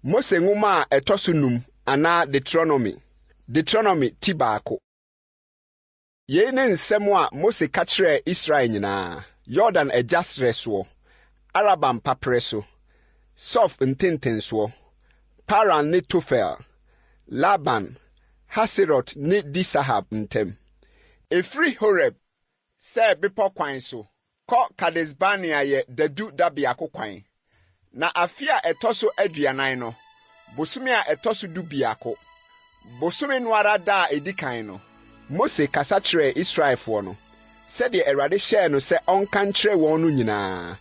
Mose Nwoma a ɛtɔ so num anaa Deuteronomy, Deuteronomy ti baako. Yei ne nsɛm a Mose ka kyerɛɛ Israel nyinaa, Yordan agya serɛ soɔ, Araba mpaperɛ so, Suf ntentensoɔ, Paran ne Tofel, Laban, Haserot ne Di-Sahab ntam. Ɛfiri Horeb, Seir bepɔ kwan so, kɔ Kades-Barnea yɛ dadu dabiako kwan. Na afe a ɛtɔ so aduanan no, bosome a ɛtɔ so dubiako, bosome no ara da a edi kan no, Mose kasa kyerɛɛ Israelfoɔ no, sɛdeɛ Awurade hyɛɛ no sɛ ɔnka nkyerɛ wɔn no nyinaa.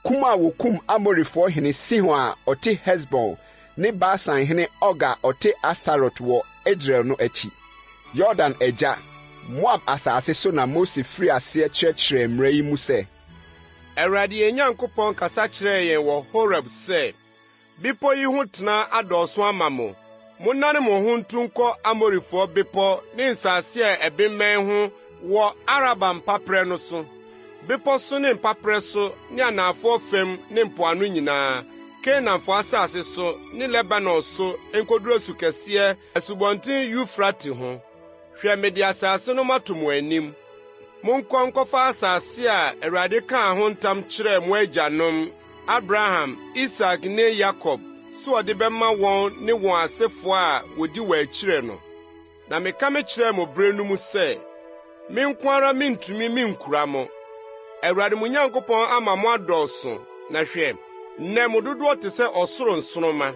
Kum a wɔkum Amorifoɔ hene Sihon a ɔte Hesbon ne Basan hene Og a ɔte Astarot wɔ Edrei no akyi, Yordan agya, Moab asase so na Mose firii aseɛ kyerɛkyerɛɛ mmara yi mu sɛ. Awurade yɛn Nyankopɔn kasa kyerɛɛ yɛn wɔ Horeb sɛ, Bepɔ yi ho tena adɔɔso ama mo. Monnane mo ho ntu nkɔ Amorifoɔ bepɔ ne nsase a ɛbemmɛn ho wɔ Araba mpaperɛ no so, bepɔ so ne mpaperɛ so ne anafoɔ fam ne mpoano nyinaa, Kanaanfoɔ asase so ne Lebanon so nkoduru asu kɛseɛ Asubɔnten Eufrate ho. Hwɛ, mede asase no mato mo anim. Monkɔ nkɔfa asase a Awurade kaa ho ntam kyerɛɛ mo agyanom, Abraham, Isak ne Yakob sɛ ɔde bɛma wɔn ne wɔn asefo a wodi wɔn akyiri no. Na meka mekyerɛɛ mo bere no mu sɛ, Me nko ara mintumi minkura mo. Awurade mo Nyankopɔn ama mo adɔɔso, na hwɛ, nnɛ mo dodoɔ te sɛ ɔsoro nsoromma.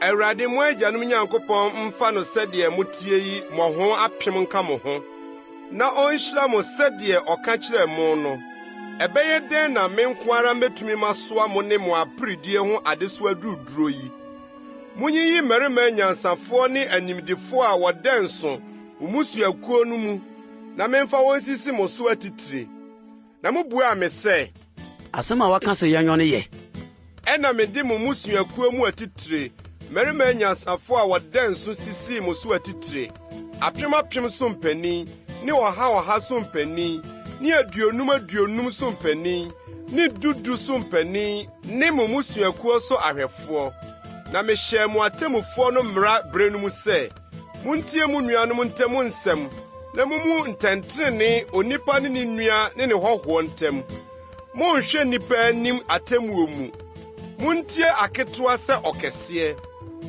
Awurade mo agyanom Nyankopɔn mfa no sɛdeɛ moteɛ yi mmɔho apem nka mo ho, na onhyira mo sɛdeɛ ɔka kyerɛɛ mo no. Ɛbɛyɛ dɛn na me nko ara metumi masoa mo ne mo aperedie ho adesoa duruduro yi? Munyiyi mmarima anyansafoɔ ne animdefoɔ a wɔdɛnso mo mmusuakuo no mu, na memfa wɔn nsisi mo so atitire. Na mubuaa me sɛ, Asɛm a woaka sɛ yɛnyɔ no yɛ. Ɛnna mede mo mmusuakuo mu atitire, mmarima anyansafo a wɔdɛnso sisii mo so atitire, apem apem so mpanin ne ɔha ɔha so mpanin ne aduonum aduonum so mpanin ne du du so mpanin ne mo mmusuakuo so ahwɛfoɔ. Na mehyɛɛ mo atemmufoɔ no mmara bere no mu sɛ, Muntie mo nuanom ntam nsɛm na mummu ntɛntrenee onipa ne ne nua ne ne hɔhoɔ ntam. Monnhwɛ nnipa anim atemmuo mu. Muntie aketewa sɛ ɔkɛseɛ.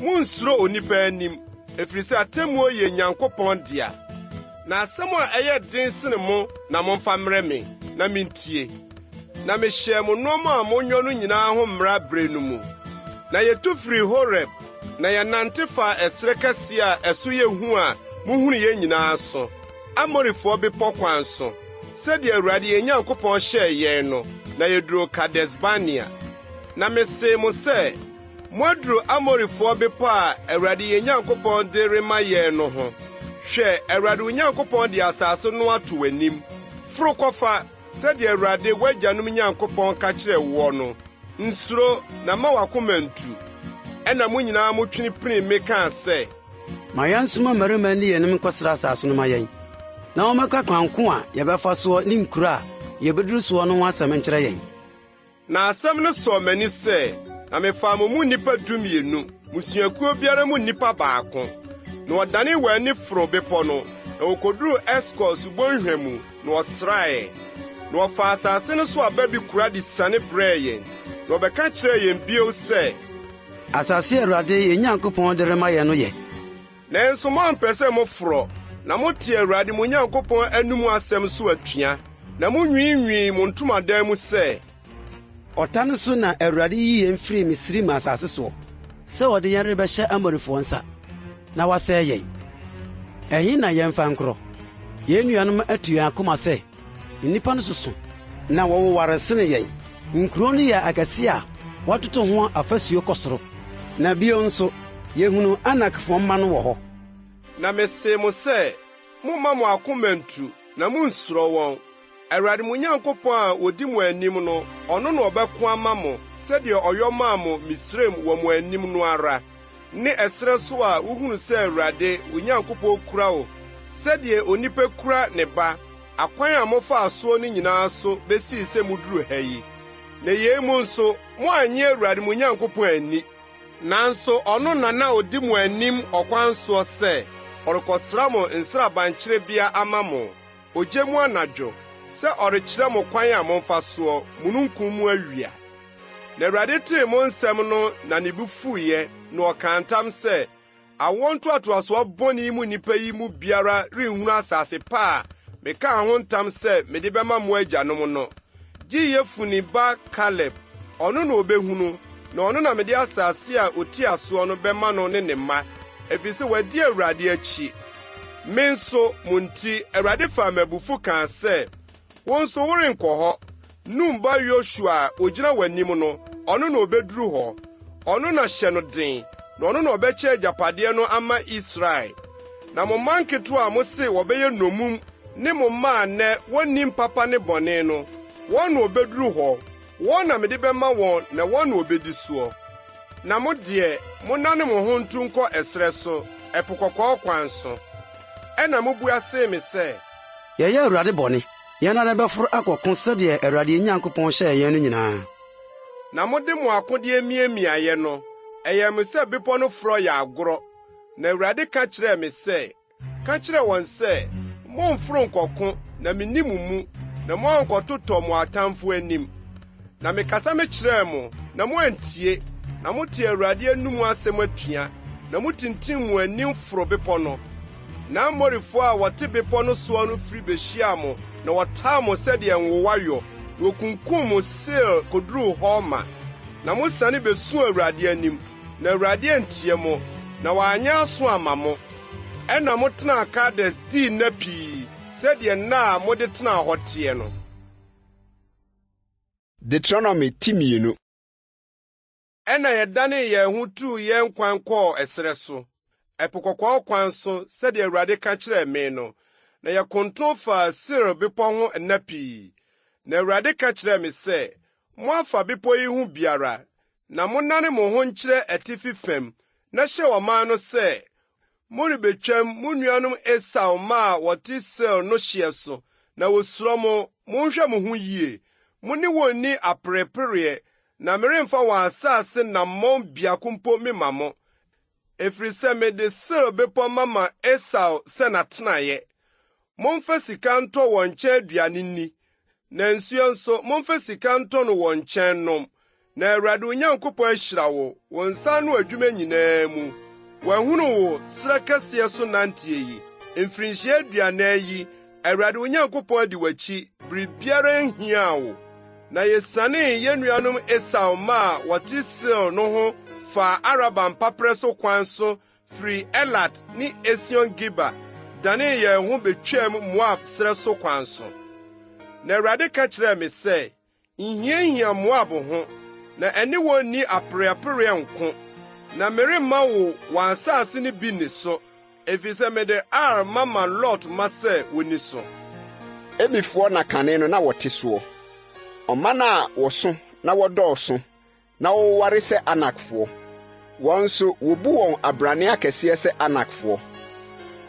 Munnsuro onipa anim, ɛfiri sɛ atemmuo yɛ Nyankopɔn dea. Na asɛm a ɛyɛ den sene mo na momfa mmrɛ me, na mintie. Na mehyɛɛ mo nneɛma a monyɔ no nyinaa ho mmara bere no mu. Na yetu firii Horeb, na yɛnante faa ɛserɛ kɛseɛ a ɛso yɛ hu a muhunuiɛ nyinaa so, Amorifoɔ bepɔ kwan so, sɛdeɛ Awurade yɛn Nyankopɔn hyɛɛ yɛn no, na yeduruu Kades-Barnea. Na mesee mo sɛ, Moaduru Amorifoɔ bepɔ a Awurade yɛn Nyankopɔn de rema yɛn no ho. Hwɛ, Awurade wo Nyankopɔn de asase no ato w'anim. Foro kɔfa, sɛdeɛ Awurade w'agyanom Nyankopɔn ka kyerɛɛ woɔ no. Nsuro, na mma w'akoma nntu. Ɛnna mo nyinaa motwene pinii me kaa sɛ. Ma yɛnsoma mmarima nni yɛn anim nkɔsra asase no mma yɛn, na wɔmmɛka kwan ko a yɛbɛfa soɔ ne nkuro a yɛbɛduru soɔ no ho asɛm nkyerɛ yɛn. Na asɛm no sɔɔ m'ani sɛ, na mefaa mo mu nnipa dumienu, mmusuakuo biara mu nnipa baako. Na wɔdanee wɔn ani foroo bepɔ no, na wokoduruu Eskol subonhwa mu, na wɔsrae. Na wɔfaa asase no so aba bi kora de siane brɛɛ yɛn, na wɔbɛka kyerɛɛ yɛn bio sɛ. Asase a Awurade yɛn Nyankopɔn de rema yɛn no yɛ. Nanso moampɛ sɛ moforɔ, na motee Awurade mo Nyankopɔn anom asɛm so atua, na munwiinwii mo ntomadan mu sɛ. Ɔta no so na Awurade yii yɛn firii Misraim asase soɔ sɛ ɔde yɛn rebɛhyɛ Amorifoɔ nsa na wɔasɛe yɛn. Ɛhe na yɛmfa nkorɔ? Yɛn nuanom atu yɛn akoma sɛ, 'Nnipa no soso na wɔwoware sene yɛn. Nkurow no yɛ akɛse a wɔatoto ho afasuo kɔ soro, na bio nso, yɛhunuu Anakfoɔ mma no wɔ hɔ. Na mesee mo sɛ, Mommma mo akoma nntu, na munnsuro wɔn. Awurade mo Nyankopɔn a odi mo anim no, ɔno na ɔbɛko ama mo, sɛdeɛ ɔyɔ maa mo Misraim wɔ mo anim no ara, ne ɛserɛ so a wohunu sɛ Awurade, wo Nyankopɔn kura wo sɛdeɛ onipa kura ne ba, akwan a mofaa soɔ no nyinaa so besii sɛ muduruu ha yi. Na yei mu nso, moannye Awurade mo Nyankopɔn anni. Nanso ɔno na na odi mo anim ɔkwan soɔ sɛ ɔrekɔsra mo nsraban kyerebea ama mo, ogya mu anadwo, sɛ ɔrekyerɛ mo kwan a momfa soɔ, mununkum mu awia. Na Awurade tee mo nsɛm no na ne bo fuiɛ, na ɔkaa ntam sɛ, Awoɔ ntoatoasoɔ bɔne yi mu nnipa yi mu biara renhunu asase pa a mekaa ho ntam sɛ mede bɛma mo agyanom no, gye Yefune ba Kaleb, ɔno na obehunu, na ɔno na mede asase a otia soɔ no bɛma no ne ne mma, ɛfiri sɛ wadi Awurade akyi. Me nso, mo nti, Awurade faa me abufuo kaa sɛ, Wo nso worenkɔ hɔ. Nun ba Yosua a ogyina w'anim no, ɔno na obeduru hɔ. Ɔno na hyɛ no den, na ɔno na ɔbɛkyɛ agyapadeɛ no ama Israel. Na mo mma nketewa a mose wɔbɛyɛ nnommum ne mo mma a nnɛ wonnim papa ne bɔne no, wɔn na wɔbeduru hɔ. Wɔn na mede bɛma wɔn na wɔn na wɔbedi soɔ. Na mo deɛ, monnane mo ho ntu nkɔ ɛserɛ so, Ɛpo Kɔkɔɔ kwan so. Ɛnna mobua see me sɛ. Yɛyɛɛ Awurade bɔne. Yɛn ara bɛforo akɔko sɛdeɛ Awurade yɛn Nyankopɔn hyɛɛ yɛn no nyinaa. Na mode mo akodeɛ miamiaeɛ no, ɛyɛɛ me sɛ bepɔ no forɔ yɛ agorɔ. Na Awurade ka kyerɛɛ me sɛ, Ka kyerɛ wɔn sɛ, 'Mommforo nnkɔko, na minni mo mu, na moankɔtotɔ mo atamfo anim. Na mekasa mekyerɛɛ mo, na moantie, na motee Awurade anom asɛm atua, na mutintim mo anim foro bepɔ no. Na Amorifo a wɔte bepɔ no soɔ no firi behyiaa mo na wɔtaa mo sɛdeɛ nwowa yɔ, na wɔkunkum mo Seir koduruu Horma. Na mosiane besuu Awurade anim, na Awurade antie mo, na wanyɛ aso amma mo. Ɛnna motenaa Kades dii nna pii sɛdeɛ nna a mode tenaa hɔ teɛ no. Deuteronomy ti mmienu. Ɛnna yɛdanee yɛn ho tuu yɛn kwan kɔɔ ɛserɛ so, Ɛpo Kɔkɔɔ kwan so sɛdeɛ Awurade ka kyerɛɛ me no, na yɛkonton faa Seir bepɔ ho nna pii. Na Awurade ka kyerɛɛ me sɛ, Moafa bepɔ yi ho biara, na monnane mo ho nkyerɛ atifi fam, na hyɛ ɔman no sɛ, 'Morebetwam mo nuanom Esau mma a wɔte Seir no hyeɛ so, na wosuro mo. Monhwɛ mo ho yie. Mo ne wɔn nni aperepereɛ, na meremfa wɔn asase nammɔn biako mpo memma mo, ɛfiri sɛ mede Seir bepɔ mama Esau sɛ n'atenaeɛ. Momfa sika ntɔ wɔn nkyɛn aduane nni, na nsuo nso, momfa sika ntɔ no wɔn nkyɛn nnom, na Awurade wo Nyankopɔn ahyira wo, wo nsa ano adwuma nyinaa mu. Wahunu wo serɛ kɛseɛ so nanteɛ yi, mfirinhyia 40 yi, Awurade wo Nyankopɔn adi w'akyi, biribiara nhiaa wo. Na yesianee yɛn nuanom Esau mma a wɔte Seir no ho faa Araba mpaperɛ so kwan so firii Elat ne Esion-Geber danee yɛn ho betwaam Moab serɛ so kwan so. Na Awurade ka kyerɛɛ me sɛ, Nhiahia Moab ho, na ɛne wɔn nni apereapereɛ nko, na meremma wo wɔn asase no bi nni so, efisɛ mede Ar mama Lot mma sɛ wonni so. Emifoɔ na kane no na wɔte soɔ, ɔman a wɔso na wɔdɔɔso na wɔwoware sɛ Anakfoɔ. Wɔn nso, wobu wɔn abrane akɛseɛ sɛ Anakfoɔ.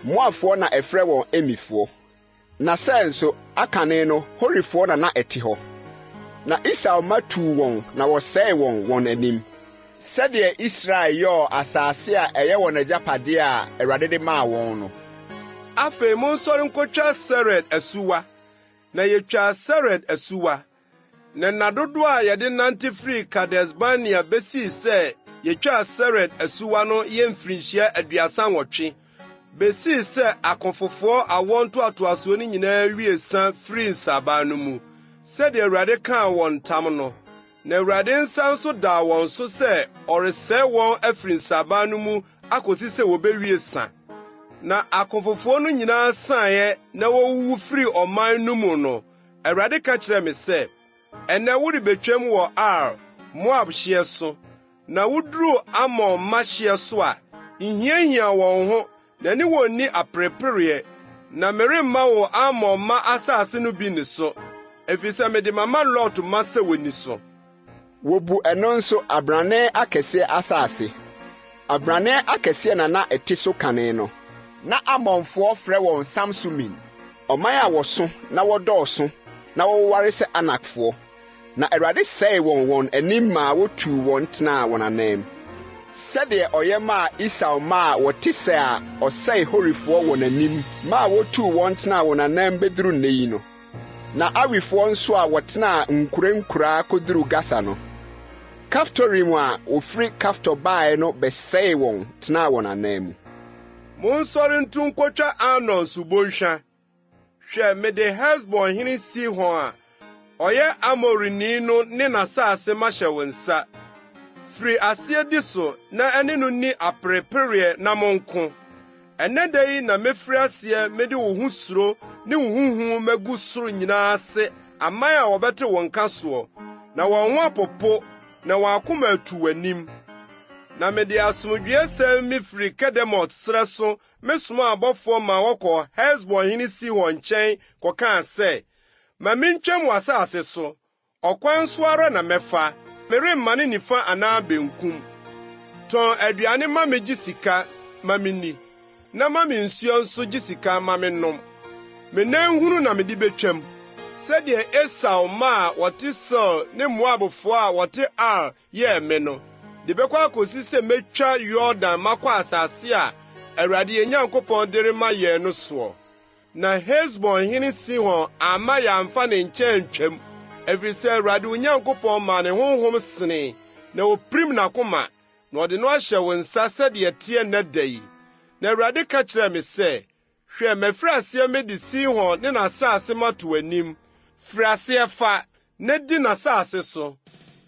Moabfoɔ na ɛfrɛ wɔn Emifoɔ. Na Seir nso, akane no, Horifoɔ na na ɛte hɔ. Na Esau mma tuu wɔn na wɔsɛee wɔn wɔn anim, sɛdeɛ Israel yɔɔ asase a ɛyɛ wɔn agyapadeɛ a Awurade de maa wɔn no. Afei monsɔre nkotwa Sered asuwa. Na yetwaa Sered asuwa. Na nna dodow a yɛde nante firii Kades-Barnea besii sɛ yetwaa Sered asuwa no yɛ mfirinhyia 38, besii sɛ akofofoɔ awoɔ ntoatoasoɔ no nyinaa wiee sa firii nsraban no mu, sɛdeɛ Awurade kaa wɔn ntam no. Na Awurade nsa nso daa wɔn so sɛ ɔresɛe wɔn afiri nsraban no mu akosi sɛ wobewie sa. Na akofofoɔ no nyinaa saeɛ na wowuwu firii ɔman no mu no, Awurade ka kyerɛɛ me sɛ, Ɛnnɛ worebetwam wɔ Ar, Moab hyeɛ so, na wuduru Amon mma hyeɛ so a, nhiahia wɔn ho na ne wɔn nni aperepereɛ, na meremma wo Amon mma asase no bi nni so, efisɛ mede mama Lot mma sɛ wonni so. Wobu ɛno nso abrane akɛseɛ asase. Abrane akɛseɛ na na ɛte so kane no. Na Amonfoɔ frɛ wɔn Samsumin, ɔman a wɔso na wɔdɔɔso na wɔwoware sɛ Anakfoɔ. Na Awurade sɛee wɔn wɔn anim maa wotuu wɔn tenaa wɔn ananmu. Sɛdeɛ ɔyɛ maa Esau mma a wɔte Seir a ɔsɛee Horifoɔ wɔ n'anim maa wotuu wɔn tenaa wɔn ananmu bɛduru nnɛ yi no. Na Awifoɔ nso a wɔtenaa nkuro nkuraa kɔduruu Gasa no, Kaftorim a wɔfiri Kaftor baeɛ no bɛsɛee wɔn tenaa wɔn ananmu. Monsɔre ntu nkotwa Arnon subonhwa. Hwɛ, mede Hesbon hene Sihon a ɔyɛ Amorini no ne n'asase mahyɛ wo nsa. Firi aseɛ di so na ɛne no nni aperepereɛ na monko. Ɛnnɛ da yi na mefiri aseɛ mede wo ho suro ne wo ho hu magu soro nyinaa ase aman a wɔbɛte wo nka soɔ, na wɔn ho apopo na wɔn akoma atu w'anim. Na mede asomdwoesɛm mifiri Kedemot serɛ so mesomaa abɔfoɔ maa wɔkɔɔ Hesbon hene Sihon nkyɛn kɔkaa sɛ, 'Ma mintwam w'asase so. Ɔkwan so ara na mɛfa, meremmane nifa anaa benkum. Tɔn aduane ma me gye sika ma minni, na ma me nsuo nso gye sika ma mennom. Me nan hunu na mede betwam, sɛdeɛ Esau mma a wɔte Seir ne Moabfoɔ a wɔte Ar yɛɛ me no, de bɛkɔ akosi sɛ metwa Yordan makɔ asase a Awurade yɛn Nyankopɔn de rema yɛn no soɔ. Na Hesbon hene Sihon amma yɛamfa ne nkyɛn antwam, ɛfiri sɛ Awurade wo Nyankopɔn maa ne honhom senee na opirim n'akoma, na ɔde no ahyɛ wo nsa sɛdeɛ ɛteɛ nnɛ da yi. Na Awurade ka kyerɛɛ me sɛ, Hwɛ, mafiri aseɛ mede Sihon ne n'asase mato w'anim. Firi aseɛ fa, na di n'asase so.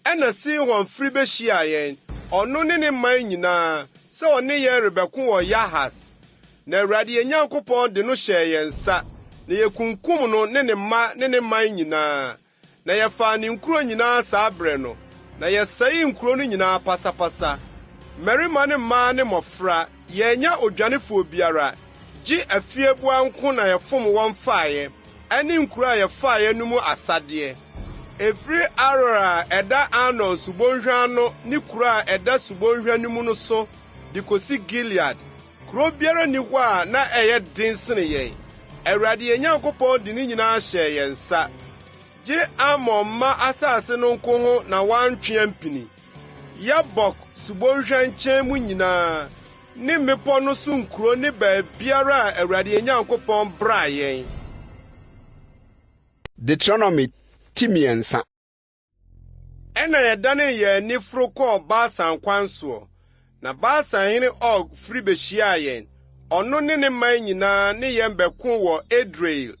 Ɛnna Sihon firi behyiaa yɛn, ɔno ne ne man nyinaa, sɛ ɔne yɛn rebɛko wɔ Yahas. Na Awurade yɛn Nyankopɔn de no hyɛɛ yɛn nsa, na yekunkum no ne ne mma ne ne man nyinaa. Na yɛfaa ne nkuro nyinaa saa berɛ no, na yɛsɛee nkuro no nyinaa pasapasa, mmarima ne mmaa ne mmɔfra, yɛannya odwanefoɔ biara, gye afieboa nko na yɛfom wɔn faeɛ, ɛne nkuro a yɛfaeɛ no mu asadeɛ. Ɛfiri Aroer a ɛda Arnon subonhwa ano ne kuro a ɛda subonhwa no mu no so de kɔsi Gilead, kuro biara nni hɔ a na ɛyɛ den sene yɛn. Awurade yɛn Nyankopɔn de ne nyinaa hyɛɛ yɛn nsa. Gye Amon mma asase no nko ho na wɔantwe ampini. Yabok subonhwa nkyɛn mu nyinaa, ne mmepɔ no so nkuro ne baabiara a Awurade yɛn Nyankopɔn braa yɛn. Deuteronomy ti mmiɛnsa. Ɛnna yɛdanee yɛn ani foro kɔɔ Basan kwan soɔ, na Basan hene Og firi behyiaa yɛn, ɔno ne ne man nyinaa ne yɛn bɛkoo wɔ Edrei.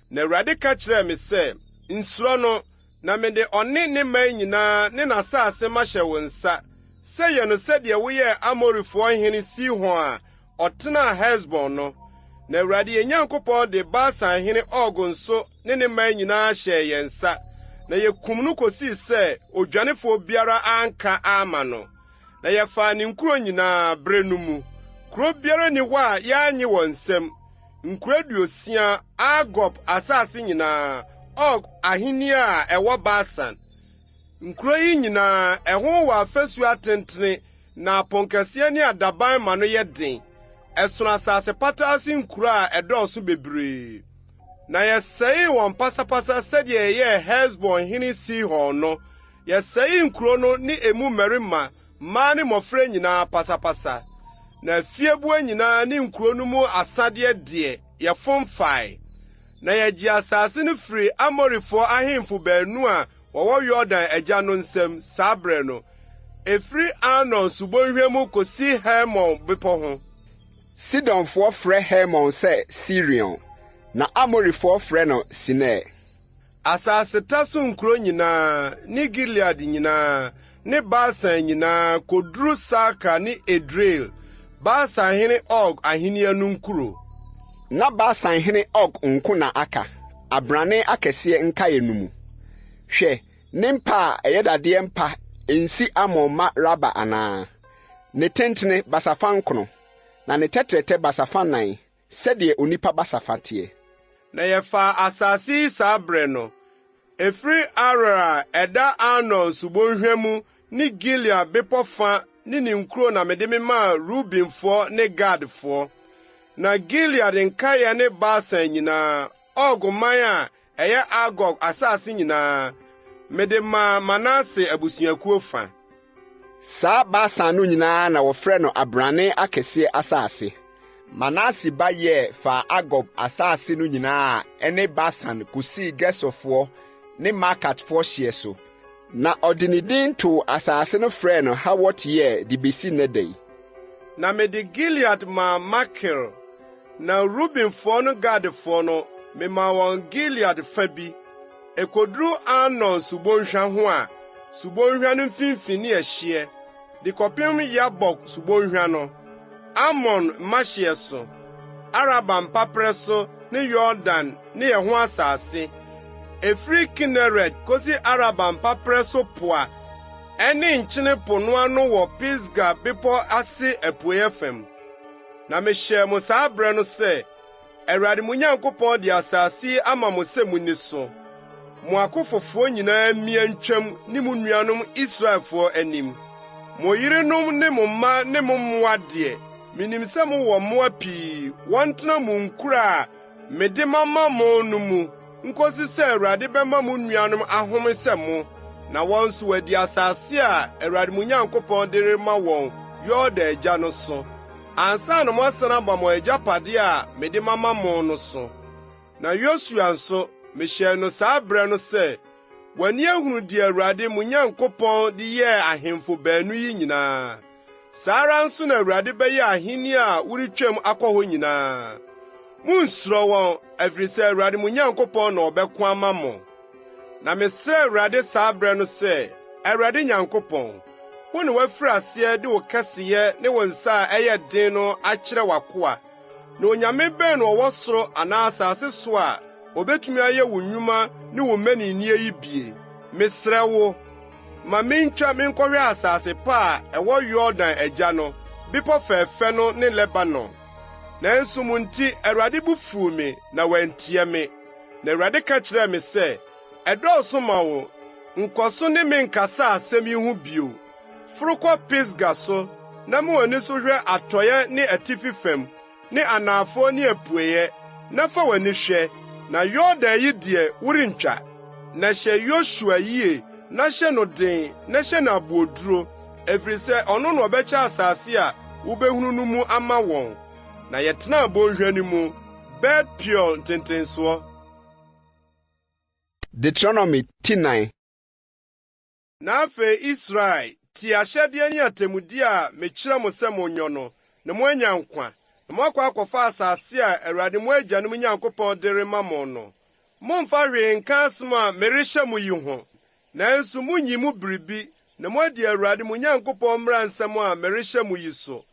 Na Awurade ka kyerɛɛ me sɛ, Nsuro no, na mede ɔne ne man nyinaa ne n'asase mahyɛ wo nsa, sɛ yɛ no sɛdeɛ woyɛɛ Amorifoɔ hene Sihon a ɔtenaa Hesbon no. Na Awurade yɛn Nyankopɔn de Basan hene Og nso ne ne man nyinaa hyɛɛ yɛn nsa, na yekum no kosii sɛ odwanefoɔ biara anka amma no. Na yɛfaa ne nkuro nyinaa bere no mu. Kuro biara nni hɔ a yɛannye wɔ nsam, nkuro 60, Argob asase nyinaa, Og ahenni a ɛwɔ Basan. Nkuro yi nyinaa, ɛho wɔ afasuo atentene na aponkɛseɛ ne adaban ma no yɛ den. Ɛsono asase pataa ase nkuro a ɛdɔɔso bebree. Na yɛsɛee wɔn pasapasa sɛdeɛ yɛyɛɛ Hesbon hene Sihon no. Yɛsɛee nkuro no ne emu mmarima, mmaa ne mmɔfra nyinaa pasapasa. Na afieboa nyinaa ne nkuro no mu asadeɛ deɛ, yɛfom fae. Na yɛgyee asase no firii Amorifoɔ ahemfo baanu a wɔwɔ Yordan agya no nsam saa berɛ no, ɛfiri Arnon subonhwa mu kɔsi Hermon bepɔ ho. Sidonfoɔ frɛ Hermon sɛ Sirion, na Amorifoɔ frɛ no Senir. Asaseta so nkuro nyinaa, ne Gilead nyinaa, ne Basan nyinaa kɔduru Salka ne Edrei, Basan hene Og ahennie no nkuro. Na Basan hene Og nko na aka, abrane akɛseɛ nkaeɛ no mu. Hwɛ, ne mpa a ɛyɛ dadeɛ mpa nsi Amon mma Raba anaa? Ne tentene basafa nkono, na ne tɛtrɛtɛ basafa nan, sɛdeɛ onipa basafa teɛ. Na yɛfaa asase yi saa berɛ no, ɛfiri Aroer a ɛda Arnon subonhwa mu ne Gilead bepɔ fa ne ne nkuro na mede memaa Rubenfoɔ ne Gadfoɔ. Na Gilead nkaeɛ ne Basan nyinaa, Og man a ɛyɛ Argob asase nyinaa, mede maa Manase abusuakuo fa. Saa Basan no nyinaa na wɔfrɛ no abrane akɛseɛ asase. Manase ba Yair faa Argob asase no nyinaa a ɛne Basan kosii Gesurfoɔ ne Maakatfoɔ hyeɛ so. Na ɔde ne din too asase no frɛɛ no Hawot-Yair de besi nnɛ da yi. Na mede Gilead maa Makir, na Rubenfoɔ ne Gadfoɔ no, memaa wɔn Gilead fa bi. Ekoduru Arnon subonhwa ho a subonhwa no mfimfini ne ɛhyeɛ, de kɔpem Yabok subonhwa no, Amon mma hyeɛ so, Araba mpaperɛ so ne Yordan ne ɛho asase, ɛfiri Kineret kosi Araba mpaperɛ so po a ɛne Nkyene Po no ano wɔ Pisga bepɔ ase apueeɛ fam. Na mehyɛɛ mo saa berɛ no sɛ, Awurade mo Nyankopɔn de asase yi ama mo sɛ munni so. Mo akofofoɔ nyinaa mmia ntwam ne mo nuanom Israelfoɔ anim. Mo yerenom ne mo mma ne mo mmoa deɛ, minim sɛ mowɔ mmoa pii, wɔntena mo nkuro a mede mama mo no mu nkosi sɛ Awurade bɛma mo nuanom ahome sɛ mo, na wɔn nso wɔadi asase a Awurade mo Nyankopɔn de rema wɔn Yordan agya no so, ansa na moasan aba mo agyapade a mede mama mo no so. Na Yosua nso, mehyɛɛ no saa bere no sɛ, W'ani ahunu deɛ Awurade mo Nyankopɔn de yɛɛ ahemfo baanu yi nyinaa. Saa ara nso na Awurade bɛyɛ ahenni a woretwam akɔ hɔ nyinaa. Munnsuro wɔn, ɛfiri sɛ Awurade mo Nyankopɔn na ɔbɛko ama mo. Na mesrɛɛ Awurade saa berɛ no sɛ, Awurade Nyankopɔn, wo na woafiri aseɛ de wo kɛseyɛ ne wo nsa a ɛyɛ den no akyerɛ w'akoa. Na onyame bɛn na ɔwɔ soro anaa asase so a obetumi ayɛ wo nnwuma ne wo mmaninneɛ yi bie? Mesrɛ wo, ma mintwa menkɔhwɛ asase pa a ɛwɔ Yordan agya no, bepɔ fɛfɛ no ne Lebanon. Nanso mo nti Awurade bo fuw me na wantie me. Na Awurade ka kyerɛɛ me sɛ, Ɛdɔɔso ma wo, nkɔ so ne me nkasa asɛm yi ho bio. Foro kɔ Pisga so na ma w'ani so hwɛ atɔe ne atifi fam, ne anafoɔ ne apueeɛ, na fa w'ani hwɛ, na Yordan yi deɛ, worentwa. Na hyɛ Yosua yie na hyɛ no den na hyɛ no aboɔduro, ɛfiri sɛ ɔno na ɔbɛkyɛ asase a wobɛhunu no mu ama wɔn. Na yɛtenaa bɔnhwa no mu, Bet-Peor ntentensoɔ. Deuteronomy ti 4. Na afei Israel, tie ahyɛdeɛ ne atemmudeɛ a mekyerɛ mo sɛ monyɔ no, na moanya nkwa, na moakɔ akɔfa asase a Awurade mo agyanom Nyankopɔn de rema mo no. Mommfa hwee nka asɛm a merehyɛ mo yi ho, nanso munyi mu biribi na moadi Awurade mo Nyankopɔn mmara nsɛm a merehyɛ mo yi so.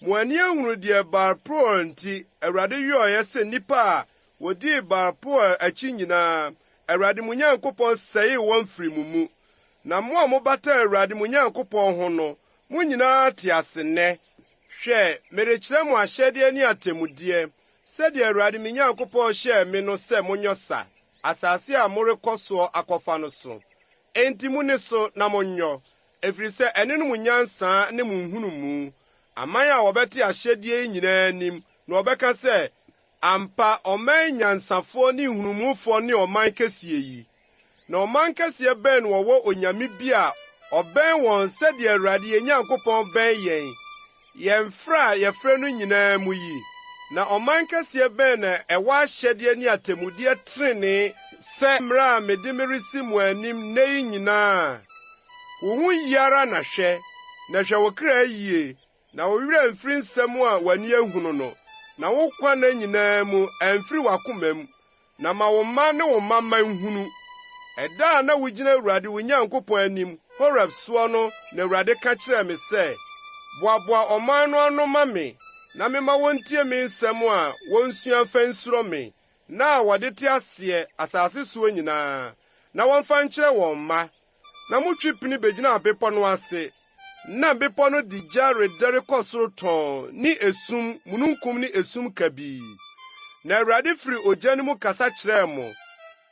Mo ani ahunu deɛ Baal-Peor nti Awurade yɔeɛ sɛ nnipa a wodii Baal-Peor akyi nyinaa, Awurade mo Nyankopɔn sɛee wɔn firii mo mu. Na mo a mobata Awurade mo Nyankopɔn ho no, mo nyinaa te ase nnɛ. Hwɛ, merekyerɛ mo ahyɛdeɛ ne atemmudeɛ, sɛdeɛ Awurade me Nyankopɔn hyɛɛ me no sɛ monyɔ sa, asase a morekɔ soɔ akɔfa no so. Enti munni so na monyɔ, ɛfiri sɛ ɛno ne mo nyansa ne mo nhunumu, aman a wɔbɛte ahyɛdeɛ yi nyinaa anim, na wɔbɛka sɛ, Ampa, ɔman nyansafoɔ ne nhunumufoɔ ne ɔman kɛseɛ yi. Na ɔman kɛseɛ bɛn na wɔwɔ onyame bi a ɔbɛn wɔn sɛdeɛ Awurade yɛn Nyankopɔn bɛn yɛn, yɛn frɛ a yɛfrɛ no nyinaa mu yi? Na ɔman kɛseɛ bɛn na ɛwɔ ahyɛdeɛ ne atemmudeɛ trenee sɛ mmara a mede meresi mo anim nnɛ yi nyinaa? Wo ho yi ara na hwɛ, na hwɛ wo kra yie, na wo werɛ amfiri nsɛm a w'ani ahunu no, na wo nkwa nna nyinaa mu amfiri w'akoma mu, na ma wo mma ne wo mma mma nhunu. Ɛda a na wugyina Awurade wo Nyankopɔn anim Horeb soɔ no na Awurade ka kyerɛɛ me sɛ, Boaboa ɔman no ano ma me, na memma wontie me nsɛm a wonsua mfa nsuro me, nna a wɔde te aseɛ asase soɔ nyinaa, na wɔmfa nkyerɛ wɔn mma. Na motwe pini begyinaa bepɔ no ase. Na bepɔ no de gya redɛre kɔ soro tɔnn ne esum, mununkum ne esum kabii. Na Awurade firi ogya no mu kasa kyerɛɛ mo.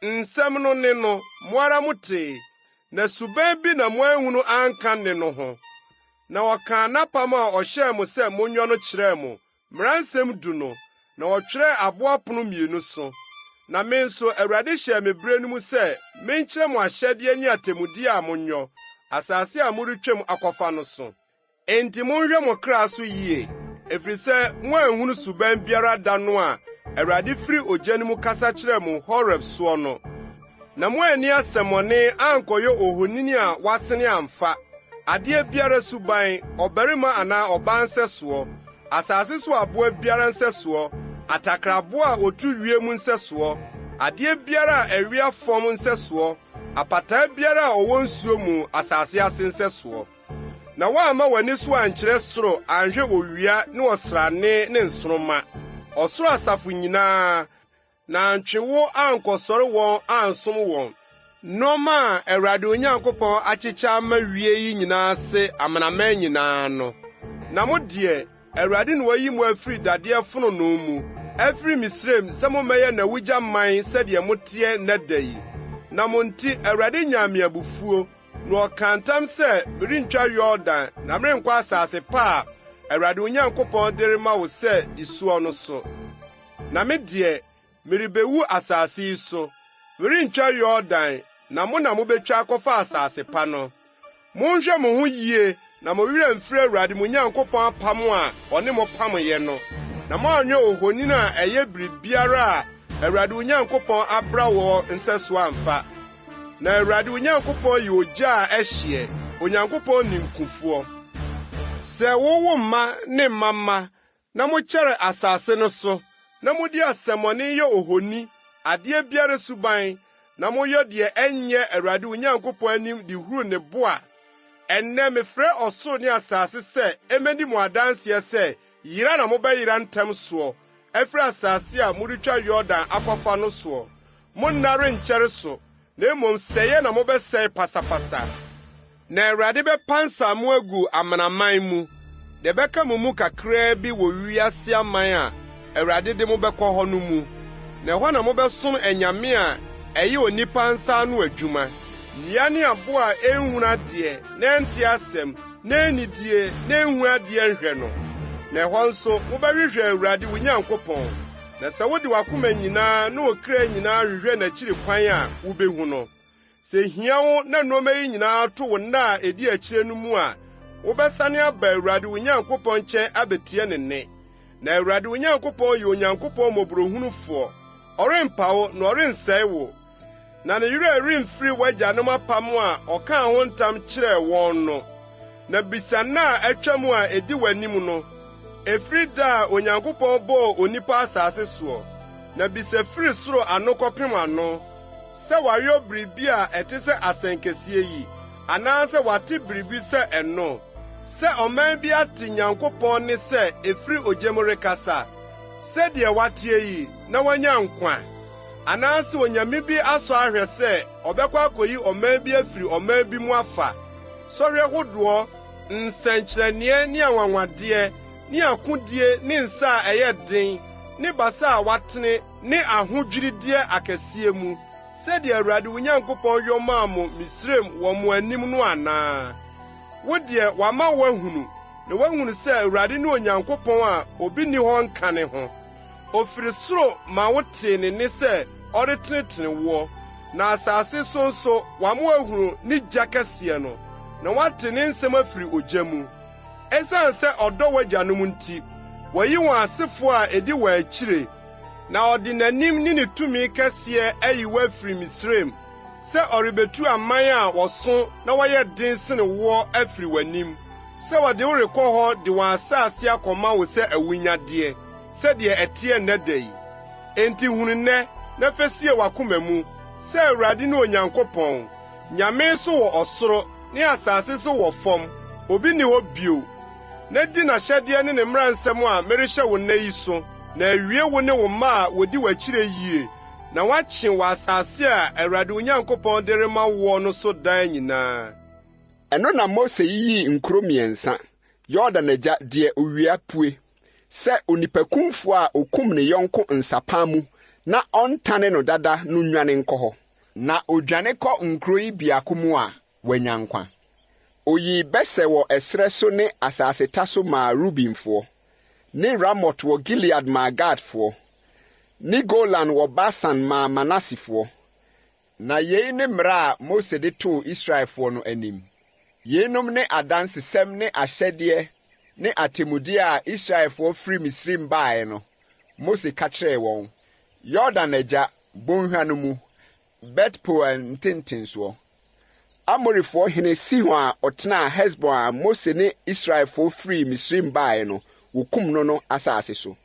Nsɛm no nne no, mo ara motee, na suban bi na moanhunu anka nne no ho. Na ɔkaa n'apam a ɔhyɛɛ mo sɛ monyɔ no kyerɛɛ mo, Mmaransɛm Du no, na wɔtwerɛɛ aboɔ apono mmienu so. Na me nso, Awurade hyɛɛ me berɛ no mu sɛ menkyerɛ mo ahyɛdeɛ ne atemmudeɛ a monyɔ. asase a moretwam akɔfa no so. Enti monhwɛ mo kra so yie, ɛfiri sɛ moanhunu suban biara da no a Awurade firi ogya no mu kasa kyerɛɛ mo Horeb soɔ no, na moanni asɛmmɔne ankɔyɛ ohoni a wɔasene amfa, adeɛ biara suban, ɔbarima anaa ɔbaa nsɛsoɔ, asase so aboa biara nsɛsoɔ, atakraboa a ɔtu wiem nsɛsoɔ, adeɛ biara a ɛwea fam nsɛsoɔ, apataa biara a ɔwɔ nsuo mu asase ase nsɛsoɔ. Na woamma w'ani so ankyerɛ soro anhwɛ owia ne ɔsrane ne nsoromma, ɔsoro asafo nyinaa, na antwe wo ankɔsɔre wɔn ansom wɔn. Nneɛma a Awurade wo Nyankopɔn akyekyɛ ama wie yi nyinaa ase amanaman nyinaa no. Na mo deɛ, Awurade na wayi mo afiri dadeɛ fononoo mu, afiri Misraim sɛ mommɛyɛ n'awugya man sɛdeɛ moteɛ nnɛ da yi. Na mo nti Awurade nyaa me abufuo, na ɔkaa ntam sɛ merentwa Yordan na merenkɔ asase pa a Awurade wo Nyankopɔn de rema wo sɛ di soɔ no so. Na me deɛ, merebewu asase yi so. Merentwa Yordan, na mo na mubetwa akɔfa asase pa no. Monhwɛ mo ho yie na mo werɛ amfiri Awurade mo Nyankopɔn apam a ɔne mo pameeɛ no, na moanyɛ ohoni a ɛyɛ biribiara a Awurade wo Nyankopɔn abra woɔ nsɛsoɔ amfa. Na Awurade wo Nyankopɔn yɛ ogya a ɛhyeɛ, Onyankopɔn ninkufoɔ. Sɛ wowo mma ne mma mma na mokyɛre asase no so, na mudi asɛmmɔne yɛ ohoni, adeɛ biara suban, na moyɔ deɛ ɛnyɛ Awurade wo Nyankopɔn anim de huru ne bo a, ɛnnɛ mefrɛ ɔsoro ne asase sɛ emmedi mo adanseɛ sɛ yera na mobɛyera ntɛm soɔ afiri asase a moretwa Yordan akɔfa no soɔ. Mo nna renkyɛre so, na mmom sɛeɛ na mobɛsɛe pasapasa. Na Awurade bɛpansam mo agu amanaman mu, deɛ ɛbɛka mo mu kakraa bi wɔ wiase aman a Awurade de mo bɛkɔ hɔ no mu, na ɛhɔ na mobɛsom anyame a ɛyɛ onipa nsa ano adwuma, nnua ne aboɔ a ɛnhunu adeɛ na ɛnte asɛm na ɛnnidie na ɛnhu adeɛ nhwɛ no. Na ɛhɔ nso wobɛhwehwɛ Awurade wo Nyankopɔn, na sɛ wode w'akoma nyinaa ne wo kra nyinaa hwehwɛ n'akyiri kwan a, wubehu no. Sɛ ehia wo na nneɛma yi nyinaa to wo nna a edi akyire no mu a, wobɛsane aba Awurade wo Nyankopɔn nkyɛn abetie ne nne. Na Awurade wo Nyankopɔn yɛ Onyankopɔn mmɔborɔhunufoɔ, ɔrempa wo na ɔrensɛe wo, na ne werɛ remfiri w'agyanom apam a ɔkaa ho ntam kyerɛɛ wɔn no. Na bisa nna a atwam a edi w'anim no, ɛfiri da a Onyankopɔn bɔɔ onipa asase soɔ, na bisa firi soro ano kɔpem ano, sɛ wayɔ biribi a ɛte sɛ asɛnkɛseɛ yi, anaasɛ wate biribi sɛ ɛno, sɛ ɔman bi ate Nyankopɔn nne sɛ ɛfiri ogya mu rekasa, sɛdeɛ wateɛ yi, na wanya nkwa? Anaasɛ onyame bi asɔ ahwɛ sɛ ɔbɛkɔ akɔyi ɔman bi afiri ɔman bi mu afa, sɔhwɛ hodoɔ, nsɛnkyerɛnneɛ ne anwanwadeɛ, ne akodie ne nsa a ɛyɛ den, ne basa a watene, ne ahodwirideɛ akɛseɛ mu, sɛdeɛ Awurade wo Nyankopɔn yɔ maa mo Misraim wɔ mo anim no anaa? Wo deɛ, wama woahunu, na woahunu sɛ Awurade ne Onyankopɔn a obi nni hɔ nka ne ho. Ɔfiri soro ma wotee ne nne sɛ ɔretenetene woɔ, na asase so nso wama woahunu ne gya kɛseɛ no, na woate ne nsɛm afiri ogya mu. Esiane sɛ ɔdɔ w'agyanom nti, wayi wɔn asefo a edi wɔn akyire, na ɔde n'anim ne ne tumi kɛseɛ ayi wo afiri Misraim sɛ ɔrebetu aman a wɔso na wɔyɛ den sen woɔ afiri w'anim, sɛ ɔde wo rekɔ hɔ de wɔn asase akɔma wo sɛ awunnyadeɛ, sɛdeɛ ɛteɛ nnɛ da yi. Enti hunu nnɛ, na fa sie w'akoma mu, sɛ Awurade ne Onyankopɔn, Nyame nso wɔ ɔsoro ne asase so wɔ fam, obi nni hɔ bio. Na di n'ahyɛdeɛ ne ne mmara nsɛm a merehyɛ wo nnɛ yi so, na awie wo ne wo mma a wɔdi w'akyire yie, na woakye wɔ asase a Awurade wo Nyankopɔn de rema woɔ no so daa nyinaa. Ɛno na Mose yiyii nkuro mmiɛnsa, Yordan agya deɛ owia pue, sɛ onipakumfoɔ a okum ne yɔnko nsapan mu na ɔntane no dada no nnwane nkɔ hɔ. Na odwane kɔ nkuro yi biako mu a, wanya nkwa. Oyii Beser wɔ ɛserɛ so ne asaseta so maa Rubenfoɔ, ne Ramot wɔ Gilead maa Gadfoɔ, ne Golan wɔ Basan maa Manasefoɔ. Na yei ne mmara a Mose de too Israelfoɔ no anim. Yeinom ne adansesɛm ne ahyɛdeɛ ne atemmudeɛ a Israelfoɔ firi Misraim baeɛ no, Mose ka kyerɛɛ wɔn, Yordan agya, bɔnhwa no mu, Bet-Peor ntentensoɔ. Amorifoɔ hene Sihon a ɔtenaa Hesbon a Mose ne Israelfoɔ firii Misraim baeɛ no, wɔkum no no asase so.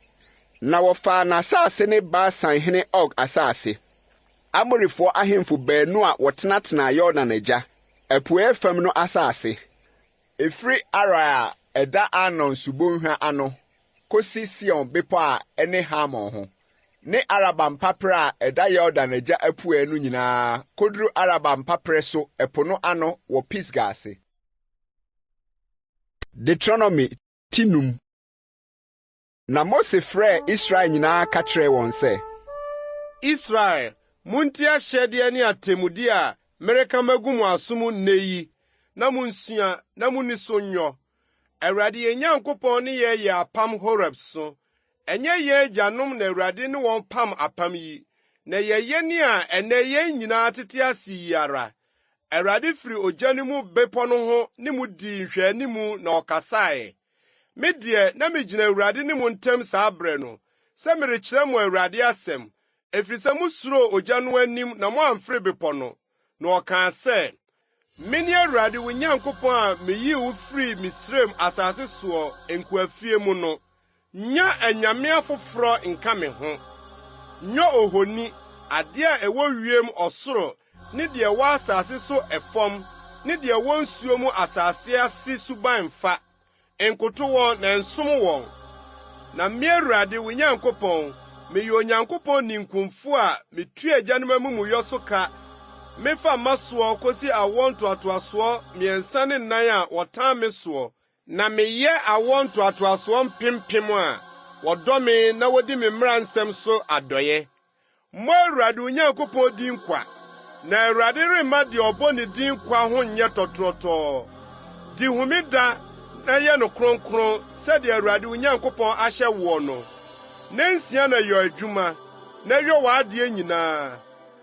Na wɔfaa n'asase ne Basan hene Og asase, Amorifoɔ ahemfo baanu a wɔtenatenaa Yordan agya, apueeɛ fam no asase, ɛfiri Aroer a ɛda Arnon subonhwa ano kɔsi Sion bepɔ a ɛne Hermon ho, ne Araba mpaperɛ a ɛda Yordan agya apueeɛ no nyinaa kɔduru Araba mpaperɛ so ɛpo no ano wɔ Pisga ase. Deuteronomy ti num. Na Mose frɛɛ Israel nyinaa ka kyerɛɛ wɔn sɛ. Israel, muntie ahyɛdeɛ ne atemmudeɛ a mereka magu mo aso mu nnɛ yi, na munsua na munni so nyɔ. Awurade yɛn Nyankopɔn ne yɛn yɛɛ apam Horeb so. Ɛnyɛ yɛn agyanom na Awurade ne wɔn pam apam yi, na ɛyɛ yɛn a ɛnnɛ yɛn nyinaa tete ase yi ara. Awurade firi ogya no mu bepɔ no ho ne mo dii nhwɛanimu na ɔkasaeɛ. Me deɛ, na migyina Awurade ne mo ntam saa bere no, sɛ merekyerɛ mo Awurade asɛm, efisɛ musuroo ogya no anim na moamforo bepɔ no. Na ɔkaa sɛ, Mene Awurade wo Nyankopɔn a miyii wo firii Misraim asase soɔ, nkoafie mu no. Nnya anyame afoforɔ nka me ho. Nyɛ ohoni, adeɛ a ɛwɔ wiem ɔsoro ne deɛ ɛwɔ asase so ɛfam ne deɛ ɛwɔ nsuo mu asase ase suban mfa. Nkoto wɔn na nsom wɔn. Na me Awurade, wo Nyankopɔn, meyɛ Onyankopɔn ninkunfo a mitua agyanom amumɔyɛ so ka mefa mma soɔ kosi awoɔ ntoatoasoɔ mmiɛnsa ne nnan a wɔtan me soɔ, na meyɛ awoɔ ntoatoasoɔ mpempem a wɔdɔ me na wodi me mmara nsɛm so adɔe. Mmɔ Awurade wo Nyankopɔn din kwa, na Awurade remma deɛ ɔbɔ ne din kwa ho nyɛ tɔtorɔtɔɔ. Di homeda na yɛ no kronkron sɛdeɛ Awurade wo Nyankopɔn ahyɛ woɔ no. Nnansia na yɔ adwuma, na yɔ w'adeɛ nyinaa,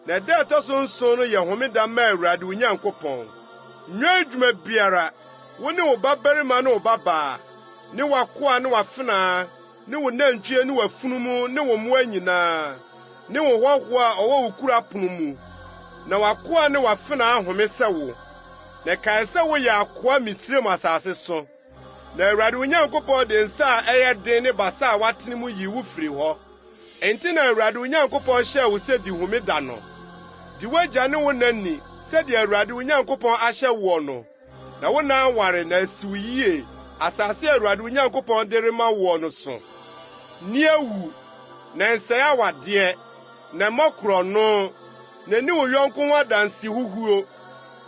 na da a ɛtɔ so nson no yɛ homeda ma Awurade wo Nyankopɔn. Nyɛ adwuma biara, wo ne wo babarima ne wo babaa, ne w'akoa ne w'afenaa, ne wo nantwie ne w'afunumu ne wo mmoa nyinaa, ne wo hɔho a ɔwɔ wo kuro apono mu, na w'akoa ne w'afenaa ahome sɛ wo. Na kae sɛ woyɛ akoa Misraim asase so, na Awurade wo Nyankopɔn de nsa a ɛyɛ den ne basa a watene mu yii wo firii hɔ. Enti na Awurade wo Nyankopɔn hyɛɛ wo sɛ di homeda no. Di w'agya ne wo na ni sɛdeɛ Awurade wo Nyankopɔn ahyɛ woɔ no. Na wo nna aware na asi wo yie, asase a Awurade wo Nyankopɔn de rema woɔ no so. Nni awu, na nsɛe awadeɛ, na mmɔ korɔno, na nni wo yɔnko ho adansehuhuo,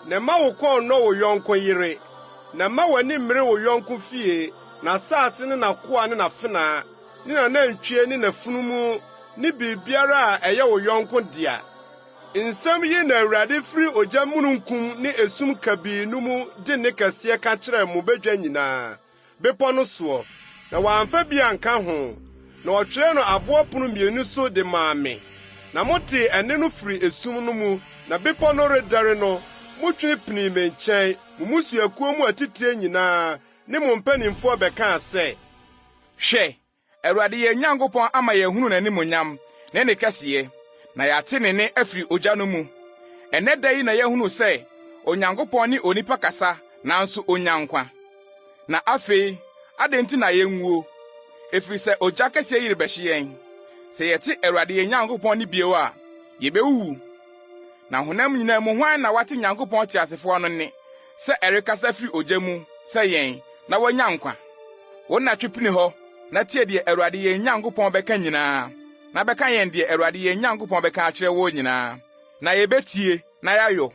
na mma wo kɔn nnɔ wo yɔnko yere, na mma w'ani mmere wo yɔnko fie, n'asase ne n'akoa ne n'afenaa, ne n'anantwie ne n'afunumu ne biribiara a ɛyɛ wo yɔnko dea. Nsɛm yi na Awurade firi ogya mununkum ne esum kabii no mu de nne kɛseɛ ka kyerɛɛ mo badwa nyinaa, bepɔ no soɔ, na wamfa bi anka ho, na ɔtwerɛɛ no aboɔ pono mmienu so de maa me. Na motee ɛnne no firi esum no mu, na bepɔ no redɛre no, motwene pinii me nkyɛn, mo mmusuakuo mu atitire nyinaa ne mo mpanimfoɔ bɛkaa sɛ. Hwɛ, Awurade yɛn Nyankopɔn ama yɛahunu n'animuonyam ne ne kɛseyɛ, na yɛate ne nne afiri ogya no mu. Ɛnnɛ da yi na yɛahunu sɛ Onyankopɔn ne onipa kasa nanso onya nkwa. Na afei, adɛn nti na yenwuo? Ɛfiri sɛ ogya kɛseɛ yi rebɛhye yɛn. Sɛ yɛte Awurade yɛn Nyankopɔn nne bio a, yebewuwu. Na honam nyinaa mu hwan na wate Nyankopɔn teasefoɔ no nne sɛ ɛrekasa firi ogya mu sɛ yɛn, na wanya nkwa? Wo na twe pini hɔ na tie deɛ Awurade yɛn Nyankopɔn bɛka nyinaa, na bɛka yɛn deɛ Awurade yɛn Nyankopɔn bɛka akyerɛ woɔ nyinaa, na yɛbɛtie na yɛayɔ.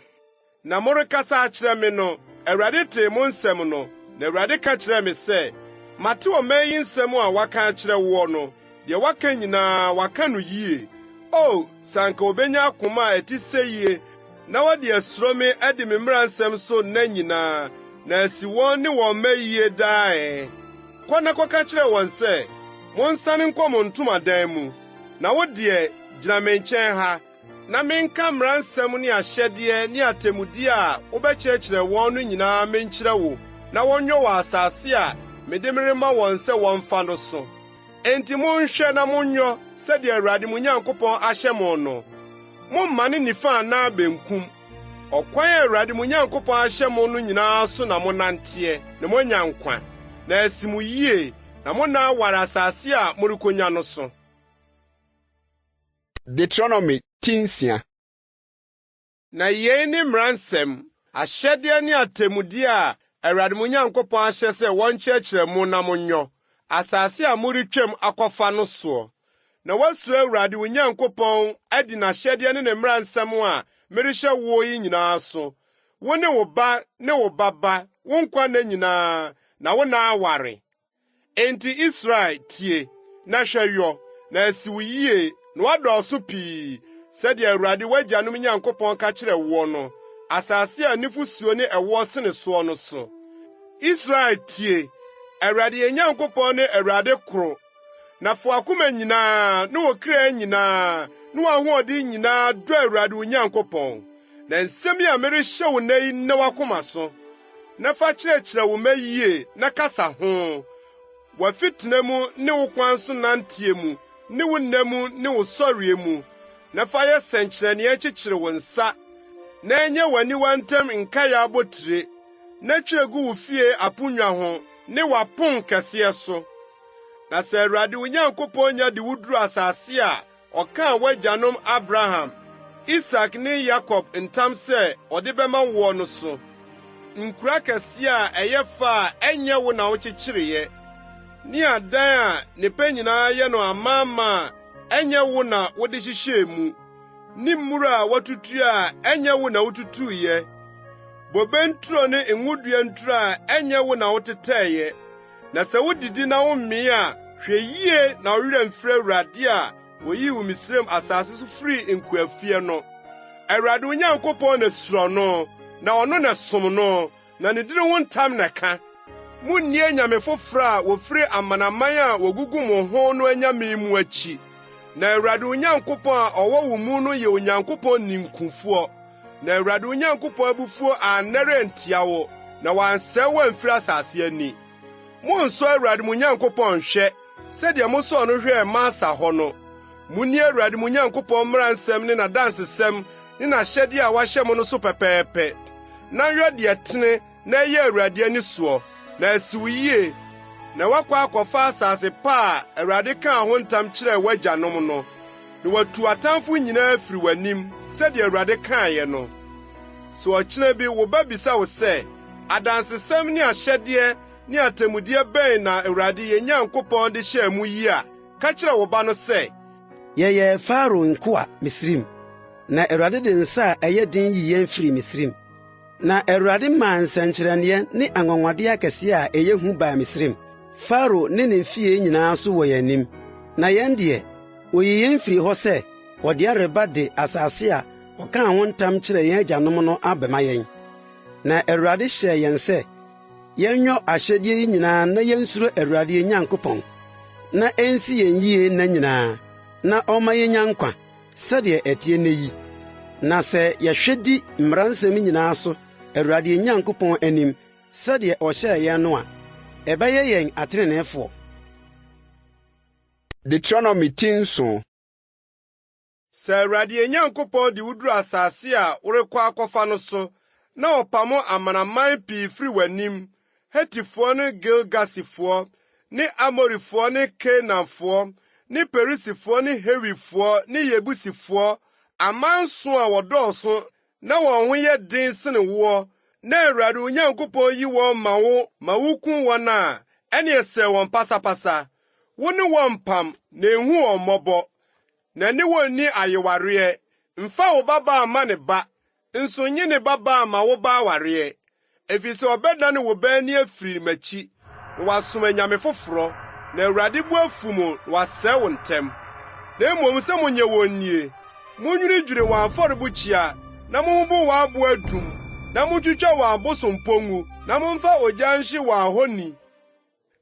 Na morekasa akyerɛ me no, Awurade tee mo nsɛm no, na Awurade ka kyerɛɛ me sɛ, Mate ɔman yi nsɛm a wɔaka akyerɛ woɔ no, deɛ wɔaka nyinaa, wɔaka no yie. O, sɛ anka wɔbɛnya akoma a ɛte seyie na wɔde asuro me adi me mmara nsɛm so nna nyinaa, na asi wɔn ne wɔn mma yie daa ɛ! Kɔ na kɔka kyerɛ wɔn sɛ, 'Monsane nkɔ mo ntomadan mu, na wo deɛ, gyina me nkyɛn ha. Na menka mmara nsɛm ne ahyɛdeɛ ne atemmudeɛ a wobɛkyerɛkyerɛ wɔn no nyinaa menkyerɛ wo na wɔnyɔ wɔ asase a mede merema wɔn sɛ wɔmfa no so. Enti monhwɛ na monyɔ sɛdeɛ Awurade mo Nyankopɔn ahyɛ mo no. Mommmane nifa anaa benkum. Ɔkwan a Awurade mo Nyankopɔn ahyɛ mo no nyinaa so na monnanteɛ, na moanya nkwa, na asi mo yie, na mo nna aware asase a morekonya no so. Deuteronomy ti nsia. Na yei ne mmara nsɛm, ahyɛdeɛ ne atemmudeɛ a Awurade mo Nyankopɔn ahyɛ sɛ wɔnkyerɛkyerɛ mo na monyɔ, asase a moretwam akɔfa no soɔ. Na woasuro Awurade wo Nyankopɔn adi n'ahyɛdeɛ ne ne mmara nsɛm a merehyɛ woɔ yi nyinaa so, wo ne wo ba ne wo ba ba, wo nkwa nna nyinaa, na wo nna aware. Enti Israel, tie, na hwɛ yɔ, na asi wo yie, na woadɔɔso pii, sɛdeɛ Awurade w'agyanom Nyankopɔn ka kyerɛɛ woɔ no, asase a nufosuo ne ɛwoɔ sene soɔ no so. Israel, tie, Awurade yɛn Nyankopɔn ne Awurade koro. Na fa w'akoma nyinaa, ne wo kra nyinaa, ne w'ahoɔden nyinaa dɔ Awurade wo Nyankopɔn. Na nsɛm yi a merehyɛ wo nnɛ yi nna w'akoma so. Na fa kyerɛkyerɛ wo mma yie na kasa ho, w'afitena mu ne wo kwan so nanteɛ mu ne wo nna mu ne wo sɔreɛ mu, na fa yɛ sɛnkyerɛnneɛ kyekyere wo nsa, na ɛnyɛ w'aniwa ntam nkaeɛ abotire, na twerɛ gu wo fie aponnwa ho ne w'aponkɛseɛ so. Na sɛ Awurade wo Nyankopɔn nya de wo duru asase a ɔkaa w'agyanom Abraham, Isak ne Yakob ntam sɛ ɔde bɛma woɔ no so. Nkuro akɛseɛ a ɛyɛ fɛ a ɛnyɛ wo na wokyekyereeɛ, ne adan a nnepa nyinaa yɛ no amaama a ɛnyɛ wo na wode hyehyɛɛ mu, ne mmura a wɔatutu a ɛnyɛ wo na wotutuiɛ, bobe nturo ne ngodua nturo a ɛnyɛ wo na wotetɛeɛ, Na sɛ wudidi na womee a, hwɛ yie na wo werɛ amfiri Awurade a oyii wo Misraim asase so firii nkoafie no. Awurade wo Nyankopɔn na suro no, na ɔno na som no, na ne din ho ntam na ka. Munni anyame foforo a wofiri amanaman a wogugu mo ho no anyame mu akyi. Na Awurade wo Nyankopɔn a ɔwɔ wo mu no yɛ Onyankopɔn ninkufoɔ. Na Awurade wo Nyankopɔn abufuo annɛre antia wo, na wansɛe wo amfiri asase ani. Monnsɔ Awurade mo Nyankopɔn nhwɛ sɛdeɛ mosɔɔ no hwɛɛ Masa hɔ no. Munni Awurade mo Nyankopɔn mmara nsɛm ne n'adansesɛm ne n'ahyɛdeɛ a wahyɛ mo no so pɛpɛɛpɛ, na yɔ deɛ ɛtene na ɛyɛ Awurade ani soɔ, na asi wo yie, na woakɔ akɔfa asase pa a Awurade kaa ho ntam kyerɛɛ w'agyanom no, na watu w'atamfo nyinaa afiri w'anim, sɛdeɛ Awurade kaeɛ no. Sɛ ɔkyena bi wo ba bisa wo sɛ, 'Adansesɛm ne ahyɛdeɛ ne atemmudeɛ bɛn na Awurade yɛn Nyankopɔn de hyɛɛ mo yi a, ka kyerɛ wo ba no sɛ, Yɛyɛɛ Farao nkoa Misraim, na Awurade de nsa a ɛyɛ den yii yɛn firii Misraim. Na Awurade maa nsɛnkyerɛnneɛ ne anwanwadeɛ akɛseɛ a ɛyɛ hu baa Misraim, Farao ne ne fie nyinaa so wɔ yɛn anim. Na yɛn deɛ, oyii yɛn firii hɔ sɛ ɔde yɛn reba de asase a ɔkaa ho ntam kyerɛɛ yɛn agyanom no abɛma yɛn. Na Awurade hyɛɛ yɛn sɛ yɛnyɔ ahyɛdeɛ yi nyinaa na yensuro Awurade yɛn Nyankopɔn, na ensi yɛn yie nna nyinaa, na ɔmma yennya nkwa, sɛdeɛ ɛteɛ nnɛ yi. Na sɛ yɛhwɛ di mmara nsɛm nyinaa so Awurade yɛn Nyankopɔn anim sɛdeɛ ɔhyɛɛ yɛn no a, ɛbɛyɛ yɛn ateneneefoɔ. Deuteronomy ti nson. Sɛ Awurade yɛn Nyankopɔn de wo duru asase a worekɔ akɔfa no so, na ɔpamo amanaman pii firi w'anim, Hetifoɔ ne Girgasifoɔ ne Amorifoɔ ne Kanaanfoɔ ne Perisifoɔ ne Hewifoɔ ne Yebusifoɔ, aman nson a wɔdɔɔso na wɔn ho yɛ den sene woɔ, na Awurade wo Nyankopɔn yi wɔn ma wo ma wukum wɔn a, ɛnneɛ sɛe wɔn pasapasa. Wo ne wɔn mpam, na nhu wɔn mmɔbɔ, na ne wɔn nni ayewareɛ. Mfa wo babaa mma ne ba, nso nnye ne babaa mma wo ba awareɛ, efisɛ ɔbɛdane wo ba ani afiri m'akyi, na wasom anyame foforɔ, na Awurade bo afu mo na wasɛe wo ntɛm. Na mmom sɛ monyɛ wɔn nie, Munnwiridwiri wɔn afɔrebukyia, na mummubu wɔn abo adum, na muntwitwa wɔn abosompɔ ngu, na momfa ogya nhye wɔn ahoni.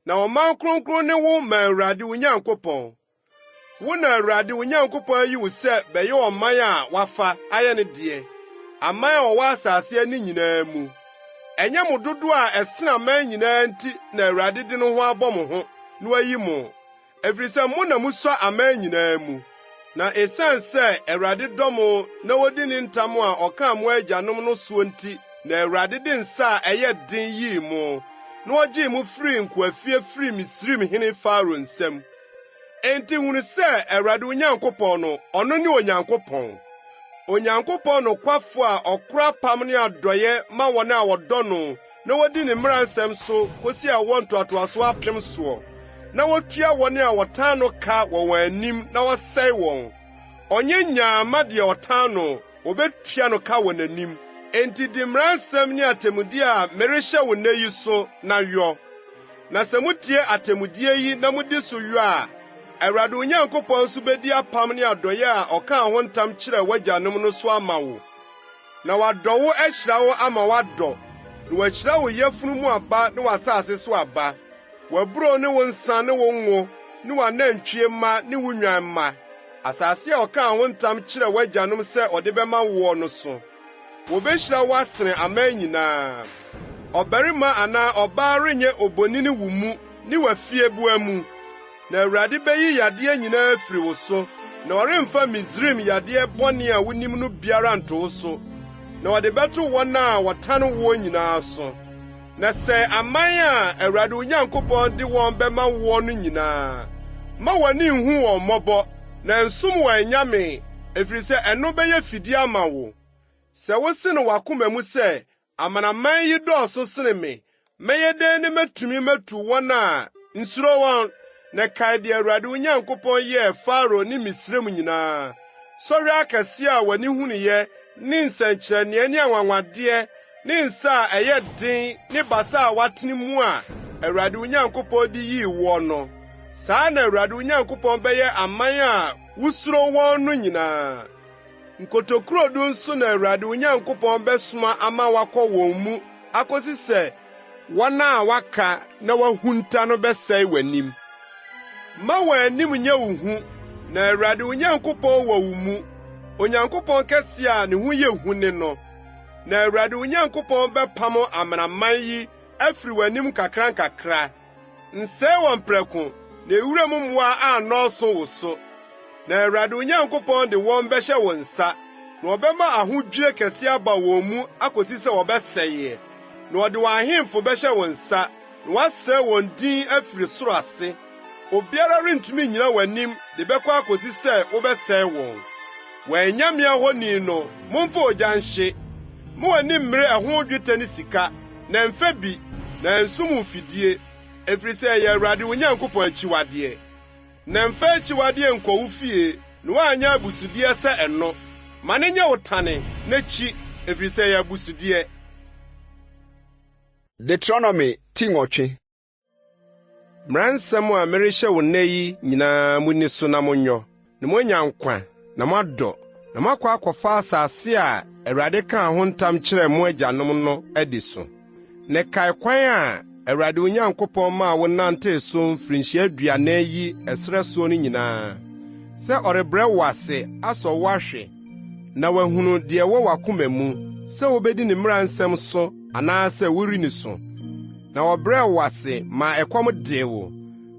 Na ɔman kronkron ne wo ma Awurade wo Nyankopɔn. Wo na Awurade wo Nyankopɔn ayi wo sɛ bɛyɛ ɔman a wafa ayɛ ne deɛ, aman a wɔwɔ asase ani nyinaa mu. Ɛnyɛ mo dodoɔ a ɛsene aman nyinaa nti na Awurade de ne ho abɔ mo ho na wayi mo, ɛfiri sɛ mo na musua aman nyinaa mu. Na esiane sɛ Awurade dɔ mo na odi ne ntam a ɔkaa mo agyanom no soɔ nti na Awurade de nsa a ɛyɛ den yii mo, na ɔgyee mo firii nkoafie firii Misraimhene Farao nsam. Enti hunu sɛ Awurade wo Nyankopɔn no, ɔno ne Onyankopɔn. Onyankopɔn nokwafo a ɔkora apam ne adɔeɛ ma wɔn a wɔdɔ no na wodi ne mmara nsɛm so kosi awoɔ ntoatoasoɔ apem soɔ, na wotua wɔn a wɔtan no ka wɔ wɔn anim na wɔsɛe wɔn. Ɔnyɛ nyaa mma deɛ ɔtan no, obetua no ka wɔ n'anim. Enti di mmara nsɛm ne atemmudeɛ a merehyɛ wo nnɛ yi so na yɔ. Na sɛ mutie atemmudeɛ yi na mudi so yɔ a, Awurade wo Nyankopɔn nso bedi apam ne adɔeɛ a ɔkaa ho ntam kyerɛɛ w'agyanom no so ama wo. Na wadɔ wo ahyira wo ama woadɔ, na wahyira wo yafunu mu aba ne w'asase so aba, w'aburow ne wo nsa ne wo ngo ne w'anantwie mma ne wo nnwan mma, asase a ɔkaa ho ntam kyerɛɛ w'agyanom sɛ ɔde bɛma woɔ no so. Wobehyira wo asene aman nyinaa. Ɔbarima anaa ɔbaa renyɛ obonini wo mu ne w'afieboa mu. Na Awurade beyi yadeɛ nyinaa afiri wo so, na ɔremfa Misraim yadeɛ bɔne a wunim no biara nto wo so, na ɔde bɛto wɔn a wɔtan woɔ nyinaa so. Na sɛe aman a Awurade wo Nyankopɔn de wɔn bɛma woɔ no nyinaa. Mma w'ani nhu wɔn mmɔbɔ, na nsom wɔn anyame, ɛfiri sɛ ɛno bɛyɛ fidie ama wo. Sɛ wose no w'akoma mu sɛ, Amanaman yi dɔɔso sene me, mɛyɛ dɛn na matumi matu wɔn a? Nsuro wɔn, na kae deɛ Awurade wo Nyankopɔn yɛɛ Farao ne Misraim nyinaa, sɔhwɛ akɛseɛ a w'ani hunuiɛ ne nsɛnkyerɛnneɛ ne anwanwadeɛ ne nsa a ɛyɛ den ne basa a watene mu a Awurade wo Nyankopɔn de yii woɔ no. Saa na Awurade wo Nyankopɔn bɛyɛ aman a wusuro wɔn no nyinaa. Nkotokurodu nso na Awurade wo Nyankopɔn bɛsoma ama wɔakɔ wɔn mu akosi sɛ wɔn a wɔaka na wɔahunta no bɛsɛe w'anim. Mma wɔn anim nyɛ wo hu, na Awurade wo Nyankopɔn wɔ wo mu, Onyankopɔn kɛse a ne ho yɛ hu ne no. Na Awurade wo Nyankopɔn bɛpam amanaman yi afiri w'anim nkakrankakra. Nsɛe wɔn prɛko, na wuram mmoa annɔɔso wo so. Na Awurade wo Nyankopɔn de wɔn bɛhyɛ wo nsa, na ɔbɛma ahodwira kɛse aba wɔn mu akosi sɛ wɔbɛsɛe. Na ɔde wɔn ahemfo bɛhyɛ wo nsa, na woasɛe wɔn din afiri soro ase. Obiara rentumi nnyina w'anim de bɛkɔ akosi sɛ wobɛsɛe wɔn. Wɔn anyame ahoni no, momfa ogya nhye. Mma w'ani mmere ɛho dwetɛ ne sika, na mfa bi, na ansum wo mfidie, ɛfiri sɛ ɛyɛ Awurade wo Nyankopɔn akyiwadeɛ. Na mfa akyiwadeɛ nkɔ wo fie, na woanyɛ abusudeɛ sɛ ɛno. Ma no nyɛ wo tane, na kyi, ɛfiri sɛ ɛyɛ abusudeɛ. Deuteronomy ti nwɔtwe. Mmara nsɛm a merehyɛ wo nnɛ yi nyinaa munni so na monyɔ, na moanya nkwa na moadɔ, na moakɔ akɔfa asase a Awurade kaa ho ntam kyerɛɛ mo agyanom no adi so. Na kae kwan a Awurade wo Nyankopɔn maa wo nantee so mfirinhyia aduanan yi ɛserɛ soɔ no nyinaa, sɛ ɔrebrɛ wo ase asɔ wo ahwɛ, na wahunu deɛ ɛwɔ w'akoma mu, sɛ wobedi ne mmara nsɛm so anaasɛ worenni so. Na ɔbrɛɛ wo ase maa ɛkɔm dee wo,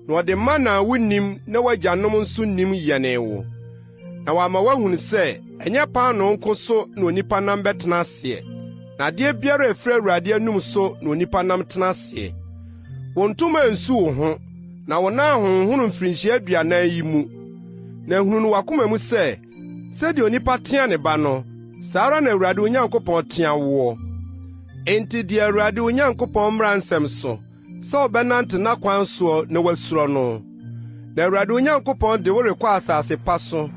na ɔde mana a wunnim na w'agyanom nso nnim yɛnee wo, na wama woahunu sɛ ɛnyɛ paanoo nko so na onipa nam bɛtena aseɛ, na adeɛ biara a ɛfiri Awurade anom so na onipa nam tena aseɛ. Wo ntoma ansu wo ho, na wo nan ahonhono mfirinhyia aduanan yi mu. Na hunu no w'akoma mu sɛ, Sɛdeɛ onipa tea ne ba no, saa ara na Awurade wo Nyankopɔn tea woɔ. Enti di Awurade wo Nyankopɔn mmara nsɛm so, sɛ wobɛnante n'akwan soɔ na woasuro no. Na Awurade wo Nyankopɔn de wo rekɔ asase pa so,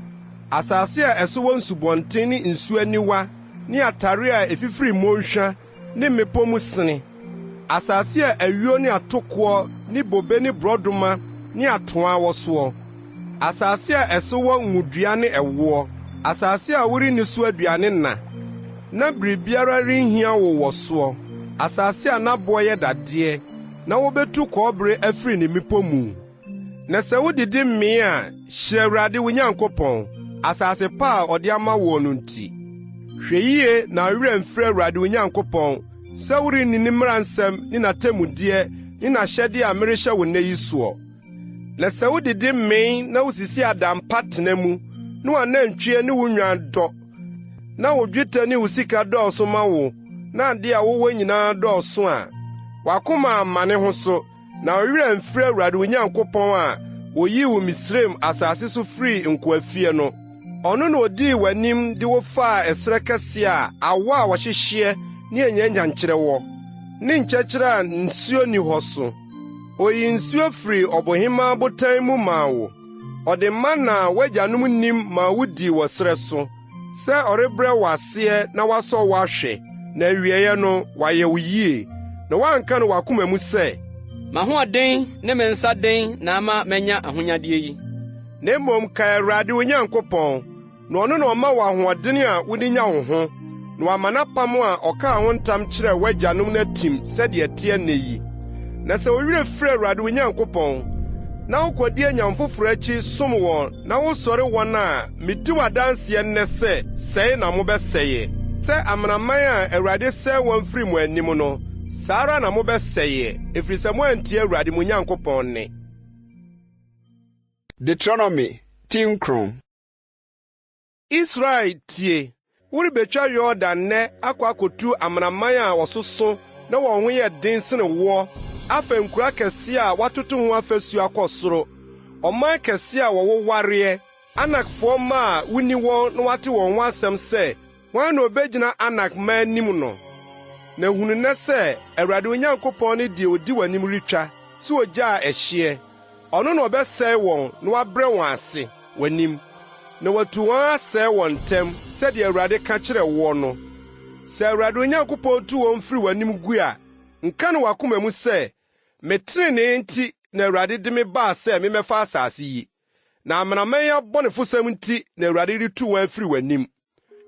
asase a ɛso wɔ nsubɔnten ne nsu aniwa ne atare a ɛfifiri mmonhwa ne mmepɔ mu sene, asase a ayuo ne atokoɔ ne bobe ne borɔdɔma ne atoaa wɔ soɔ, asase a ɛso wɔ ngodua ne ɛwoɔ, asase a worenni so aduane nna, na biribiara renhia wo wɔ soɔ, asase a n'aboɔ yɛ dadeɛ, na wobetu kɔbere afiri ne mmepɔ mu. Na sɛ wodidi mee a, hyira Awurade wo Nyankopɔn, asase pa a ɔde ama woɔ no nti. Hwɛ yiye na wo werɛ amfiri Awurade wo Nyankopɔn sɛ worenni ne mmara nsɛm ne n'atemmudeɛ ne n'ahyɛdeɛ a merehyɛ wo nnɛ yi soɔ. Na sɛ wodidi mee na wusisi adan pa tena mu, na w'anantwie ne wo nnwan dɔ, na wo dwetɛ ne wo sika dɔɔso ma wo, na ade a wowɔ nyinaa dɔɔso a, w'akoma amma ne ho so, na wo werɛ amfiri Awurade wo Nyankopɔn a oyii wo Misraim asase so firii nkoafie no. Ɔno na odii w'anim de wo faa ɛserɛ kɛse a awɔ a wɔhyehyeɛ ne anyanyankyerɛ wɔ, ne nkyɛkyerɛ a nsuo nni hɔ so. Oyii nsuo firii ɔbohemmaa botan mu maa wo. Ɔde mana a w'agyanom nnim maa wudii wɔ serɛ so, sɛ ɔrebrɛ wo aseɛ na wasɔ wo ahwɛ, na awieeɛ no, wayɛ wo yie. Na woanka no w'akoma mu sɛ, M'ahoɔden ne me nsa den na ama manya ahonyadeɛ yi. Na mmom kae Awurade wo Nyankopɔn, na ɔno na ɔma wo ahoɔden a wode nya wo ho, na wama n'apam a ɔkaa ho ntam kyerɛɛ w'agyanom no atim sɛdeɛ ɛteɛ nnɛ yi. Na sɛ wo werɛ firi Awurade wo Nyankopɔn, na wokɔdi anyame foforo akyi som wɔn na wosɔre wɔn a, midi wo adanseɛ nnɛ sɛ, sɛe na mobɛsɛeɛ. Sɛ amanaman a Awurade sɛe wɔn firi mo anim no, saa ara na mobɛsɛeɛ, ɛfiri sɛ moantie Awurade mo Nyankopɔn nne. Deuteronomy ti nkron. Israel, tie! Worebetwa Yordan nnɛ akɔ akotu amanaman a wɔsoso na wɔn ho yɛ den sen woɔ, afa nkuro akɛse a wɔatoto ho afasu akɔ soro, ɔman kɛse a wɔwowareɛ, Anakfoɔ mma a wonni wɔn na wɔate wɔn ho asɛm sɛ, 'Hwan na obegyina Anak mma anim no? Na hunu nnɛ sɛ Awurade wo Nyankopɔn ne deɛ odi w'anim retwa sɛ ogya a ɛhyeɛ. Ɔno na ɔbɛsɛe wɔn na wabrɛ wɔn ase w'anim, na watu wɔn asɛe wɔn ntɛm sɛdeɛ Awurade ka kyerɛɛ woɔ no. Sɛ Awurade wo Nyankopɔn tu wɔn firi w'anim gu a, nka no w'akoma mu sɛ, 'Me trenee nti na Awurade de me baa sɛ memmɛfa asase yi. Na amanaman yi abɔnefosɛm nti na Awurade retu wɔn afiri w'anim.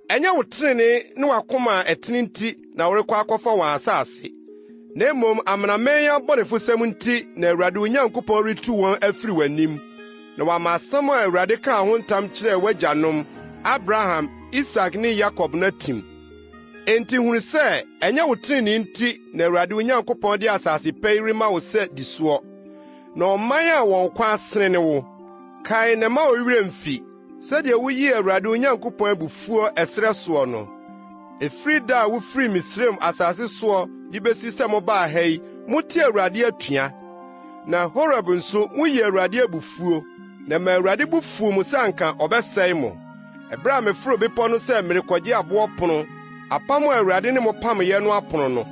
Ɛnyɛ wo trenee ne w'akoma a ɛtene nti na worekɔ akɔfa wɔn asase, na mmom amanaman yi abɔnefosɛm nti na Awurade wo Nyankopɔn retu wɔn afiri w'anim, na wama asɛm a Awurade kaa ho ntam kyerɛɛ w'agyanom, Abraham, Isak ne Yakob no atim. Enti hunu sɛ ɛnyɛ wo trenee nti na Awurade wo Nyankopɔn de asase pa yi rema wo sɛ di soɔ, na ɔman a wɔn kɔn asene ne wo. Kae na mma wo werɛ mmfi Sɛdeɛ woyii Awurade wo Nyankopɔn abufuo ɛserɛ soɔ no, ɛfiri da a wofirii Misraim asase soɔ de bɛsi sɛ mobaa ha yi, mote Awurade atua. Na Horeb nso moyii Awurade abufuo, na ɛmaa Awurade bo fuu mo sɛ anka ɔbɛsɛe mo. Ɛberɛ a meforoo bepɔ no sɛ merekɔgye aboɔ pono, apam a Awurade ne mo pameeɛ no apono no,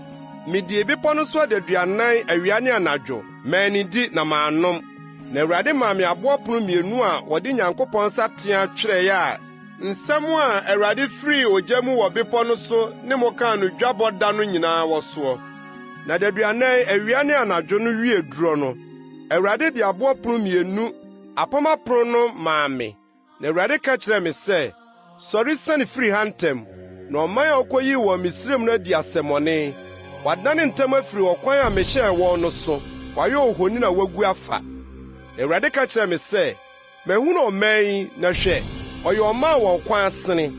medii bepɔ no so adaduanan awia ne anadwo, mannidi na mannom. Na Awurade maa me aboɔpono mmienu a wɔde Nyankopɔn nsateaa twerɛeɛ a nsɛm a Awurade firii ogya mu wɔ bepɔ no so ne mo kaa no dwabɔ da no nyinaa wɔ soɔ. Na adaduanan, awia ne anadwo no wiee durɔ no, Awurade de aboɔpono mmienu, apam apono no maa me. Na Awurade ka kyerɛɛ me sɛ, Sɔre siane firi ha ntɛm, na ɔman a wukoyii wɔn Misraim no adi asɛmmɔne. Wɔadane ntɛm afiri ɔkwan a mehyɛɛ wɔn no so, wɔayɛ ohoni a wɔagu afa. Na Awurade ka kyerɛɛ me sɛ, Mahunu ɔman yi, na hwɛ, ɔyɛ ɔman a wɔn kɔn asene.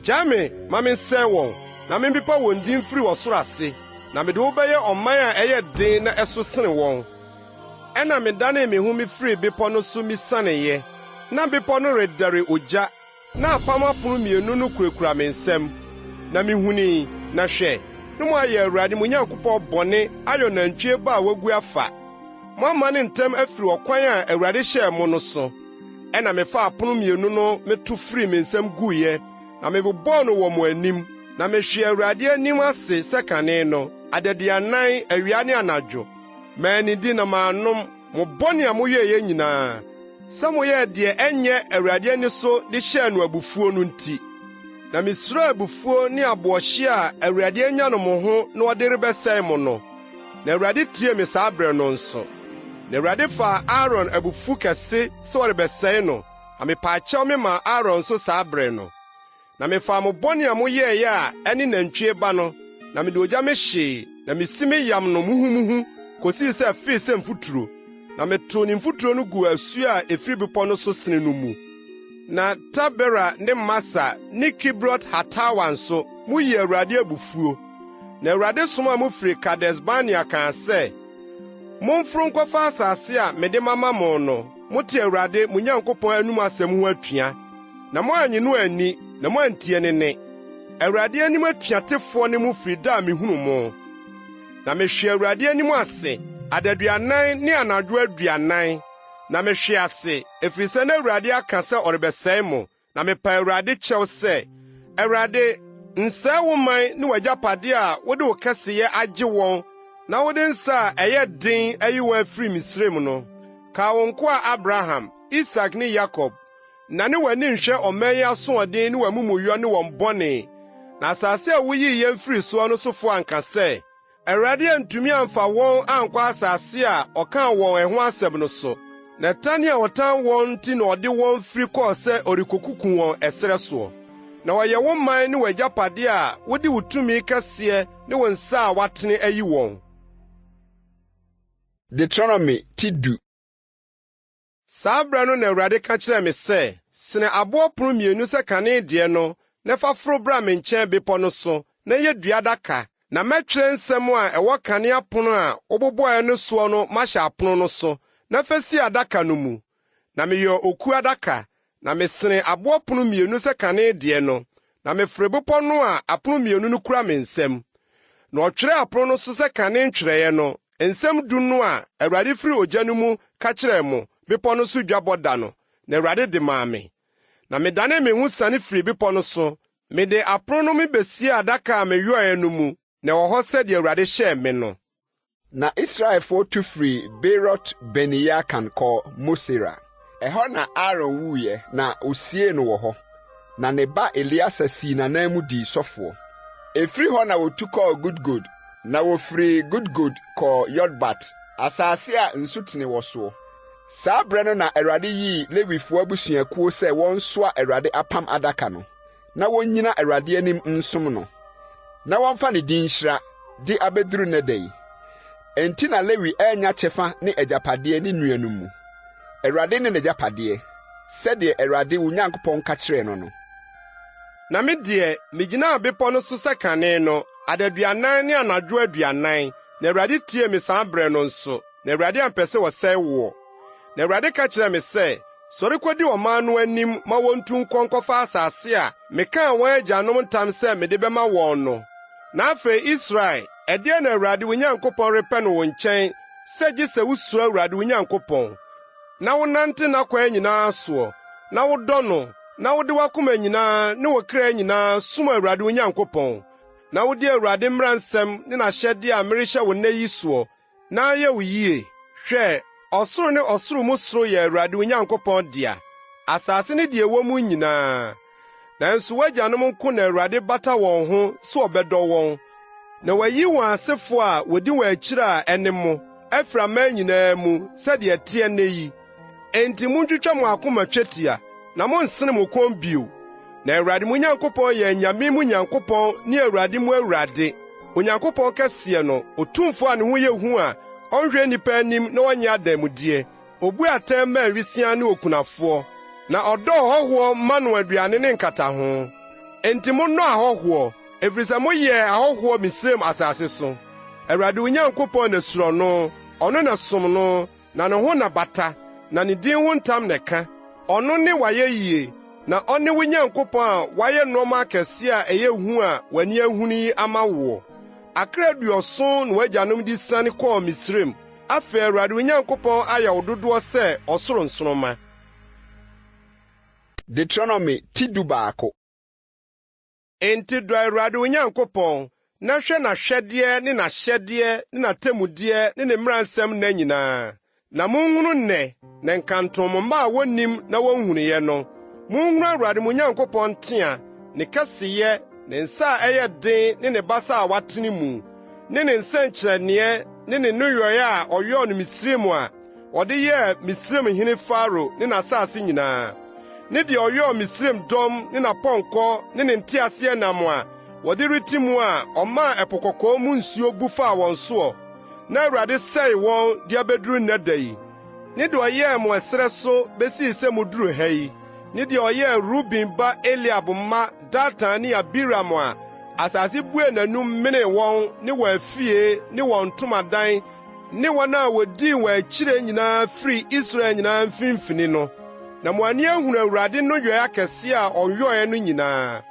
Gyaa me ma mensɛe wɔn, na mempepa wɔn din mfiri ɔsoro ase, na mede wo bɛyɛ ɔman a ɛyɛ den na ɛso sene wɔn. Ɛnna medanee me ho mifirii bepɔ no so misianeeɛ. Na bepɔ no redɛre ogya, na apam apono mmienu no kurakura me nsam. Na mihunui, na hwɛ, na moayɛ Awurade mo Nyankopɔn bɔne ayɔ nantwie ba a wagu afa. Moamane ntɛm afiri ɔkwan a Awurade hyɛɛ mo no so. Ɛnna mefaa apono mmienu no meto firii me nsam guiɛ, na mebobɔɔ no wɔ mo anim. Na mehwee Awurade anim ase sɛ kane no, adaduanan, awia ne anadwo. Mannidi na mannom mo bɔne a moyɛe nyinaa, sɛ moyɛɛ deɛ ɛnyɛ Awurade ani so de hyɛɛ no abufuo no nti. Na misuroo abufuo ne aboɔhyeɛ a Awurade anya no mo ho na ɔde rebɛsɛe mo no. Na Awurade tiee me saa bere no nso. Na Awurade faa Aaron abufuw kɛse sɛ ɔrebɛsɛe no, na mepaa kyɛw memaa Aaron nso saa bere no. Na mefaa mo bɔne a moyɛe a ɛne nantwie ba no, na mede ogya mehyee, na misi me yam no muhumuhu kosii sɛ ɛfee sɛ mfuturo. Na metow ne mfuturo no guu asu a efiri bepɔw no so sene no mu. Na Tabera ne Masa ne Kibrot-Hatawa nso, muyii Awurade abufuo. Na Awurade somaa mo firi Kades-Barnea kaa sɛ, “Momforo nkɔfa asase a mede mama mo no.” Motee Awurade, mo Nyankopɔn anom asɛm ho atua, na moannye no anni na moantie ne nne. Awurade anim atuatefoɔ ne mo firi da a mihunuu mo. Na mehwee Awurade anim ase adaduanan ne anadwo aduanan, na mehwee ase, efiri sɛ na Awurade aka sɛ ɔrebɛsɛe mo. Na mepaa Awurade kyɛw sɛ, “Awurade, nsɛe wo man ne w'agyapade a wode wo kɛseyɛ agye wɔn na wode nsa a ɛyɛ den ayi wɔn afiri Misraim no. Kae wo nkoa Abraham, Isak ne Yakob. Nnane w'ani nhwɛ ɔman yi asoɔden ne wɔn amumɔyɛ ne wɔn bɔne, na asase a wuyii yɛn firii soɔ no sofo anka sɛ, Awurade antumi amfa wɔn ankɔ asase a ɔkaa wɔn ɛho asɛm no so, na tan a ɔtan wɔn nti na ɔde wɔn firi kɔɔ sɛ ɔrekokuku wɔn ɛserɛ soɔ. Na wɔyɛ wo man ne w'agyapade a wode wo tumi kɛseɛ ne wo nsa a woatene ayi wɔn. Deuteronomy ti du. Saa bere no na Awurade ka kyerɛɛ me sɛ, “Sene aboɔ pon mmienu sɛ kane deɛ no na fa foro bra me nkyɛn bepɔ no so na yɛ dua adaka, na mɛtwerɛ nsɛm a ɛwɔ kane apono a wobobɔe no soɔ no mahyɛ apono no so, na fa si adaka no mu.” Na meyɛɛ okuo adaka, na mesenee aboɔ pono mmienu sɛ kane deɛ no, na meforoo bepɔ no a apono mmienu no kura me nsam. Na ɔtwerɛɛ apono no so sɛ kane ntwerɛeɛ no, nsɛm du no a Awurade firi ogya no mu ka kyerɛɛ mo bepɔ no so dwabɔ da no, na Awurade de maa me. Na medanee me ho siane firii bepɔ no so, mede apono no mibesiee adaka a meyɔe no mu, na ɛwɔ hɔ sɛdeɛ Awurade hyɛɛ me no. Na Israelfoɔ tu firii Beerot Bene-Yaakan kɔɔ Mosera. Ɛhɔ na Aaron wuiɛ, na wɔsiee no wɔ hɔ. Na ne ba Eleasa sii n'ananmu dii sɔfoɔ. Ɛfiri hɔ na wɔtu kɔɔ Gudgod, na wɔfirii Gudgod kɔɔ Yotbat, asase a nsutene wɔ soɔ. Saa berɛ no na Awurade yii Lewifoɔ abusuakuo sɛ wɔnsoa Awurade apam adaka no, na wonnyina Awurade anim nsom no, na wɔmfa ne din nhyira, de abeduru nnɛ da yi. Enti na Lewi annya kyɛfa ne agyapadeɛ ne nuanom mu. Awurade ne n'agyapadeɛ, sɛdeɛ Awurade wo Nyankopɔn ka kyerɛɛ no no. Na me deɛ, migyinaa bepɔ no so sɛ kane no, adaduanan ne anadwo aduanan, na Awurade tiee me saa bere no nso, na Awurade ampɛ sɛ ɔsɛe woɔ. Na Awurade ka kyerɛɛ me sɛ, Sɔre kodi ɔman no anim ma wontu nkɔ nkɔfa asase a mekaa wɔn agyanom ntam sɛ mede bɛma wɔn no. Na afei, Israel, ɛdeɛn na Awurade wo Nyankopɔn repɛ no wo nkyɛn sɛ gye sɛ wusuro Awurade wo Nyankopɔn, na wonante n'akwan nyinaa soɔ, na wodɔ no, na wode w'akoma nyinaa ne wo kra nyinaa som Awurade wo Nyankopɔn, na wodi Awurade mmara nsɛm ne n'ahyɛdeɛ a merehyɛ wo nnɛ yi soɔ, na ayɛ wo yie. Hwɛ, ɔsoro ne ɔsoro mu soro yɛ Awurade wo Nyankopɔn dea, asase ne deɛ ɛwɔ mu nyinaa. Nanso w'agyanom nko na Awurade bata wɔn ho sɛ ɔbɛdɔ wɔn, na wayi wɔn asefo a wodi wɔn akyiri a ɛne mo, afiri aman nyinaa mu, sɛdeɛ ɛteɛ nnɛ yi. Enti muntwitwa mo akoma twetia, na monnsene mo kɔn bio. Na Awurade mo Nyankopɔn yɛ anyame mu Nyankopɔn ne Awurade mu Awurade, Onyankopɔn kɛseɛ no, Otumfoɔ a ne ho yɛ hu a ɔnhwɛ nnipa anim na ɔnnye adanmudeɛ. Obu atɛn ma awisiaa ne okunafoɔ, na ɔdɔ ɔhɔhoɔ ma no aduane ne nkataho. Enti monnɔ ahɔhoɔ, ɛfiri sɛ moyɛɛ ahɔhoɔ Misraim asase so. Awurade wo Nyankopɔn na suro no, ɔno na som no, na ne ho na bata, na ne din ho ntam na ɛka. Ɔno ne w'ayɛyie, na ɔne wo Nyankopɔn a wayɛ nneɛma akɛse a ɛyɛ hu a w'ani ahunu yi ama woɔ. Akra 70 na w'agyanom de siane kɔɔ Misraim. Afei Awurade wo Nyankopɔn ayɛ wo dodoɔ sɛ ɔsoro nsoromma. Deuteronomy ti 11. Enti dɔ Awurade wo Nyankopɔn, na hwɛ n'ahwɛdeɛ ne n'ahyɛdeɛ ne n'atemmudeɛ ne ne mmaransɛm nna nyinaa. Na monhunu nnɛ, na nkantom mo mma a wonnim na wonhunuiɛ no, monhunu Awurade mo Nyankopɔn ntea, ne kɛseyɛ, ne nsa a ɛyɛ den ne ne basa a watene mu, ne ne nsɛnkyerɛnneɛ ne ne nneyɔe a ɔyɔɔ no Misraim a ɔde yɛɛ Misraimhene Farao ne n'asase nyinaa, ne deɛ ɔyɔɔ Misraim dɔm ne n'apɔnkɔ ne ne nteaseɛnam a wɔde reti mu a ɔmaa Ɛpo Kɔkɔɔ mu nsuo bu faa wɔn soɔ, na Awurade sɛee wɔn de abeduru nnɛ da yi. Ne deɛ ɔyɛɛ mo ɛserɛ so besii sɛ muduruu ha yi, ne deɛ ɔyɛɛ Ruben ba Eliab mma Datan ne Abiram a asase buee n'anom menee wɔn ne wɔn afie ne wɔn ntomadan ne wɔn a wodii wɔn akyire nyinaa firii Israel nyinaa mfimfini no. Na mo ani ahunu Awurade nneyɔe akɛse a ɔyɔe no nyinaa.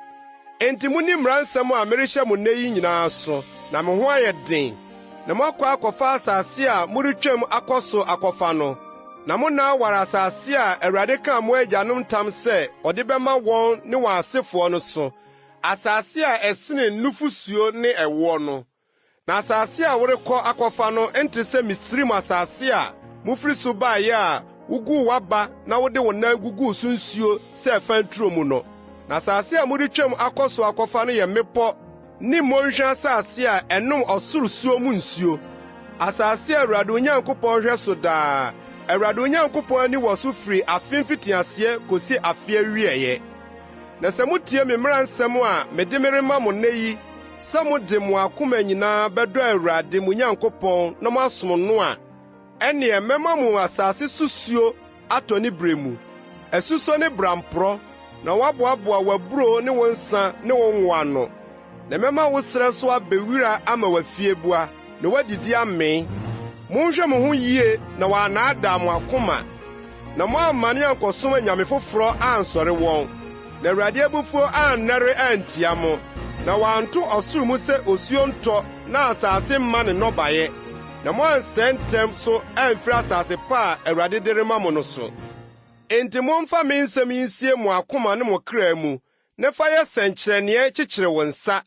Enti munni mmara nsɛm a merehyɛ mo nnɛ yi nyinaa so, na mo ho ayɛ den, na moakɔ akɔfa asase a moretwam akɔ so akɔfa no. Na mo nna aware asase a Awurade kaa mo agyanom ntam sɛ ɔde bɛma wɔn ne wɔn asefoɔ no so, asase a ɛsene nufusuo ne ɛwoɔ no. Na asase a worekɔ akɔfa no nte sɛ Misraim asase a mufiri so bae a wuguu w'aba na wode wo nan guguu so nsuo sɛ ɛfan turo mu no. Na asase a moretwam akɔ so akɔfa no yɛ mmepɔ ne mmonhwa asase a ɛnom ɔsoro suo mu nsuo, asase a Awurade wo Nyankopɔn hwɛ so daa. Awurade wo Nyankopɔn ani wɔ so firi afe mfitiaseɛ kosi afe awieeɛ. Na sɛ mutie me mmara nsɛm a mede merema mo nnɛ yi sɛ mode mo akoma nyinaa bɛdɔ Awurade mo Nyankopɔn na moasom no a, ɛnneɛ mɛma mo asase so suo atɔ ne bere mu, asusɔ ne bramporɔ, na woaboaboa w'aburow ne wo nsa ne wo ngo ano. Na mɛma wo serɛ so abɛ wira ama w'afieboa, na woadidi amee. Monhwɛ mo ho yie na wɔannaadaa mo akoma, na moammane ankɔsom anyame foforɔ ansɔre wɔn, na Awurade abufuo annɛre antia mo, na wanto ɔsoro mu sɛ osuo ntɔ na asase mma ne nnɔbaeɛ, na moansɛe ntɛm so amfiri asase pa a Awurade de rema mo no so. Enti momfa me nsɛm yi nsie mo akoma ne mo kra mu, na fa yɛ sɛnkyerɛnneɛ kyekyere wo nsa,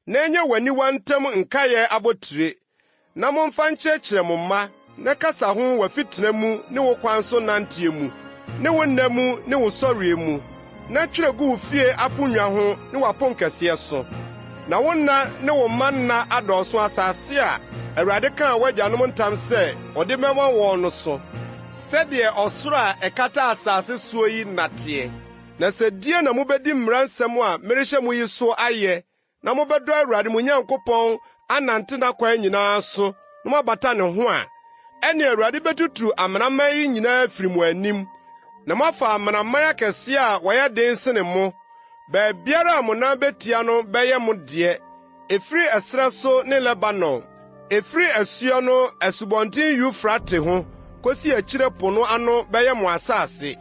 na ɛnyɛ w'aniwa ntam nkaeɛ abotire, na momfa nkyerɛkyerɛ mo mma, na kasa ho w'afitena mu ne wo kwan so nanteɛ mu, ne wo nna mu ne wo sɔreɛ mu, na twerɛ gu wo fie aponnwa ho ne w'aponkɛseɛ so. Na wo nna ne wo mma nna adɔɔso asase a Awurade kaa w'agyanom ntam sɛ ɔde bɛma wɔn no so, sɛdeɛ ɔsoro a ɛkata asase soɔ yi nna teɛ. Na sɛ die na mubedi mmara nsɛm a merehyɛ mo yi so ayɛ, na mobɛdɔ Awurade mo Nyankopɔn anante n'akwan nyinaa so na moabata ne ho a, ɛnne Awurade betutu amanaman yi nyinaa afiri mo anim, na moafa amanaman akɛse a wɔyɛ den sene mo. Baabiara a mo nan betia no bɛyɛ mo deɛ, ɛfiri ɛserɛ so ne Lebanon, ɛfiri asuo no Asubɔnten Eufrate ho kosi akyire po no ano bɛyɛ mo asase.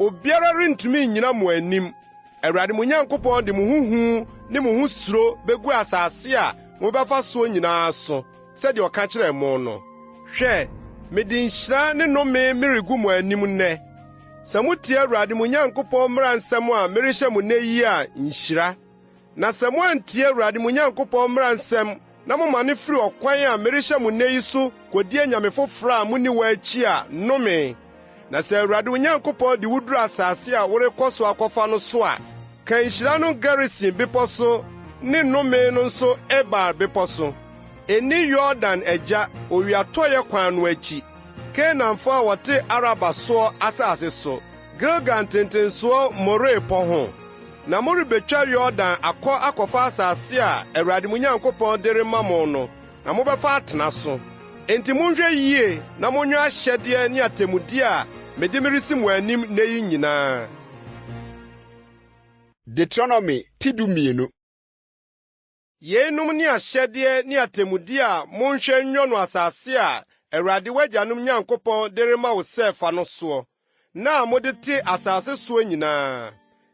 Obiara rentumi nnyina mo anim. Awurade mo Nyankopɔn de mo ho hu ne mo ho suro begu asase a mobɛfa soɔ nyinaa so, sɛdeɛ ɔka kyerɛɛ mo no. Hwɛ, mede nhyira ne nnome meregu mo anim nnɛ. Sɛ mutie Awurade mo Nyankopɔn mmara nsɛm a merehyɛ mo nnɛ yi a, nhyira. Na sɛ moantie Awurade mo Nyankopɔn mmara nsɛm na momane firi ɔkwan a merehyɛ mo nnɛ yi so kodi anyame foforo a munni wɔn akyi a, nnome! Na sɛ Awurade wo Nyankopɔn de wo duru asase a worekɔ so akɔfa no so a, ka nhyira no Gerisim bepɔ so ne nnome no nso Ebal bepɔ so. Enni Yordan agya, owiatɔe kwan no akyi, Kanaanfo a wɔte Araba soɔ asase so, Gilgal ntentensoɔ More pɔ ho. Na morebetwa Yordan akɔ akɔfa asase a Awurade mo Nyankopɔn de rema mo no, na mobɛfa atena so. Enti monhwɛ yie na monyɛ ahyɛdeɛ ne atemmudeɛ a mede meresi mo anim nnɛ yi nyinaa. Deuteronomy ti 12. Yeinom ne ahyɛdeɛ ne atemmudeɛ a monhwɛ nyɔ no asase a Awurade w'agyanom Nyankopɔn de rema wo sɛ fa no soɔ, nna a mode te asase soɔ nyinaa.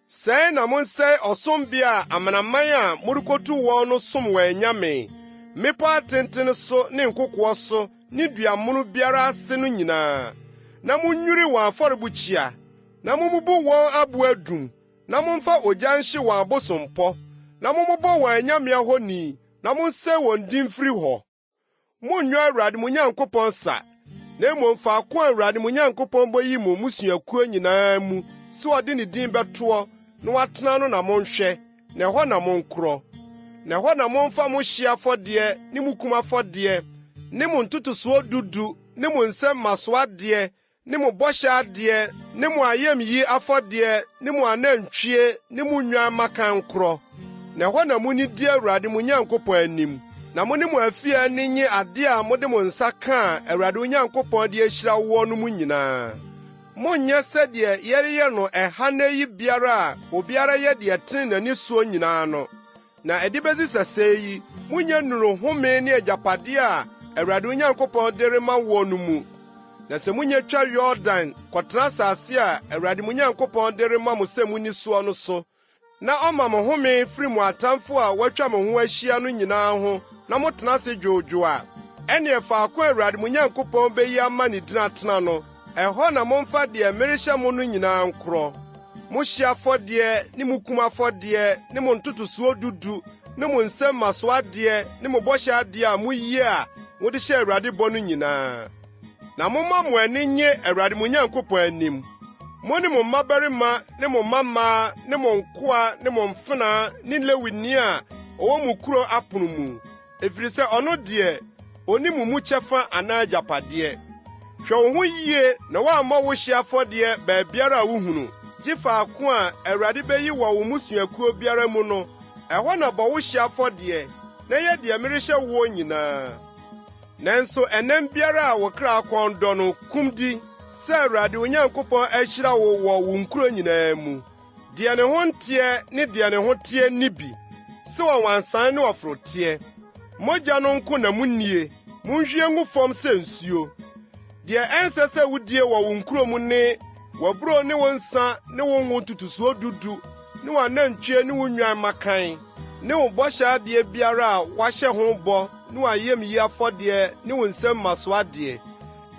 Sɛe na monsɛe ɔsombea a amanaman a morekotu wɔn no som wɔn anyame, mmepɔw atenten so ne nkokoɔ so ne dua mono biara ase no nyinaa, na munnwiri wɔn afɔrebukyia, na mummubu wɔn abo adum, na momfa ogya nhye wɔn abosompɔ, na mommobɔ wɔn anyame ahoni, na monsɛe wɔn din mfiri hɔ. Monnyɔ Awurade mo Nyankopɔn sa, na mmom faako a Awurade mo Nyankopɔn beyi mo mmusuakuo nyinaa mu sɛ ɔde ne din bɛtoɔ na watena no na monhwɛ, na ɛhɔ na monkorɔ. Na ɛhɔ na momfa mo hyeɛ afɔdeɛ ne mo kum afɔdeɛ ne mo ntotosoɔ dudu ne mo nsam mmasoɔ adeɛ ne mo bɔhyɛ adeɛ ne mo ayamyi afɔdeɛ ne mo anantwie ne mo nnwan mmakan nkorɔ, na ɛhɔ na munnidi Awurade mo Nyankopɔn anim. Na mo ne mo afie ani nnye ade a mode mo nsa ka a Awurade wo Nyankopɔn de ahyira woɔ no mu nyinaa. Monnyɛ sɛdeɛ yɛreyɛ no ɛha nnɛ yi biara a obiara yɛ deɛ ɛtene n'ani soɔ nyinaa no. Na ɛde besi sɛsɛɛ yi, munnya nnuruu home ne agyapade a Awurade wo Nyankopɔn de rema woɔ no mu. Na sɛ munya twa Yordan kɔtena asase a Awurade mo Nyankopɔn de rema mo sɛ munni soɔ no so, na ɔma mo home firi mo atamfo a wɔatwa mo ho ahyia no nyinaa ho na motena ase dwoodwoo a, ɛnneɛ faako a Awurade mo Nyankopɔn beyi ama ne din atena no, Ɛhɔ na momfa deɛ merehyɛ mo no nyinaa nkorɔ, mo hyeɛ afɔdeɛ ne mo kum afɔdeɛ ne mo ntotosoɔ dudu ne mo nsam mmasoɔ adeɛ ne mo bɔhyɛ adeɛ a moyie a mode hyɛ Awurade bɔ no nyinaa. Na momma mo ani nnye Awurade mo Nyankopɔn anim, mo ne mo mmabarima ne mo mmammaa ne mo nkoa ne mo mfenaa ne Lewini a ɔwɔ mo kuro apono mu, Ɛfiri sɛ ɔno deɛ, ɔnni mo mu kyɛfa anaa agyapadeɛ. Hwɛ wo ho yie na woammɔ wo hyeɛ afɔdeɛ baabiara a wohunu, gye faako a Awurade bɛyi wɔ wo mmusuakuo biara mu no, ɛhɔ na bɔ wo hyeɛ afɔdeɛ, na yɛ deɛ merehyɛ woɔ nyinaa. Nanso ɛnam biara a wo kra kɔn dɔ no, kum di, sɛ Awurade wo Nyankopɔn ahyira wo wɔ wo nkuro nyinaa mu. Deɛ ne ho nteɛ ne deɛ ne ho teɛ nni bi, sɛ ɔwansan ne ɔforoteɛ. Mogya no nko na munnie, munhwie ngu fam sɛ nsuo. Deɛ ɛnsɛ sɛ wodie wɔ wo nkuro mu ne w'aburoo ne wo nsa ne wo ngo ntotosoɔ dudu ne w'anantwie ne wo nnwan mmakan ne wo bɔhyɛ adeɛ biara a woahyɛ ho bɔ ne w'ayamyi afɔdeɛ ne wo nsam mmasoɔ adeɛ.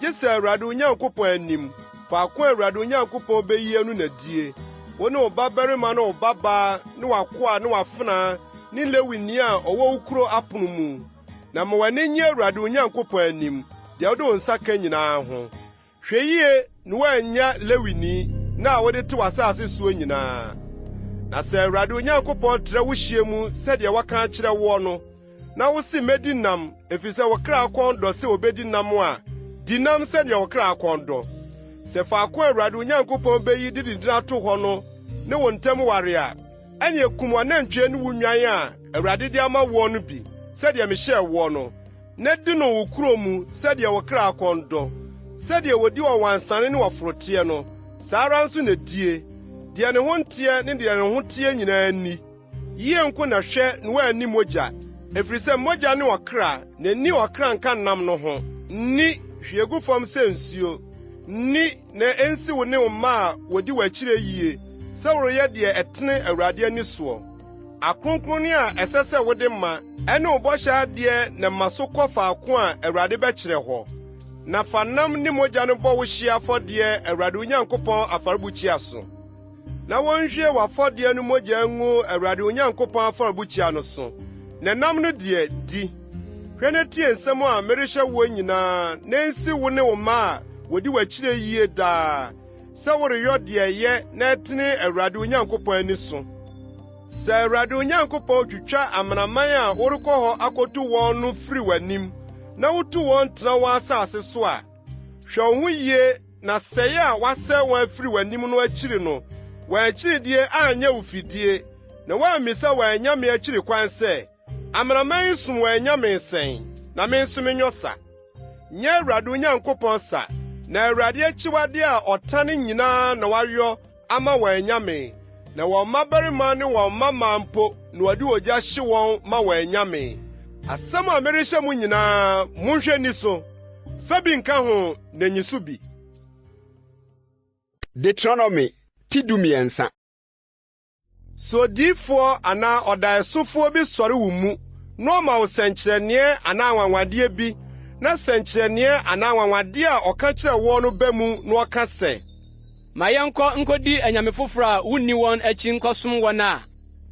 Gye sɛ Awurade wo Nyankopɔn anim, faako a Awurade wo Nyankopɔn beyie no na die, wo ne wo babarima ne wo babaa ne w'akoa ne w'afenaa ne Lewini a ɔwɔ wo kurow apono mu. Na ma w'ani nnye Awurade wo Nyankopɔn anim, deɛ wode wo nsa ka nyinaa ho. Hwɛ yie na woannya Lewini nna a wode te w'asase soɔ nyinaa. Na sɛ Awurade wo Nyankopɔn trɛ wo hyeɛ mu sɛdeɛ waka akyerɛ woɔ no, na wose, Medi nam, efisɛ wo kra kɔn dɔ sɛ obedi nam a, di nam sɛnea wo kra kɔn dɔ. Sɛ faako a Awurade wo Nyankopɔn beyi de ne din ato hɔ no ne wo ntam ware a, ɛnneɛ kum w'anantwie ne wo nnwan a Awurade de ama woɔ no bi, sɛdeɛ mehyɛɛ woɔ no, na di no wo kuro mu sɛdeɛ wo kra kɔn dɔ. Sɛdeɛ wɔdi ɔwansane ne ɔforoteɛ no, saa ara nso na die. Deɛ ne ho nteɛ ne deɛ ne ho teɛ nyinaa nni. Yie nko na hwɛ na woanni mogya, ɛfiri sɛ mogya ne ɔkra, na nni ɔkra nka nam no ho. Nni, hwie gu fam sɛ nsuo. Nni, na ɛnsi wo ne wo mma a wɔdi w'akyire yie, sɛ woreyɛ deɛ ɛtene Awurade ani soɔ. Akronkronneɛ a ɛsɛ sɛ wode ma, ɛne wo bɔhyɛ adeɛ na ma so kɔ faako a Awurade bɛkyerɛ hɔ. Na fa nam ne mogya no bɔ wo hyeɛ afɔdeɛ Awurade wo Nyankopɔn afɔrebukyia so. Na wonhwie w'afɔdeɛ no mogya ngu Awurade wo Nyankopɔn afɔrebukyia no so, na nam no deɛ, di. Hwɛ na tie nsɛm a merehyɛ woɔ nyinaa, na ensi wo ne wo mma a wɔdi w'akyire yie daa, sɛ woreyɔ deɛ ɛyɛ na ɛtene Awurade wo Nyankopɔn ani so. Sɛ Awurade wo Nyankopɔn twitwa amanaman a worekɔ hɔ akotu wɔn no firi w'anim, na wotu wɔn tena wɔn asase so a, hwɛ wo ho yie Na sɛe a wɔasɛe wɔn afiri w'anim no akyiri no, wɔn akyiridie anyɛ wo fidie, na woammisa wɔn anyame akyiri kwan sɛ, Amanaman yi som wɔn anyame sɛn, na me nso menyɔ sa? Nyɛ Awurade wo Nyankopɔn sa, na Awurade akyiwadeɛ a ɔtane nyinaa na woayɔ ama wɔn anyame, na wɔn mmabarima ne wɔn mmammaa mpo na wɔde ogya hye wɔn ma wɔn anyame. Asɛm a merehyɛ mo nyinaa, monhwɛ nni so. Fa bi nka ho na nyi so bi. Deuteronomy ti 13. Sɛ odiyifoɔ anaa ɔdaeɛsofoɔ bi sɔre wo mu na ɔma wo sɛnkyerɛnneɛ anaa anwanwadeɛ bi, na sɛnkyerɛnneɛ anaa anwanwadeɛ a ɔka kyerɛ woɔ no ba mu na ɔka sɛ. Ma yɛnkɔ nkodi anyame foforo a wunni wɔn akyi nkɔsom wɔn a.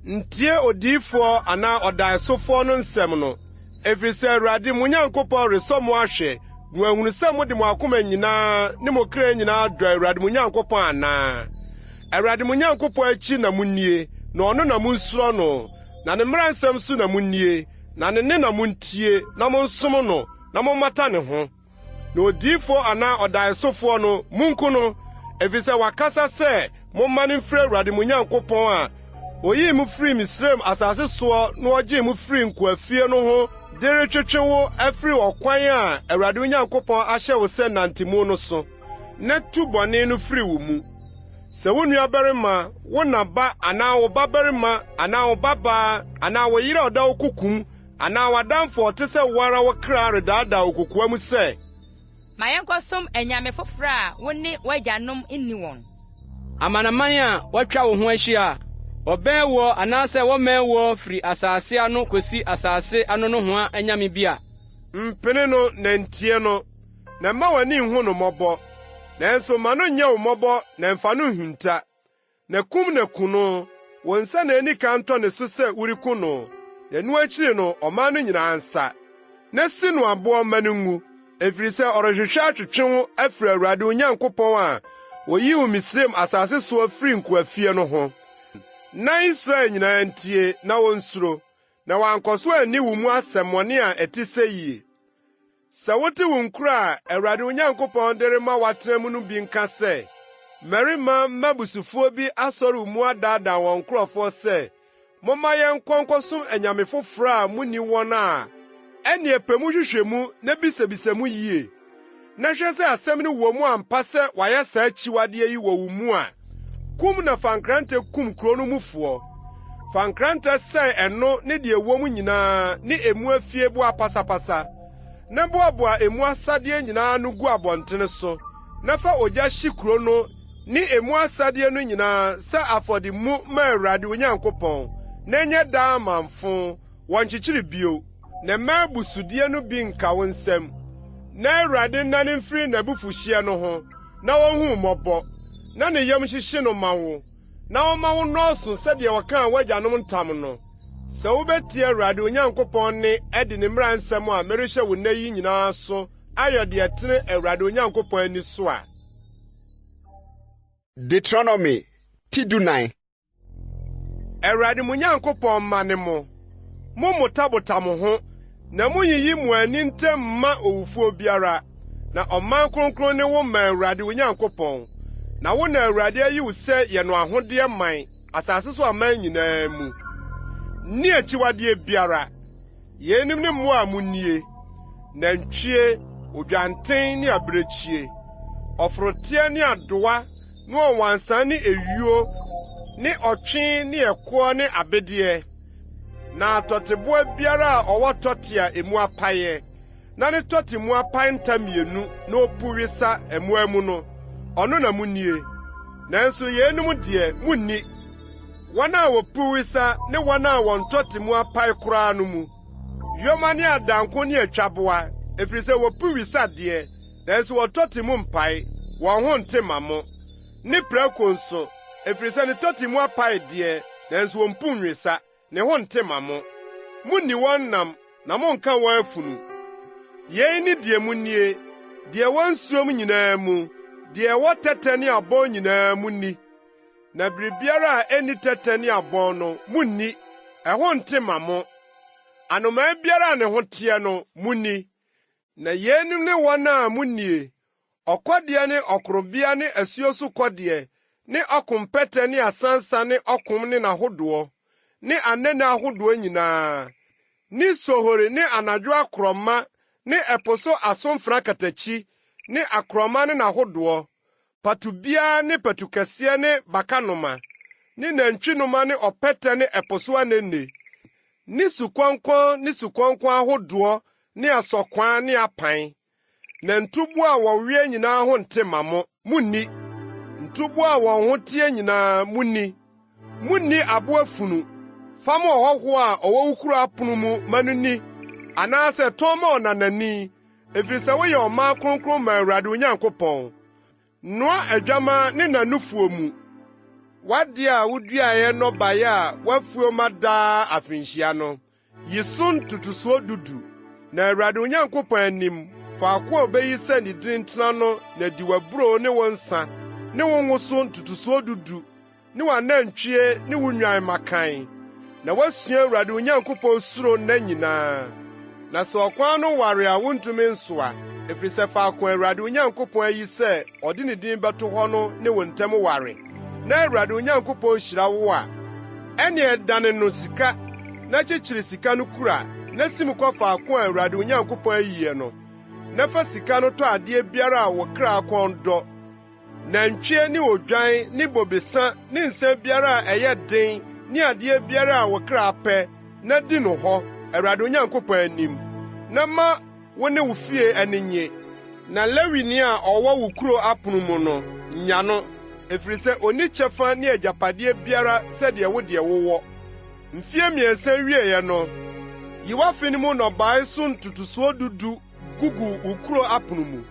Ntie odiyifoɔ anaa ɔdaeɛsofoɔ no nsɛm no, ɛfiri sɛ Awurade, mo Nyankopɔn, resɔ mo ahwɛ na wahunu sɛ mode mo akoma nyinaa ne mo kra nyinaa dɔ Awurade mo Nyankopɔn anaa. Awurade mo Nyankopɔn akyi na munnie, na ɔno na munsuro no, na ne mmara nsɛm so na munnie, na ne nne na muntie, na monsom no, na mommata ne ho. Na odiyifo anaa ɔdaesofoɔ no, munku no, efisɛ wakasa sɛ mommane mfiri Awurade mo Nyankopɔn a oyii mo firii Misraim asase soɔ na ɔgyee mo firii nkoafie no ho de retwetwe wo afiri ɔkwan a Awurade wo Nyankopɔn ahyɛ wo sɛ nante mu no so, na tu bɔne no firi wo mu. Sɛ wo nuabarima, wo na ba anaa wo babarima anaa wo babaa anaa wo yere a ɔda wo kokom anaa w'adamfo a ɔte sɛ wo ara wo kra redaadaa wo kokoa mu sɛ, Ma yɛnkɔsom anyame foforo a wo ne w'agyanom nni wɔn. Amanaman a wɔatwa wo ho ahyia a wɔbɛn woɔ anaasɛ wɔmmɛn woɔ firi asase ano kosi asase ano nohoa anyame bi a. Mpene no na ntie no, na mma w'ani nhu no mmɔbɔ. Nanso ma no nyɛ wo mmɔbɔ na mfa no nhinta. Na kum na ku no, wo nsa na enni kan ntɔ ne so sɛ woreku no, na ɛno akyiri no ɔman no nyinaa nsa. Na si no aboɔ ma no nwu, ɛfiri sɛ ɔrehwehwɛ atwetwe wo afiri Awurade wo Nyankopɔn a oyii wo Misraim asase soɔ firii nkoafie no ho. Na Israel nyinaa ntie na wonsuro, na wɔankɔ so anni wo mu asɛmmɔne a ɛte seyie. Sɛ wote wo nkuro a Awurade wo Nyankopɔn de rema woatena mu no bi nka sɛ, Mmarima mmabusufoɔ bi asɔre wo mu adaadaa wɔn nkurɔfoɔ sɛ, 'Momma yɛnkɔ nkɔsom anyame foforɔ a munni wɔn a, ɛnneɛ pɛ mu hwehwɛ mu na bisabisa mu yie, na hwɛ sɛ asɛm no wɔ mu ampa sɛ wɔayɛ saa akyiwadeɛ yi wɔ wo mu a, kum na fa nkrantɛ kum kuro no mufoɔ. Fa nkrantɛ sɛe ɛno ne deɛ ɛwɔ mu nyinaa ne emu afieboa pasapasa, na boaboa emu asadeɛ nyinaa ano gu abɔntene so, na fa ogya hye kuro no ne emu asadeɛ no nyinaa sɛ afɔde mu ma Awurade wo Nyankopɔn, na ɛnyɛ daa amamfo, wɔnnkyekyere bio. Na mma abusudeɛ no bi nnka wo nsam, na Awurade nnane mfiri n'abufuhyeɛ no ho, na onhu wo mmɔbɔ, na ne yam nhyehye no mma wo, na ɔmma wo nnɔɔso sɛdeɛ ɔkaa w'agyanom ntam no. Sɛ wubetie Awurade wo Nyankopɔn nne adi ne mmara nsɛm a merehyɛ wo nnɛ yi nyinaa so ayɛ deɛ ɛtene Awurade wo Nyankopɔn ani so a. Deuteronomy ti 14. Awurade mo Nyankopɔn mma ne mo. Mommotabota mo ho, na munnyiyi mo ani ntam mma owufoɔ biara, na ɔman kronkron ne wo ma Awurade wo Nyankopɔn, na wo na Awurade ayi wo sɛ yɛ no ahodeɛ man asase so aman nyinaa mu. Nni akyiwadeɛ biara. Yeinom ne mmoa a munnie: nantwie, odwanten ne abirekyie, ɔforoteɛ ne adowa ne ɔwansan ne eyuo ne ɔtwe ne ɛkoɔ ne abedeɛ, na atɔteboa biara a ɔwɔ tɔte a emu apaeɛ na ne tɔte mu apae nta mmienu na opu wesa mmoa mu no, ɔno na munnie. Nanso yeinom deɛ, munnni, wɔn a wopu wesa ne wɔn a wɔn tɔte mu apae koraa no mu, yoma ne adanko ne atwaboa, ɛfiri sɛ wopu wisa deɛ, nanso wɔn tɔte mu mpae, wɔn ho nte mma mo, ne prako nso, ɛfiri sɛ ne tɔte mu apae deɛ, nanso ompu nwesa, ne ho nte mma mo. Munni wɔn nam na monnka wɔn afunu. Yei ne deɛ munnie, deɛ ɛwɔ nsuom nyinaa mu, deɛ ɛwɔ tɛtɛ ne abon nyinaa munni. Na biribiara a enni tɛtɛ ne abon no, munnni, ɛho nte mma mo. Anomaa biara a ne ho teɛ no, munni. Na yeinom ne wɔn a munnie: ɔkɔdeɛ ne ɔkorɔbea ne asuo so kɔdeɛ ne ɔkompɛtɛ ne asansa ne ɔkom ne n'ahodoɔ, ne anene ahodoɔ nyinaa, ne sohori ne anadwo akorɔma ne ɛpo so asomfena katakyi ne akorɔma ne n'ahodoɔ, patubiaa ne patukɛseɛ ne bakanoma, ne nantwinoma ne ɔpɛtɛ ne ɛpo so anene, ne sukɔnkɔn ne sukɔnkɔn ahodoɔ ne asɔkwaa ne apan. Na ntuboa a wɔwea nyinaa ho nte mma mo; munnni. Ntuboa a wɔn ho teɛ nyinaa, munni. Munnni aboa funu. Fa ma ɔhɔho a ɔwɔ wo kurow apon mu ma no nni, anaasɛ tɔn ma ɔnanani, efisɛ woyɛ ɔman kronkron ma Awurade wo Nyankopɔn. Noa adwammaa ne na nufuo mu. W'ade a wuduae nnɔbae a w'afuw ma daa afirihyia no, Yi so ntotoso du du, na Awurade wo Nyankopɔn anim, faako a obeyi sɛ ne din ntena no na di w'aburow ne wo nsa ne wo ngo so ntotoso du du ne w'anantwie ne wo nnwan mmakan, na woasua Awurade wo Nyankopɔn suro nna nyinaa. Na sɛ ɔkwan no ware a wuntumi nsoa, efisɛ faako a Awurade wo Nyankopɔn ayi sɛ ɔde ne din bɛto hɔ no ne wo ntam ware, na Awurade wo Nyankopɔn hyira wo a, ɛnne dane no sika na kyekyere sika no kura. na sim kɔ faako a Awurade wo Nyankopɔn ayiɛ no, na fa sika no tɔ adeɛ biara a wo kra kɔn dɔ, nantwie ne odwan ne bobesa ne nsa biara a ɛyɛ den ne adeɛ biara a wo kra pɛ, na di no hɔ, Awurade wo Nyankopɔn anim, na ma wo ne wo fie ani nnye. Na Lewini a ɔwɔ wo kurow apon mu no, nya no, efiri sɛ onni kyɛfa ne agyapadeɛ biara sɛdeɛ wo deɛ wowɔ. Mfeɛ mmiɛnsa wieeɛ no, yi w'afe no mu nnɔbae so ntotosoɔ dudu gugu wo kurow apono mu.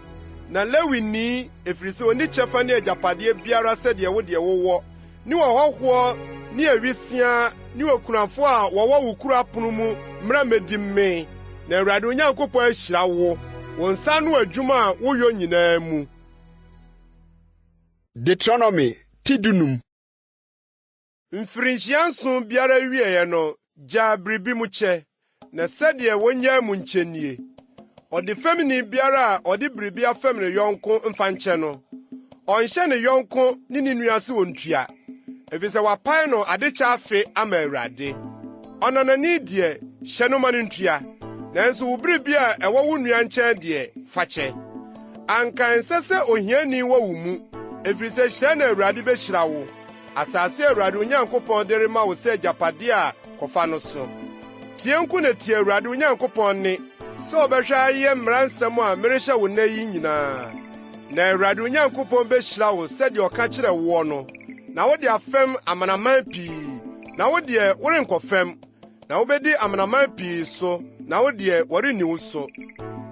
Na Lewini, efiri sɛ onni kyɛfa ne agyapadeɛ biara sɛdeɛ wo deɛ wowɔ, ne ɔhɔhoɔ ne awisiaa ne okunafoɔ a wɔwɔ wo kuro apono mu mmra mmedi mmee, na Awurade wo Nyankopɔn ahyira wo, wo nsa ano adwuma a woyɔ nyinaa mu. Deuteronomy ti 15. Mfirinhyia nson biara awieeɛ no, gyaa biribi mu kyɛ, na sɛdeɛ wonnyaa mu nkyɛ nie: Ɔdefɛmni biara a ɔde biribi afɛm ne yɔnko mfa nkyɛ no, ɔnhyɛ ne yɔnko ne ne nua sɛ ontua, efisɛ wapae no adekyɛ afe ama Awurade. Ɔnanani deɛ, hyɛ no ma no ntua, nanso wo biribi a ɛwɔ wo nua nkyɛn deɛ, fa kyɛ. Anka ɛnsɛ sɛ ohiani wɔ wo mu, efiri sɛ hyira na Awurade behyira wo, asase a Awurade wo Nyankopɔn de rema wo sɛ agyapade a kɔfa no so. Tie nko na tie Awurade wo Nyankopɔn nne sɛ wobɛhwɛ ayɛ mmara nsɛm a merehyɛ wo nnɛ yi nyinaa. Na Awurade wo Nyankopɔn behyira wo sɛdeɛ ɔka kyerɛɛ woɔ no, na wode afɛm amanaman pii, na wo deɛ worenkɔfɛm, na wobedi amanaman pii so, na wo deɛ wɔrenni wo so.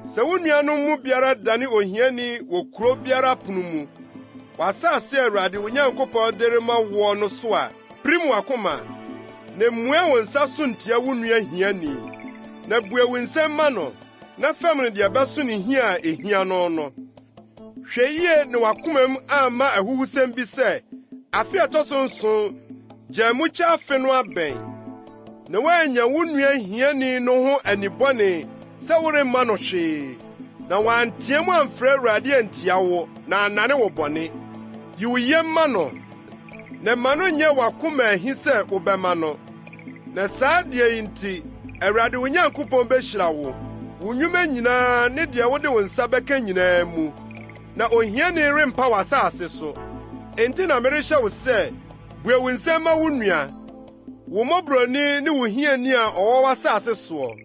Sɛ wo nuanom mu biara dane ohiani wɔ kurow biara pono mu, w'asase a Awurade wo Nyankopɔn de rema woɔ no so a, pirim w'akoma, na mmua wo nsa so ntia wo nua hiani. Na bue wo nsam ma no, na fɛm no deɛ ɛbɛso ne hia a ehia no no. Hwɛ yie na w'akomam amma ahuhusɛm bi sɛ, “Afe a ɛtɔ so nson, gyaa mu kyɛ afe no abɛn,” na woannya wo nua hiani no ho anibɔne sɛ woremma no hwee, na wanteɛ mu amfrɛ Awurade antia wo na annane wo bɔne. Yi wo yam ma no, na mma no nyɛ w'akoma ahi sɛ wobɛma no. Na saa adeɛ yi nti, Awurade wo Nyankopɔn behyira wo, wo nnwuma nyinaa ne deɛ wode wo nsa bɛka nyinaa mu. Na ohiani rempa w'asase so. Enti na merehyɛ wo sɛ, bue wo nsam ma wo nua, wo mmɔborɔni ne wo hiani a ɔwɔ w'asase soɔ.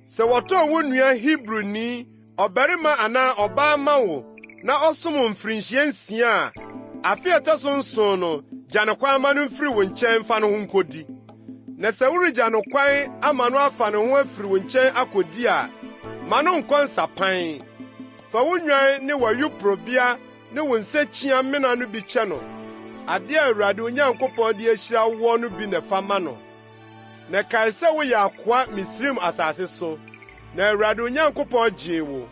Sɛ wɔtɔn wo nua Hebrini, ɔbarima anaa ɔbaa ma wo na ɔsom wo mfirinhyia nsia a, afe a ɛtɔ so nson no, gya no kwan ma no mfiri wo nkyɛn mfa ne ho nkodi. Na sɛ woregya no kwan ama no afa ne ho afiri wo nkyɛn akodi a, ma no nkɔ nsapan. Fa wo nnwan ne w'ayuporobea ne wo nsakyi-amena no bi kyɛ no. Ade a Awurade wo Nyankopɔn de ahyira wo no bi na fa ma no. Na kae sɛ woyɛ akoa Misraim asase so, na Awurade wo Nyankopɔn gyee wo.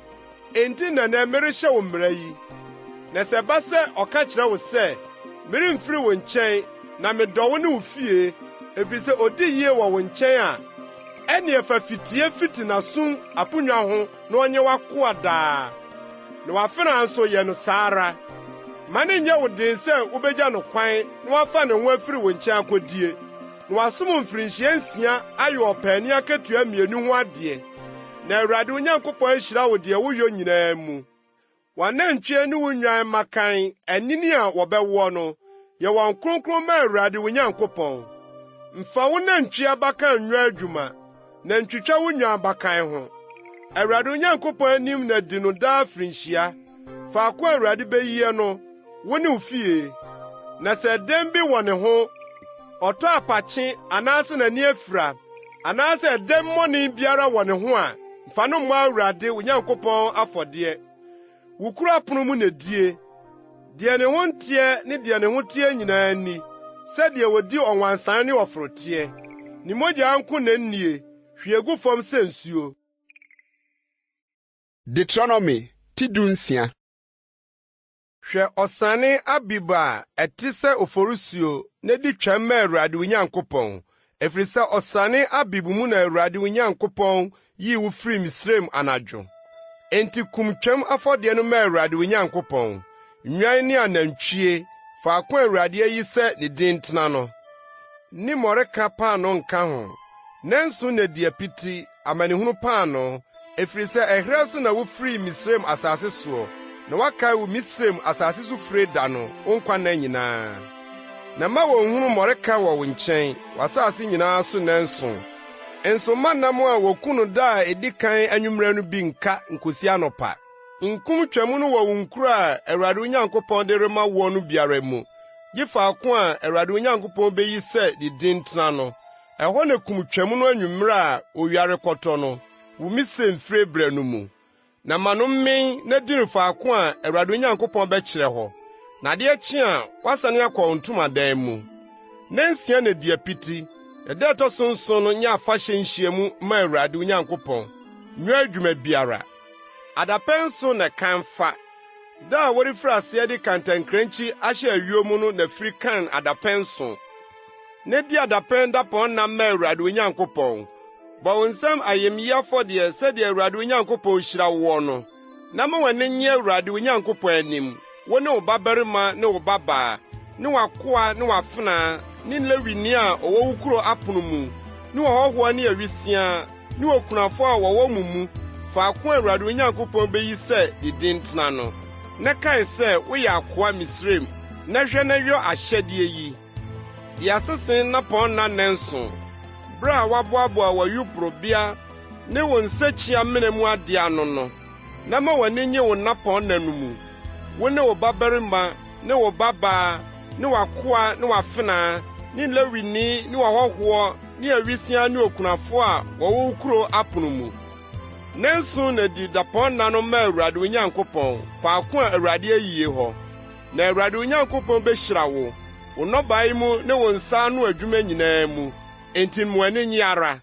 Enti na nnɛ merehyɛ wo mmara yi. Na sɛ ɛba sɛ ɔka kyerɛ wo sɛ, “Meremfiri wo nkyɛn, na medɔ wo ne wo fie, efisɛ odi yiye wɔ wo nkyɛn” a, ɛnneɛ fa fitie fiti n'asom aponnwa ho na ɔnyɛ w'akoa daa. Na w'afenaa nso yɛ no saa ara. Mma no nnyɛ wo den sɛ wubegya no kwan na wafa ne ho afiri wo nkyɛn akodie, na wasom wo mfirinhyia nsia ayɛ ɔpaani akatua mmienu ho adeɛ, na Awurade wo Nyankopɔn ahyira wo deɛ woyɔ nyinaa mu. W'anantwie ne wo nnwan mmakan anini a wɔbɛwoɔ no, yɛ wɔn kronkron ma Awurade wo Nyankopɔn. Mfa wo nantwie abakan nyɛ adwuma, na ntwitwa wo nnwan abakan ho. Awurade wo Nyankopɔn anim na di no daa afirinhyia, faako a Awurade beyiɛ no, wo ne wo fie. Na sɛ ɛdɛm bi wɔ ne ho, ɔtɔ apakye anaasɛ n'ani afura, anaasɛ ɛdɛm biara wɔ ne ho a, mfa no mmɔ Awurade wo Nyankopɔn afɔdeɛ. Wo kuro apono mu na die. Deɛ ne ho nteɛ ne deɛ ne ho teɛ nyinaa nni, sɛdeɛ wodi ɔwansan ne ɔforoteɛ. Ne mogya nko na nnie, hwie gu fam sɛ nsuo. Deuteronomy ti 16. Hwɛ ɔsrane Abib a ɛte sɛ oforisuo na di twam ma Awurade wo Nyankopɔn, ɛfiri sɛ ɔsrane Abib mu na Awurade wo Nyankopɔn yii wo firii Misraim anadwo. Enti kum twam afɔdeɛ no ma Awurade wo Nyankopɔn, nnwan ne anantwie, faako a Awurade ayi sɛ ne din tena no. Ne mmɔreka paanoo nka ho. Nnanson na di apiti. amanehunu paanoo, ɛfiri sɛ ɛherɛ so na wofirii Misraim asase soɔ, na woakae wo Misraim asase so fire da no wo nkwa nna nyinaa. Na mma wɔnnhunu mmɔreka wɔ wo nkyɛn w'asase nyinaa so nnanson. Nso mma nam a wɔku no da a edi kan anwummere no bi nnka nkosi anɔpa. Nkum Twam no wɔ wo nkuro a Awurade wo Nyankopɔn de rema woɔ no biara mu, gye faako a Awurade wo Nyankopɔn beyi sɛ ne din ntena no. Ɛhɔ na kum Twam no anwummere a owia rekɔtɔ no, wo Misraim fire berɛ no mu. Na ma no mmen na di no faako a Awurade wo Nyankopɔn bɛkyerɛ hɔ. Na adeɛ kye a, woasane akɔ wo ntomadan mu. Nnansia na di apiti, na da a ɛtɔ so nson no nyɛ afahyɛ nhyiamu mma Awurade wo Nyankopɔn. Nyɛ adwuma biara. Adapɛn so na kan fa. Da a wɔrefiri aseɛ de kantankrankyi ahyɛ ayuo mu no na firi kan adapɛn nson. Na di adapɛn dapɔnna ma Awurade wo Nyankopɔn. Bɔ wo nsam ayamye afɔdeɛ sɛdeɛ Awurade wo Nyankopɔn hyira woɔ no, na ma w'ani nnye Awurade wo Nyankopɔn anim, wo ne wo babarima ne wo babaa, ne w'akoa ne w'afenaa, ne Lewini a ɔwɔ wo kuro apono mu, ne ɔhɔhoɔ ne awisiaa, ne okunafo a wɔwɔ mo mu, faako a Awurade wo Nyankopɔn beyi sɛ ne din ntena no. Na kae sɛ woyɛ akoa Misraim, na hwɛ na yɔ ahyɛdeɛ yi. Di asese nnapɔnna nnanson, bere a woaboaboa w'ayuporobea ne wo nsakyi-amena mu ade ano no, na ma w'ani nnye wo nnapɔnna no mu, wo ne wo babarima ne wo babaa ne w'akoa ne w'afenaa ne Lewini ne ɔhɔhoɔ ne awisiaa ne okunafo a wɔwɔ wo kurow apono mu. Nnanson na di dapɔnna no ma Awurade wo Nyankopɔn, faako a Awurade ayie hɔ. Na Awurade wo Nyankopɔn behyira wo, wo nnɔbae mu ne wo nsa ano adwuma nyinaa mu. Enti ma w'ani nnye ara.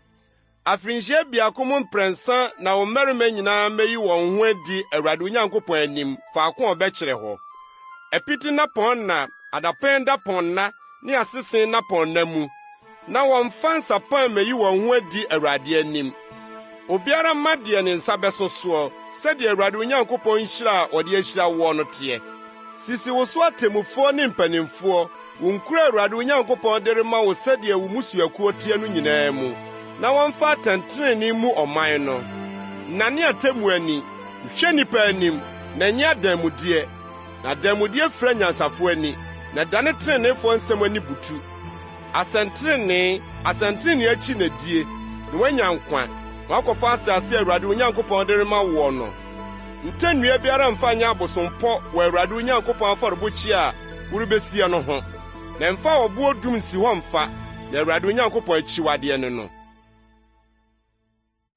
Afirihyia biako mu mprɛnsa na wo mmarima nyinaa mmeyi wɔn ho adi Awurade wo Nyankopɔn anim faako a ɔbɛkyerɛ hɔ. Apiti nnapɔnna, adapɛn dapɔnna ne asese nnapɔnna mu, na wɔmfa nsapan mmeyi wɔn ho adi Awurade anim. Obiara mma deɛ ne nsa bɛso soɔ, sɛdeɛ Awurade wo Nyankopɔn nhyira a ɔde ahyira woɔ no teɛ. Sisi wo so atemmufoɔ ne mpanimfoɔ, wo nkuro a Awurade wo Nyankopɔn de rema wo sɛdeɛ wo mmusuakuo teɛ no nyinaa mu, na wɔmfa atɛntrenee mmu ɔman no. Nnane atemmuo ani, nhwɛ nnipa anim, na nnye adanmudeɛ. Na adanmudeɛ fira anyansafoɔ ani, na ɛdane teneneefoɔ nsɛm ani butu. Asɛntrenee, asɛntrenee akyi na die, na woanya nkwa, na woakɔfa asase a Awurade wo Nyankopɔn de rema woɔ no. Ntɛ nnua biara mfa nyɛ abosompɔ wɔ Awurade wo Nyankopɔn afɔrebukyia a worebesie no ho, na mfa ɔbo odum nsi hɔ mfa, na Awurade wo Nyankopɔn akyiwadeɛ ne no.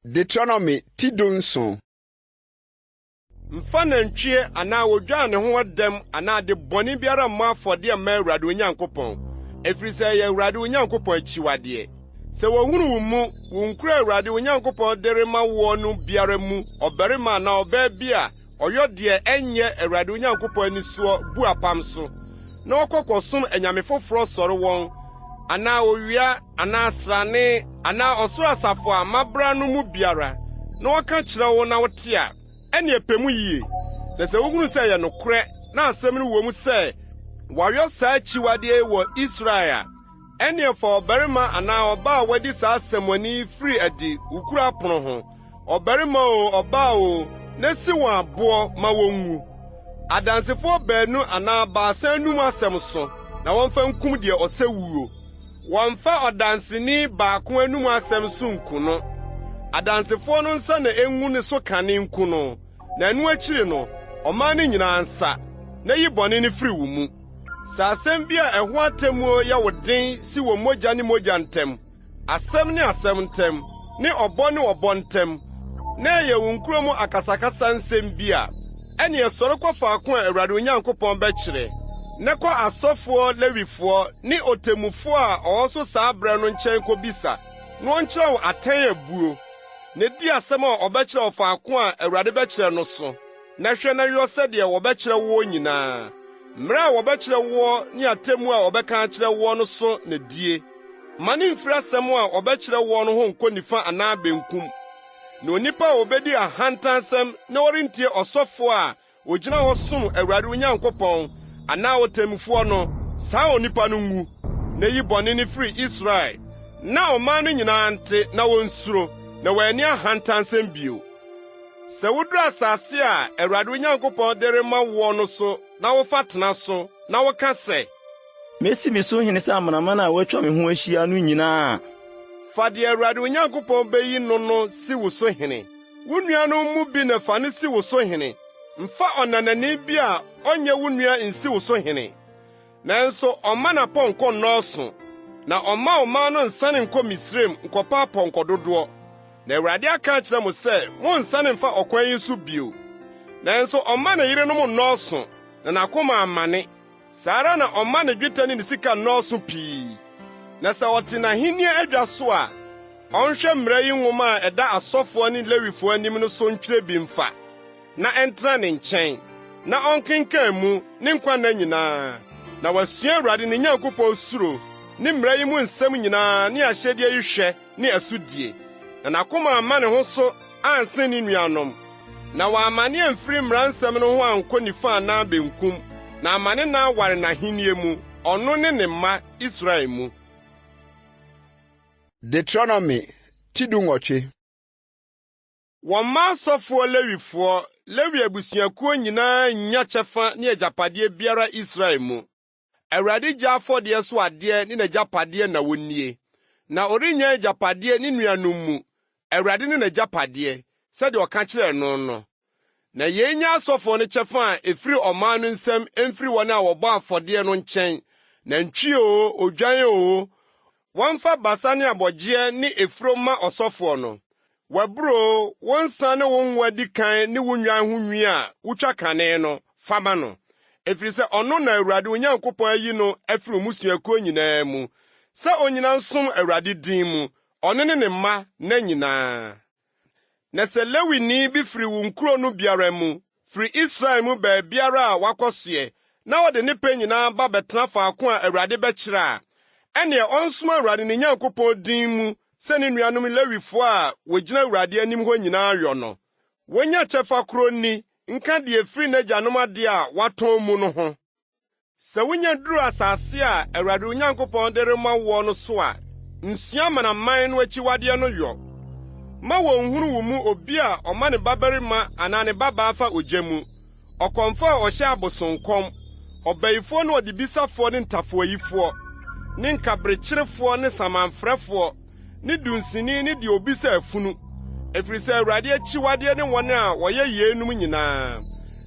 Deuteronomy ti dunson. Mfa nantwie anaa odwan a ne ho wɔ dɛm anaa ade bɔne biara mmɔ afɔdeɛ mma Awurade wo Nyankopɔn, ɛfiri sɛ ɛyɛ Awurade wo Nyankopɔn akyiwadeɛ. Sɛ wɔhunu wo mu, wo nkuro a Awurade wo Nyankopɔn de rema woɔ no biara mu ɔbarima anaa ɔbaa bi a ɔyɔ deɛ ɛnyɛ Awurade wo Nyankopɔn ani soɔ bu apam so, na ɔkɔ kɔsom anyame foforɔ sɔre wɔn, anaa owia, anaa srane, anaa ɔsoro asafo a mabra no mu biara, na wɔka kyerɛ wo na wote a, ɛnneɛ pɛ mu yie. Na sɛ wohunu sɛ ɛyɛ nokorɛ na asɛm no wom sɛ wɔayɔ saa akyiwadeɛ yi wɔ Israel a, ɛnneɛ fa ɔbarima anaa ɔbaa a wadi saa asɛmmɔne yi firi adi wo kuro apono ho, ɔbarima oo, ɔbaa oo, na si wɔn aboɔ ma wɔnwu. Adansefoɔ baanu anaa baasa anom asɛm so na wɔmfa nkum deɛ ɔsɛ wuo. Wɔmmfa ɔdanseni baako anom asɛm so nku no. Adansefoɔ no nsa na engu ne so kane nku no, na ɛno akyiri no, ɔman no nyinaa nsa, na yi bɔne no firi wo mu. Sɛ asɛm bi a ɛho atemmuo yɛ wo den si wɔ mogya ne mogya ntam, asɛm ne asɛm ntam, ne ɔbɔ ne ɔbɔ ntam, na ɛyɛ wo nkuro mu akasakasa nsɛm bi a, ɛnneɛ sɔre kɔ faako a Awurade wo Nyankopɔn bɛkyerɛ, na kɔ asɔfoɔ Lewifoɔ ne ɔtemmufoɔ a ɔwɔ so saa berɛ no nkyɛn kɔbisa, na ɔnkyerɛ wo atɛn a buo, na di asɛm a ɔbɛkyerɛ wo faako a Awurade bɛkyerɛ no so, na hwɛ na yɔ sɛdeɛ wɔbɛkyerɛ woɔ nyinaa. Mmara a wɔbɛkyerɛ woɔ ne atemmuo a wɔbɛka akyerɛ woɔ no so na die. Mma no mfiri asɛm a wɔbɛkyerɛ woɔ no ho nkɔ nifa anaa benkum. Na onipa a obedi ahantansɛm na ɔrentie ɔsɔfo a ogyina hɔ som Awurade wo Nyankopɔn anaa ɔtemmufoɔ no, saa onipa no nwu. Na yi bɔne no firi Israel, na ɔman no nyinaa nte na wonsuro. na wanni ahantansɛm bio. Sɛ woduru asase a Awurade wo Nyankopɔn de rema woɔ no so na wofa tena so, na woka sɛ, Mesi me so hene sɛ amanaman a wɔatwa me ho ahyia no nyinaa a. Fa deɛ Awurade wo Nyankopɔn beyi no no si wo so hene. Wo nuanom mu bi na fa no si wo so hene. Mfa ɔnanani bi a ɔnyɛ wo nua nsi wo so hene. Nanso ɔmma n'apɔnkɔ nnɔɔso, na ɔmma ɔman no nsiane nkɔ Misraim nkɔpɛ apɔnkɔ dodoɔ. Na Awurade aka akyerɛ mo sɛ monnsane mfa ɔkwan yi so bio. Nanso ɔmma ne yerenom nnɔɔso, na n'akoma ammane. Saa ara na ɔmma ne dwetɛ ne ne sika nnɔɔso pii. Na sɛ ɔte n'ahenni adwa so a, ɔnhwɛ mmara yi nwoma a ɛda asɔfoɔ ne Lewifoɔ anim no so ntwerɛ bi mfa, na ɛntena ne nkyɛn, na ɔnkenkan mu ne nkwa nna nyinaa, na wasua Awurade ne Nyankopɔn suro ne mmara yi mu nsɛm nyinaa ne ahyɛdeɛ yi hwɛ ne ɛsodie, na n'akoma amma ne ho so ansen ne nuanom, na wammane amfiri mmara nsɛm no ho ankɔ nifa anaa benkum, na ama ne nna aware n'ahenni mu, ɔno ne ne mma, Israel mu. Deuteronomy ti dunwɔtwe. Wɔmma asɔfoɔ Lewifoɔ, Lewi abusuakuo nyinaa nnya kyɛfa ne agyapadeɛ biara Israel mu. Awurade gya afɔdeɛ so adeɛ ne n'agyapadeɛ na wɔnnie. Na ɔrennya agyapadeɛ ne nuanom mu, Awurade ne n'agyapadeɛ, sɛdeɛ ɔka kyerɛɛ no no. Na yei nyɛ asɔfoɔ no kyɛfa a ɛfiri ɔman no nsam mfiri wɔn a wɔbɔ afɔdeɛ no nkyɛn, nantwie oo, odwan oo, wɔmfa basa ne abɔgyeɛ ne efuro mma ɔsɔfoɔ no. W'aburoo, wo nsa ne wo ngo adikan ne wo nnwan ho nwi a wutwa kane no, fa ma no, ɛfiri sɛ ɔno na Awurade wo Nyankopɔn ayi no afiri wo mmusuakuo nyinaa mu sɛ ɔnnyina nsom Awurade din mu, ɔno ne ne mma nna nyinaa. Na sɛ Lewini bi firi wo nkuro no biara mu, firi Israel mu baabiara a wakɔsoɛ, na ɔde ne pɛ nyinaa ba bɛtena faako a Awurade bɛkyerɛ a, ɛnneɛ ɔnsom Awurade ne Nyankopɔn din mu sɛ ne nuanom Lewifoɔ a wɔgyina Awurade anim hɔ nyinaa yɔ no. Wɔnnya kyɛfa korɔ nni nka deɛ ɛfiri n'agyanom adeɛ a wɔatɔn mu no ho. Sɛ wunya duru asase a Awurade wo Nyankopɔn de rema woɔ no so a, nsua amanaman no akyiwadeɛ no yɔ. Mma wɔnnhunu wo mu obi a ɔma ne babarima anaa ne babaa fa ogya mu, ɔkɔmfoɔ a ɔhyɛ abosonkɔm, ɔbayifoɔ ne ɔdebisafoɔ ne ntafowayifoɔ, ne nkaberekyerefoɔ ne samanfrɛfoɔ, ne dunsini ne deɛ obisa afunu, ɛfiri sɛ Awurade akyiwadeɛ ne wɔn a wɔyɛ yeinom nyinaa,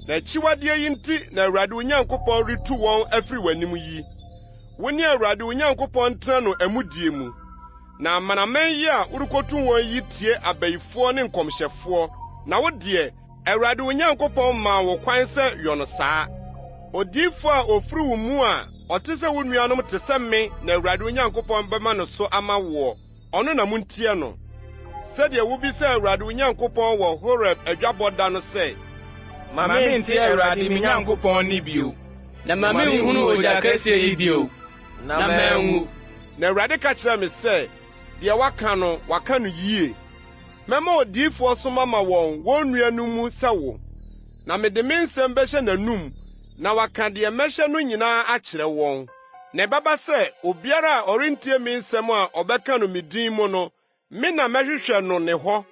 na akyiwadeɛ yi nti na Awurade wo Nyankopɔn retu wɔn afiri w'anim yi. Wo ne Awurade wo Nyankopɔn ntena no amudie mu. Na amanaman yi a worekɔtu wɔn yi tie abayifoɔ ne nkɔmhyɛfoɔ, na wo deɛ, Awurade wo Nyankopɔn maa wo kwan sɛ yɔ no saa. Odiyifo a ofiri wo mu a ɔte sɛ wo nuanom te sɛ me na Awurade wo Nyankopɔn bɛma no so ama woɔ, ɔno na muntie no. Sɛdeɛ wobisaa Awurade wo Nyankopɔn wɔ Horeb adwabɔ da no sɛ. Ma mente Awurade me Nyankopɔn nne bio, Na ma menhunu ogya kɛseɛ yi bio, na manwu. Na Awurade ka kyerɛɛ me sɛ, Deɛ waka no, waka no yie. Mɛma odiyifoɔ so mama wɔn wɔn nuanom mu sɛ wo, na mede me nsɛm bɛhyɛ n'anom na waka deɛ mɛhyɛ no nyinaa akyerɛ wɔn. Na ɛbɛba sɛ, obiara a ɔrentie me nsɛm a ɔbɛka no me din mu no, me na mɛhwehwɛ no ne hɔ.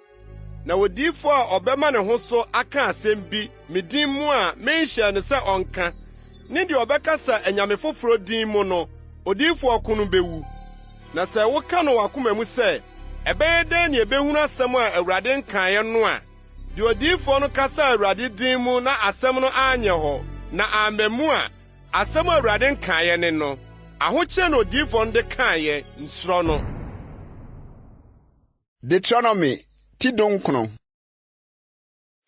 Na odiyifo a ɔbɛma ne ho so aka asɛm bi me din mu a menhyɛɛ no sɛ ɔnka, ne deɛ ɔbɛkasa anyame foforo din mu no, odiyifo ko no bewu. Na sɛ woka no w'akoma mu sɛ, 'Ɛbɛyɛ dɛn na yebehunu asɛm a Awurade nkae no' a, deɛ odiyifoɔ no kasaa Awurade din mu na asɛm no anyɛ hɔ, na amma mu a, asɛm a Awurade nkaeɛ ne no. Ahokyerɛ na odiyifoɔ no de kaeɛ, nsuro no. Deuteronomy ti dunkron.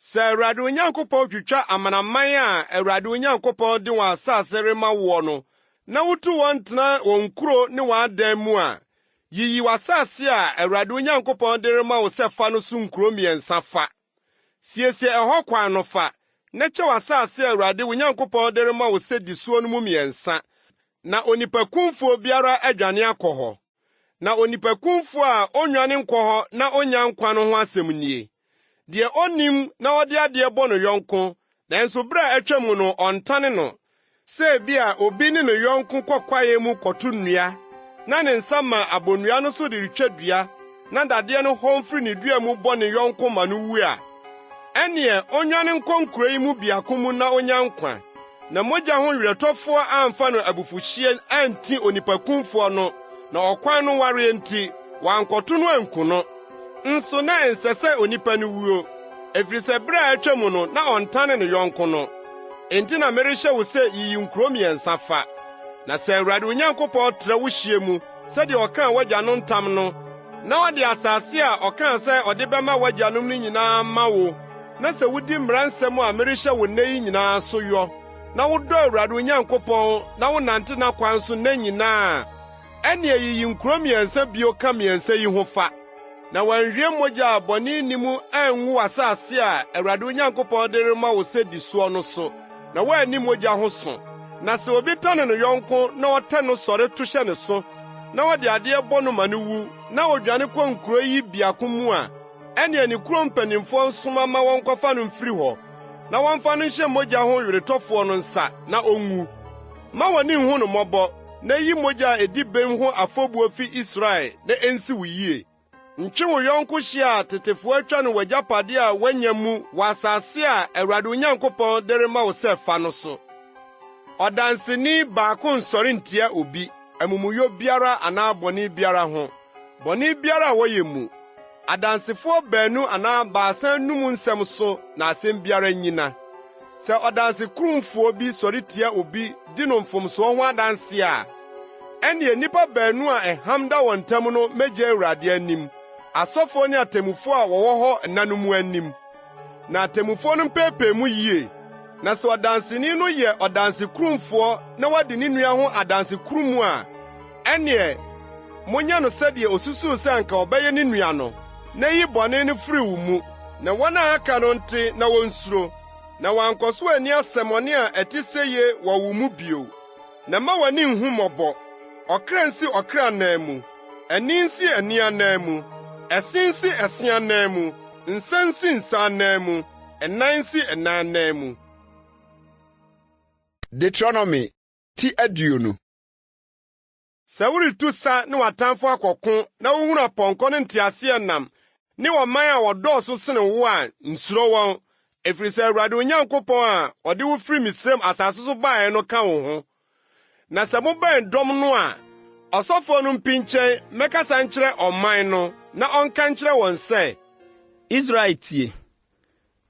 Sɛ Awurade wo Nyankopɔn twitwa amanaman a Awurade wo Nyankopɔn de wɔn asase rema woɔ no na wotu wɔn tena wɔn nkuro ne wɔn adan mu a, yiyi w'asase a Awurade wo Nyankopɔn de rema wo sɛ fa no so nkuro mmiɛnsa fa. Siesie ɛhɔ kwan no fa, na kyɛ w'asase a Awurade wo Nyankopɔn de rema wo sɛ di soɔ no mu mmiɛnsa, na onipakumfoɔ biara adwane akɔ hɔ. Na onipakumfo a onnwane nkɔ hɔ na onnya nkwa no ho asɛm nie, Deɛ onnim na ɔde adeɛ bɔ ne yɔnko, nanso bere a atwam no ɔntane no, sɛ ebia obi ne ne yɔnko kɔ kwaeɛ mu kɔto nnua, na ne nsa ma abonnua no so de retwa dua, na dadeɛ no hɔn firi ne dua mu bɔ ne yɔnko ma no wu a, ɛnneɛ onnwane nkɔ nkurow yi mu biako mu na onnya nkwa, na mogya ho weretɔfoɔ amfa no abufuhyeɛ anti onipakumfoɔ no na ɔkwan no wareɛ nti, wankɔto no anku no. Nso na ɛnsɛ sɛ onipa no wuo, ɛfiri sɛ bere a atwa mu no na ɔntane ne yɔnko no. Enti na merehyɛ wo sɛ yiyi nkurow mmiɛnsa fa. Na sɛ Awurade wo Nyankopɔn trɛ wo hyeɛ mu sɛdeɛ ɔkaa w'agyanom ntam no, na ɔde asase a ɔkaa sɛ ɔde bɛma w'agyanom no nyinaa ma wo, na sɛ wudi mmara nsɛm a merehyɛ wo nnɛ yi nyinaa so yɔ, na wodɔ Awurade wo Nyankopɔn na wonante n'akwan so nna nyinaa a, ɛnneɛ yiyi nkuro mmiɛnsa bio ka mmiɛnsa yi ho fa. Na wɔanhwie mogya a bɔne nni mu angu w'asase a Awurade wo Nyankopɔn de rema wo sɛ di soɔ no so, na woanni mogya ho so. Na sɛ obi tane ne yɔnko na ɔtɛ no sɔre to hyɛ ne so, na ɔde adeɛ bɔ no ma no wu, na odwane kɔ nkuro yi biako mu a, ɛnneɛ ne kurom mpanimfoɔ nsoma mma wɔnkɔfa no mfiri hɔ, na wɔmfa no nhyɛ mogya ho weretɔfoɔ no nsa, na onwu. Mma w'ani nhu no mmɔbɔ, na yi mogya a edi bem ho afɔbuo fi Israel na ensi wo yie. Ntwe wo yɔnko hye a tetefo atwa no w'agyapade a woanya mu wɔ asase a Awurade wo Nyankopɔn de rema wo sɛ fa no so. Ɔdanseni baako nsɔre ntia obi, amumuyɛ biara anaa bɔne biara ho, bɔne biara a wɔyɛ mu. Adansefoɔ baanu anaa baasa anom nsɛm so na asɛm biara nnyina. Sɛ ɔdansekurumfoɔ bi sɔre tia obi di no mfomsoɔ ho adanse a, ɛnneɛ nnipa baanu a ɛham da wɔn ntam no mmegye Awurade anim, asɔfoɔ ne atemmufoɔ a wɔwɔ hɔ nna no mu anim. Na atemmufoɔ no mpeepee mu yie. Na sɛ ɔdanseni no yɛ ɔdansekurumfoɔ na wadi ne nua ho adansekurumu a, ɛnneɛ monyɛ no sɛdeɛ osusuw sɛ anka ɔbɛyɛ ne nua no, na yi bɔne no firi wo mu. Na wɔn a aka no nte na wonsuro, na wɔankɔ so anni asɛmmɔne a ɛte seye wɔ wo mu bio. Na mma w'ani nhu mmɔbɔ. Ɔkra nsi ɔkra anan mu, ani nsi ani anan mu, ɛse nsi ɛse anan mu, nsa nsi nsa anan mu, ɛnan nsi ɛnan anan mu. Deuteronomy ti 20. Sɛ woretu sa ne w'atamfo akɔko na wuhunu apɔnkɔ ne nteaseɛnam ne ɔman a wɔdɔɔso sen wo a, nsuro wɔn, efisɛ Awurade wo Nyankopɔn a ɔde wo firi Misraim asase so bae no ka wo ho. Na sɛ mobɛn dɔm no a, ɔsɔfoɔ no mpinkyɛn mmɛkasa nkyerɛ ɔman no na ɔnka nkyerɛ wɔn sɛ. Israel tie!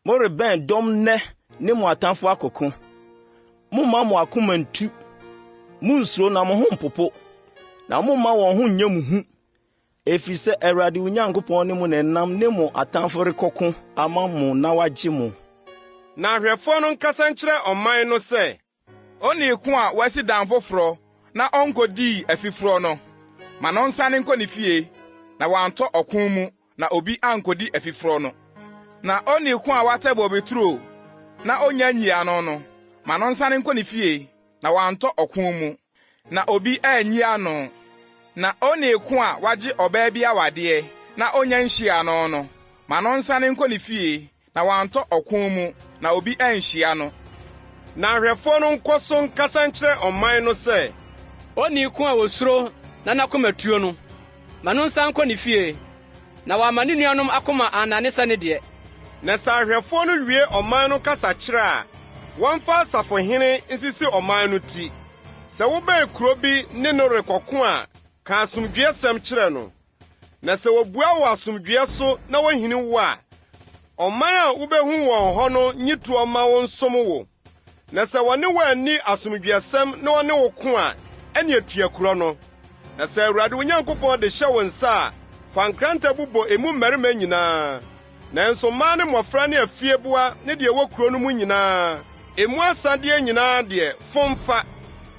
Morebɛn dɔm nnɛ ne mo atamfo akɔko. Momma mo akoma ntu. Munnsuro na mo ho mpopo, na momma wɔn ho nyɛ mo hu, ɛfiri sɛ Awurade wo Nyankopɔn ne mo na ɛnam ne mo atamfo rekɔko ama mo na wagye mo. Na ahwɛfoɔ no nkasa nkyerɛ ɔman no sɛ, Onii ko a wasi dan foforo na onkodii afiforɔ no, ma no nsane nkɔ ne fie, na wantɔ ɔko mu na obi ankodi afiforɔ no. Na onii ko a watɛ bobe turo na onnya nyii ano no, ma no nsane nkɔ ne fie, na wantɔ ɔko mu na obi anyi ano. Na onii ko a wagye ɔbaa bi awadeɛ na onnya nhyiaa no no, ma no nsane nkɔ ne fie, na wantɔ ɔko mu, na obi anhyia no. Na ahwɛfoɔ no nkɔ so nkasa nkyerɛ ɔman no sɛ. Onii ko a osuro na n'akoma tuo no, ma no nsan nkɔ ne fie, na wamma ne nuanom akoma annane sɛ ne deɛ. Na sɛ ahwɛfoɔ no wie ɔman no kasakyerɛ a, wɔmfa asafohene nsisi ɔman no ti. Sɛ wobɛn kuro bi ne no rekɔko a, ka asomdwoeɛsɛm kyerɛ no. Na sɛ wobua wo asomdwoe so na wohini wo a, ɔman a wubehu wɔn hɔ no nnye toɔ mma wo nsom wo. Na sɛ wɔne wo anni asomdwoesɛm na wɔne wo ko a, ɛnneɛ tua kuro no. Na sɛ Awurade wo Nyankopɔn de hyɛ wo nsa a, fa nkrantɛ bobɔ emu mmarima nyinaa. Nanso mmaa ne mmɔfra ne afieboa ne deɛ ɛwɔ kuro no mu nyinaa, emu asadeɛ nyinaa deɛ, fom fa,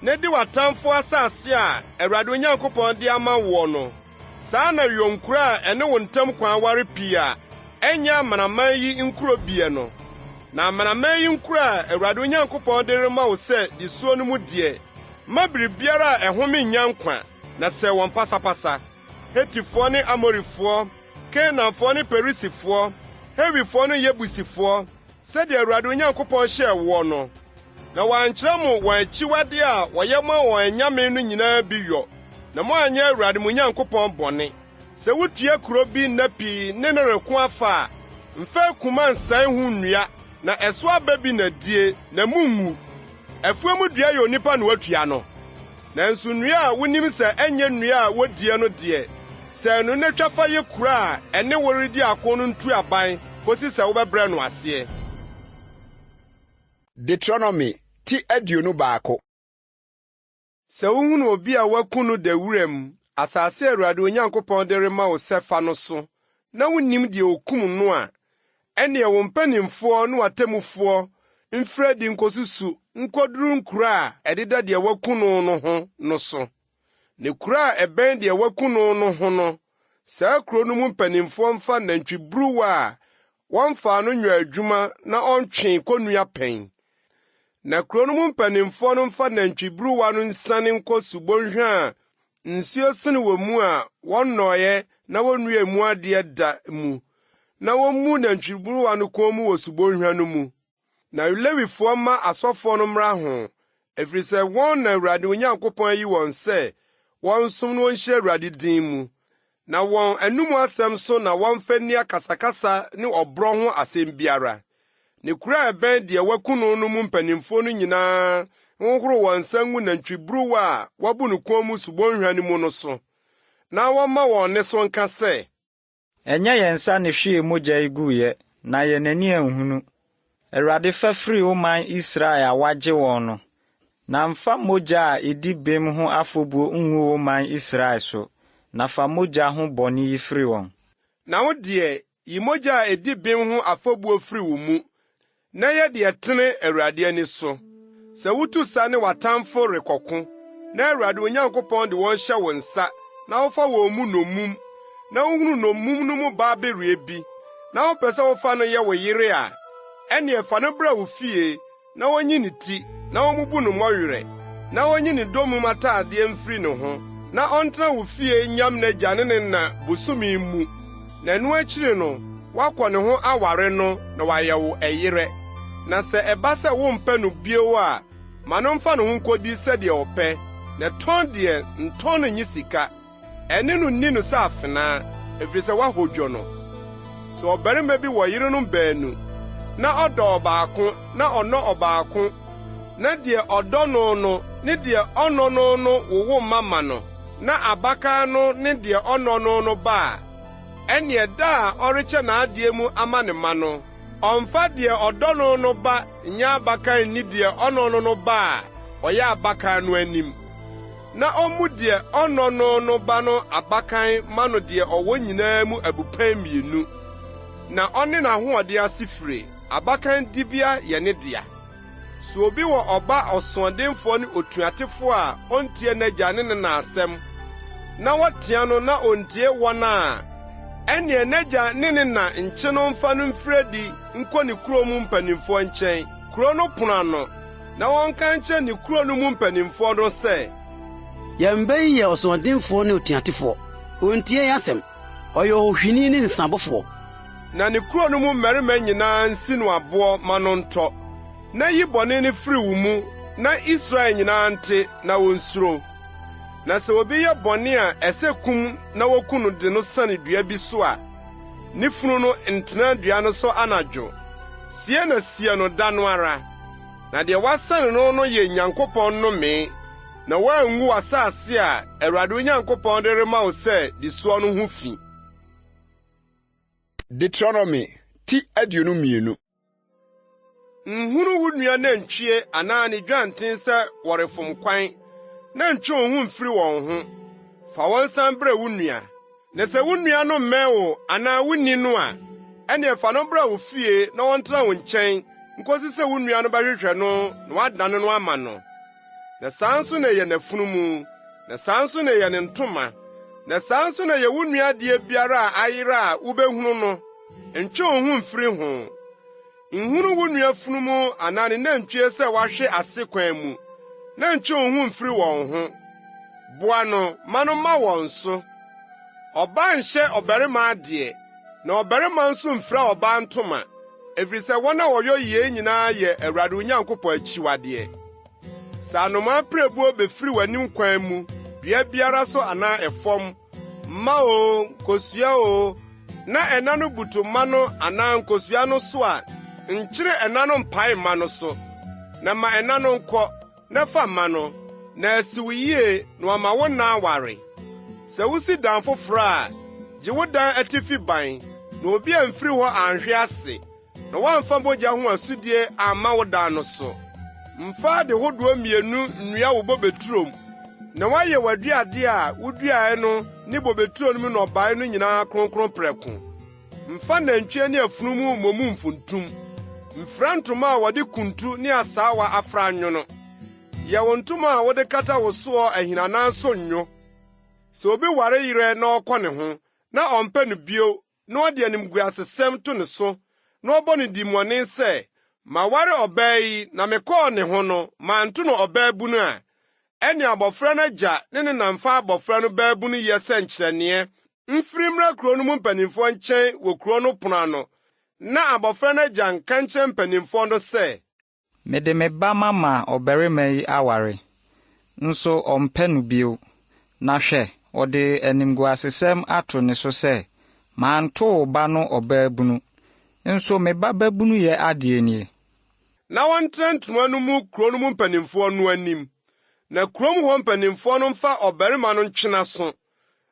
na di w'atamfo asase a Awurade wo Nyankopɔn de ama woɔ no. Saa na yɔ nkuro a ɛne wo ntam kwan ware pii a ɛnyɛ amanaman yi nkuro biɛ no. Na amanaman yi nkuro a Awurade wo Nyankopɔn de rema wo sɛ di soɔ no mu deɛ, mma biribiara a ɛhome nnya nkwa, na sɛe wɔn pasapasa. Hetifoɔ ne Amorifoɔ, Kanaanfoɔ ne Perisifoɔ, Hewifoɔ ne Yebusifoɔ, sɛdeɛ Awurade wo Nyankopɔn hyɛɛ woɔ no. Na wɔankyerɛ mo wɔn akyiwade a wɔyɛ ma wɔn anyame no nyinaa bi yɔ, na moanyɛ Awurade mo Nyankopɔn bɔne. Sɛ wutua kurow bi nna pii ne no reko afa a, mfa akuma nsɛe ho nnua, na ɛso aba bi na die, na mungu. Afuo mu dua yɛ onipa na watua no? Nanso nnua a wunim sɛ ɛnyɛ nnua a wodie no deɛ, sɛe no na twa fa yɛ kuro a ɛne wo redi ako no ntuaban kosi sɛ wobɛbrɛ no aseɛ. Deuteronomy ti 21. Sɛ wuhunu obi a wɔaku no da wuram, asase a Awurade wo Nyankopɔn de rema wo sɛ fa no so, na wunnim deɛ okum no a, ɛnneɛ wo mpanimfoɔ ne w'atemmufoɔ mfiri adi nkosusu nkoduru nkuro a ɛdeda deɛ wɔaku no no ho no so. Ne kuro a ɛbɛn deɛ wɔaku no no ho no, saa kuro no mu mpanimfoɔ mfa nantwiburuwa a wɔmfaa no nyɔɔ adwuma na ɔntwee kɔnnua pɛn. Na kurow no mu mpanimfoɔ no mfa nantwiburuwa no nsiane nkɔ subonhwa a nsuo sene wɔ mu a wɔnnɔeɛ na wonnuaa mu adeɛ da mu, na wommu nantwiburuwa no kɔn mu wɔ subonhwa no mu. Na Lewifoɔ mma asɔfoɔ no mmra ho, ɛfiri sɛ wɔn na Awurade Onyankopɔn ayi wɔn sɛ wɔnsom na wɔnhyira Awurade din mu. Na wɔn anom asɛm so na wɔmfa nni akasakasa ne ɔborɔ ho asɛm biara. Ne kuro a ɛbɛn deɛ wɔaku no no mu mpanimfoɔ no nyinaa nhohoro wɔn nsa ngu nantwiburuwa a wɔabu no kɔn mu subonhwa no mu no so, na wɔmma wɔn nne so nka sɛ. Ɛnyɛ yɛn nsa na ehwiee mogya yi guiɛ, na yɛn ani anhunu. Awurade fa firi wo man Israel a woagye wɔn no, na mfa mogya a ɛdi bem ho afɔbuo ngu wo man Israel so, na fa mogya ho bɔne yi firi wɔn. Na wo deɛ, yi mogya a ɛdi bem ho afɔbuo firi wo mu, na yɛ deɛ ɛtene Awurade ani so. Sɛ wutu sa ne w'atamfo rekɔko, na Awurade wo Nyankopɔn de wɔn hyɛ wo nsa na wofa wɔn mu nnommum, na wuhunu nnommum no mu baa bereɛ bi, na wopɛ sɛ wofa no yɛ wo yere a, ɛnneɛ fa no bra wo fie na wonyi ne ti, na wommubu no mmɔwerɛ, na wonyi ne dommum atadeɛ mfiri ne ho, na ɔntena wo fie nyam n'agya ne ne na bosome mu, na ɛno akyiri no, woakɔ ne ho aware no na wayɛ wo ɛyerɛ. Na sɛ ɛba sɛ wompɛ no bio a, ma no mfa ne ho nkodi sɛdeɛ ɔpɛ, na tɔn deɛ, ntɔn no nnye sika. Ɛne no nni no sɛ afenaa, ɛfiri sɛ woahodwo no. Sɛ ɔbarima bi wɔ yerenom baanu, na ɔdɔ ɔbaako na ɔnnɔ ɔbaako, na deɛ ɔdɔ no no ne deɛ ɔnnɔ no no wowo mma ma no, na abakan no ne deɛ ɔnnɔ no no ba a, ɛnneɛ da a ɔrekyɛ n'adeɛ mu ama ne mma no, ɔmmfa deɛ ɔdɔ no no ba nyɛ abakan nni deɛ ɔnnɔ no no ba a ɔyɛ abakan no anim. Na ommu deɛ ɔnnɔ no no ba no abakan ma no deɛ ɔwɔ nyinaa mu abupɛn mmienu, na ɔne n'ahoɔden asefire, abakan dibea yɛ ne dea. Sɛ obi wɔ ɔba ɔsoɔdenfoɔ ne otuatefoɔ a ɔntie n'agya ne ne na asɛm, na wɔtea no na ontie wɔn a, ɛnneɛ n'agya ne ne na nkye no mfa no mfiri adi nkɔ ne kurom mpanimfoɔ nkyɛn, kuro no pono ano, na wɔnka nkyerɛ ne kuro no mu mpanimfoɔ no sɛ. Yɛn ba yi yɛ ɔsoɔdenfoɔ ne otuatefoɔ. Ɔntie yɛn asɛm. Ɔyɛ ɔhohwini ne nsabofoɔ. Na ne kuro no mu mmarima nyinaa nsi no aboɔ ma no ntɔ. Na yi bɔne no firi wo mu na Israel nyinaa nte na wɔnsuro. Na sɛ obi yɛ bɔne a ɛsɛ kum na woku no de no sɛne dua bi so a, ne funu no ntena dua no so anadwo. Sie na sie no da no ara. Na deɛ wɔasɛne no no yɛ Nyankopɔn nnome, na woangu w'asase a Awurade wo Nyankopɔn de rema wo sɛ di soɔ no ho fi. Deuteronomy ti 22. Nhunu wo nua nantwie anaa ne dwanten sɛ wɔrefom kwan na ntwe wo ho mfiri wɔn ho. Fa wɔn san brɛ wo nua. Na sɛ wo nua no mmɛn wo anaa wunni no a, ɛnneɛ fa no bra wo fie na ɔntena wo nkyɛn nkosi sɛ wo nua no bɛhwehwɛ no na woadane no ama no. Na saa nso na yɛ n'afunumu, na saa nso na yɛ ne ntoma, na saa nso na yɛ wo nua adeɛ biara a ayera a wubehunu no. Ntwe wo ho mfiri ho. Nhunu wo nua afunumu anaa ne nantwie sɛ wahwe ase kwan mu, na ntwe wo ho mfiri wɔn ho. Boa no ma no mma wɔn so. Ɔbaa nhyɛ ɔbarima adeɛ, na ɔbarima nso mfira ɔbaa ntoma, ɛfiri sɛ wɔn a wɔyɔ yei nyinaa yɛ Awurade wo Nyankopɔn akyiwadeɛ. Sɛ anomaa pirebuo bɛfiri w'anim kwan mu, dua biara so anaa ɛfam, mma oo, nkosua oo, na ɛna no butu mma no anaa nkosua no so a, nkyere ɛna no mpae mma no so, na ma ɛna no nkɔ, na fa mma no, na asi wo yie na wama wo nna aware. Sɛ wusi dan foforo a, gye wo dan atifi ban, na obi amfiri hɔ anhwe ase, na woamfa mogya ho asodie amma wo dan no so. Mfa ade hodoɔ mmienu nnua wo bobeturom, na woayɛ w'aduadeɛ a wuduae no ne bobeturo no mu nnɔbae no nyinaa kronkron prɛko. Mfa nantwie ne afunumu mmɔ mu mfuntum. Mfira ntoma a wɔde kuntu ne asaawa afra nwono. Yɛ wo ntoma a wode kata wo soɔ ahinanan so nnwo. Sɛ obi ware yerɛ na ɔkɔ ne ho, na ɔmpɛ no bio na ɔde animguasesɛm to ne so na ɔbɔ no dimmɔne sɛ, 'Maware ɔbaa yi na mekɔɔ ne ho no, manto no ɔbaabunu' a, ɛnne abofra no agya ne ne na mfa abofra no baabunuyɛ sɛnkyerɛnneɛ mfiri mmra kurow no mu mpanimfoɔ nkyɛn wɔ kurow no pono ano, na abofra no agya nka nkyerɛ mpanimfoɔ no sɛ. Mede me ba mama ɔbarima yi aware, nso ɔmpɛ no bio. Na hwɛ, ɔde animguasesɛm ato ne so sɛ, 'Manto wo ba no ɔbaabunu, nso me ba babunuyɛ adeɛ nie. Na wɔntena ntoma no mu kurow no mu mpanimfoɔ no anim, na kurom hɔ mpanimfoɔ no mfa ɔbarima no ntwe n'aso,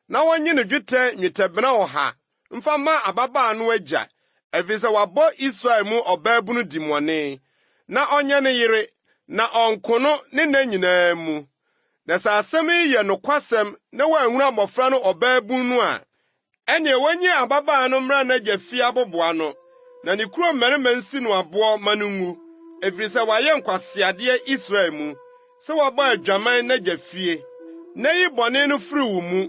na wonnye no dwetɛ nnwetɛbena ɔha mfa mma ababaa no agya, efisɛ wabɔ Israel mu ɔbaabunu dimmɔne, na ɔnyɛ ne yere, na ɔnko no ne nna nyinaa mu. Na sɛ asɛm yi yɛ nokwasɛm na wɔanhunu abofra no ɔbaabun no a, Ɛnneɛ wɔnyi ababaa no mmra n'agya fie aboboano, na ne kurom mmarima nsi no aboɔ mma no nwu, ɛfiri sɛ wayɛ nkwaseadeɛ Israel mu, sɛ wabɔ adwaman n'agya fie. Na yi bɔne no firi wo mu.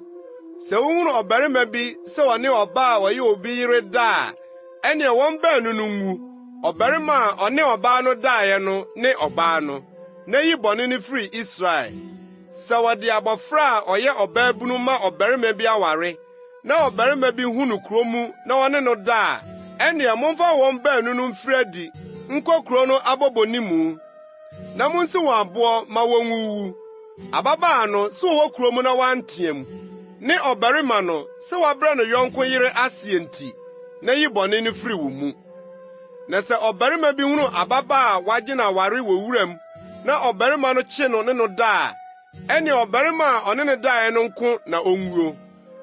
Sɛ wohunu ɔbarima bi sɛ ɔne ɔbaa a ɔyɛ obi yere da a, ɛnneɛ wɔn baanu no nwu, ɔbarima a ɔne ɔbaa no daeɛ no ne ɔbaa no. Na yi bɔne no firi Israel. Sɛ wɔde abofra a ɔyɛ ɔbaabunu ma ɔbarima bi aware, na ɔbarima bi hu no kurow mu na ɔne no da a, ɛnneɛ momfa wɔn baanu no mfiri adi nkɔ kurow no abɔbɔnimu, na munsi wɔn aboɔ ma wonwuwu. Ababaa no, sɛ ɔwɔ kurow mu na wanteɛ mu, ne ɔbarima no, sɛ wabrɛ ne yɔnko yere aseɛ nti, na yi bɔne no firi wo mu. Na sɛ ɔbarima bi hunu ababaa a wagye no aware wɔ wuram na ɔbarima no kye no ne no da a, ɛnneɛ ɔbarima a ɔne no daeɛ no nko na onwuo.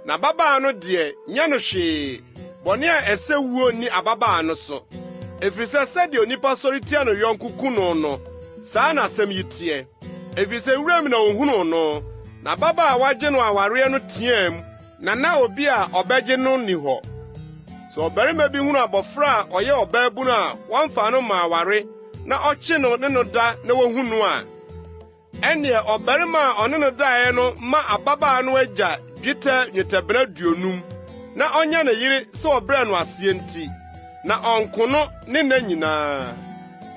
Na ababaa no deɛ, nyɛ no hwee. Bɔne a ɛsɛ wuo nni ababaa no so, ɛfiri sɛ sɛdeɛ onipa sɔre tia ne yɔnko ku no no, saa na asɛm yi teɛ. Ɛfiri sɛ wuram na ohunuu no, na ababaa a wagye no awareɛ no teaam na na obi a ɔbɛgye no nni hɔ. Sɛ ɔbarima bi hunu abofra a ɔyɛ ɔbaabunu a wɔmfaa no mmaa aware na ɔkye no ne no da na wohu no a, ɛnneɛ ɔbarima a ɔne no daeɛ no mma ababaa no agya dwetɛ nnwetɛbena aduonum na ɔnyɛ ne yere sɛ ɔbrɛɛ no aseɛ nti, na ɔnko no ne nna nyinaa.